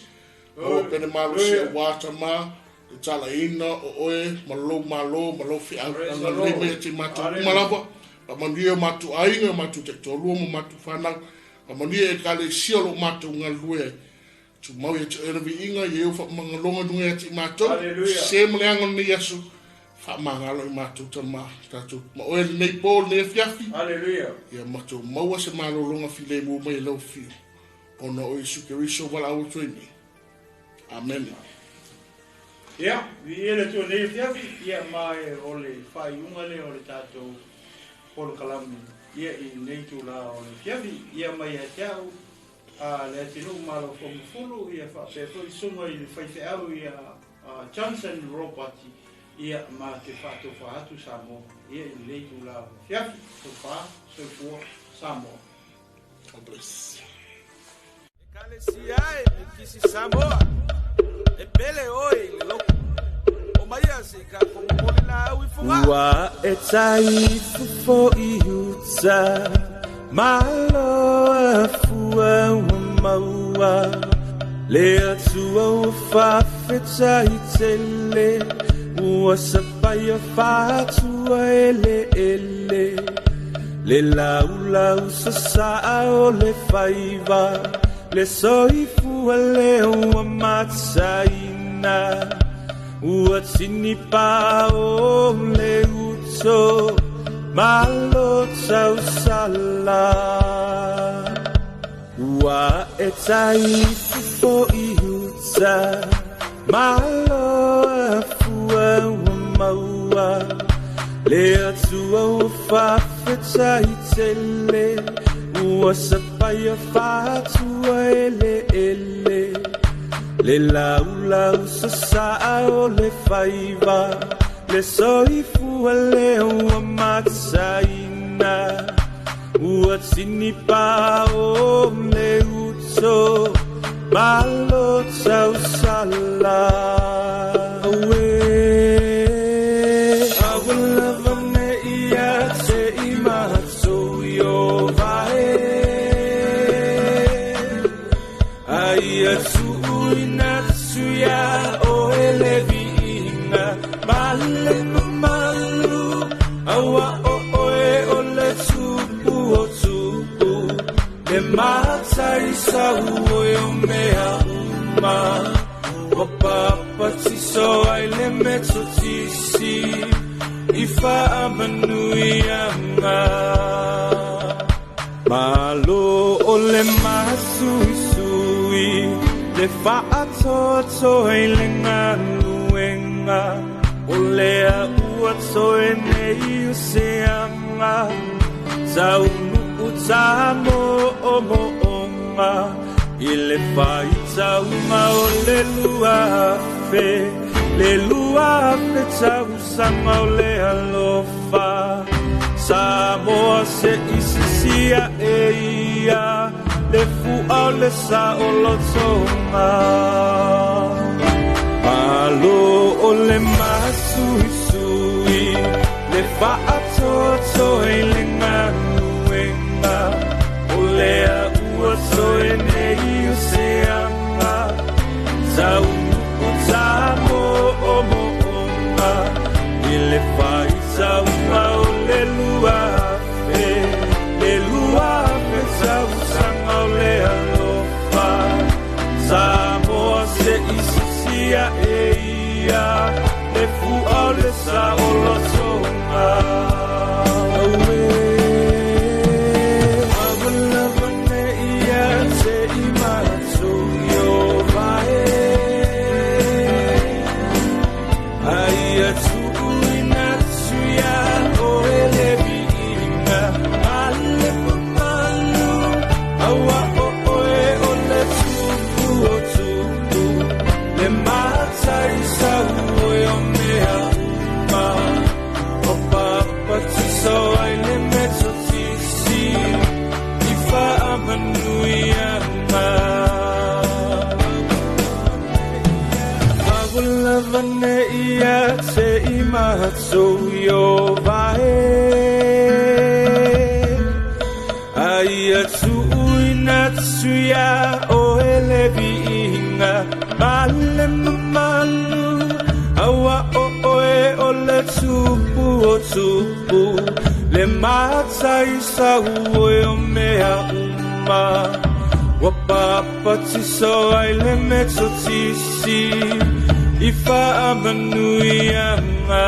Maua Glory. pea le malosi Hallelujah. auā tama le talaina o oe ma lou malo ma lou feau. Praise the Agalelei Lord. mai ia te i matou uma Hallelujah. lava. Faamanuia o matou aiga, o matou taitoalua ma matou fanau. Faamanuia ekalesia o loo matou galulue ai. Tumau ia te oe le viiga, ia o faamagaloga i luga ia te i matou. Hallelujah. Se ma le aga o lenei aso, faamagalo i matou tama, tatou ma oe lenei po lenei afiafi. Hallelujah. Ia matou maua se malologa filemu mai e lau afio. Ona o Iesu Keriso valaau atu ai nei. Amene. Ia, viia le Atua i lenei afiafi, ia ma e o le faaiuga lea o le tatou polokalame. Ia i lenei itulā o le afiafi, ia mai ia te au, a le atunuu malo fomufulu, ia faapea foi susuga i le faifeau ia Johnson Robert, ia ma te faatofā atu Samoa. Ia i lenei itulā o le afiafi, tofā, soifua, Samoa. God bless. Ekalesia e mikisi Samoa. E pele oe i le loku. O maia se ka komomoli la au i fuga. Ua e taifofo i uta Malo afua ua maua Le atua ua faafetai tele Ua sapaia faatua eleele Le laulau sasaa o le faiva Le soifua lea ua mataina Ua tini pa o le uto Malo tausala. Ua e taifu i uta, malo afua ua maua, le atua ua faafetai tele, ua sapaia faatua eleele, le laulau sasaa o le faiva, le soifua lea ua mataina, ua tinipa o le uto, malo tausala. Aue, aua lava ne i ia te i matou i o vae. Aia tuuina atu ia oe le viiga, ma le mamalu, aua o oe o le tupu o tupu, le mataisau oe o mea uma, ua papatiso ai le metotisi, i faamanuiaga. Malo o le masuisui, le faatoatoa i le galuega, o lea ua toe nei o seaga, taunuu tamoomooga, i le faitauga o le 2000, le 2000 tausaga o le alofa, Samoa se isisia e ia, le fua o le saolotoga. Malo o le masuisui, le faatoatoa i le galuega, o lea ua toe nei o seaga, taunuu tamoomooga, i le faitauga o le 2000, le 2000 tausaga o le alofa, Samoa se isisia e ia, le fua o le saolotoga. Aue, aua lava ne i ia te i matou i o vae. Aia tuuina atu ia oe le viiga, ma le mamalu, aua o oe o le tupu o tupu, le mataisau oe o mea uma, o papatiso ai le metotisi, i faamanuiaga. Aua lava ne i ia te i matou i o vae. Aia tuuina atu ia oe le viiga, ma le mamalu, aua o oe o le tupu o tupu, le mataisau oe o mea uma, ua papatiso ai le metotisi, i faamanuiaga.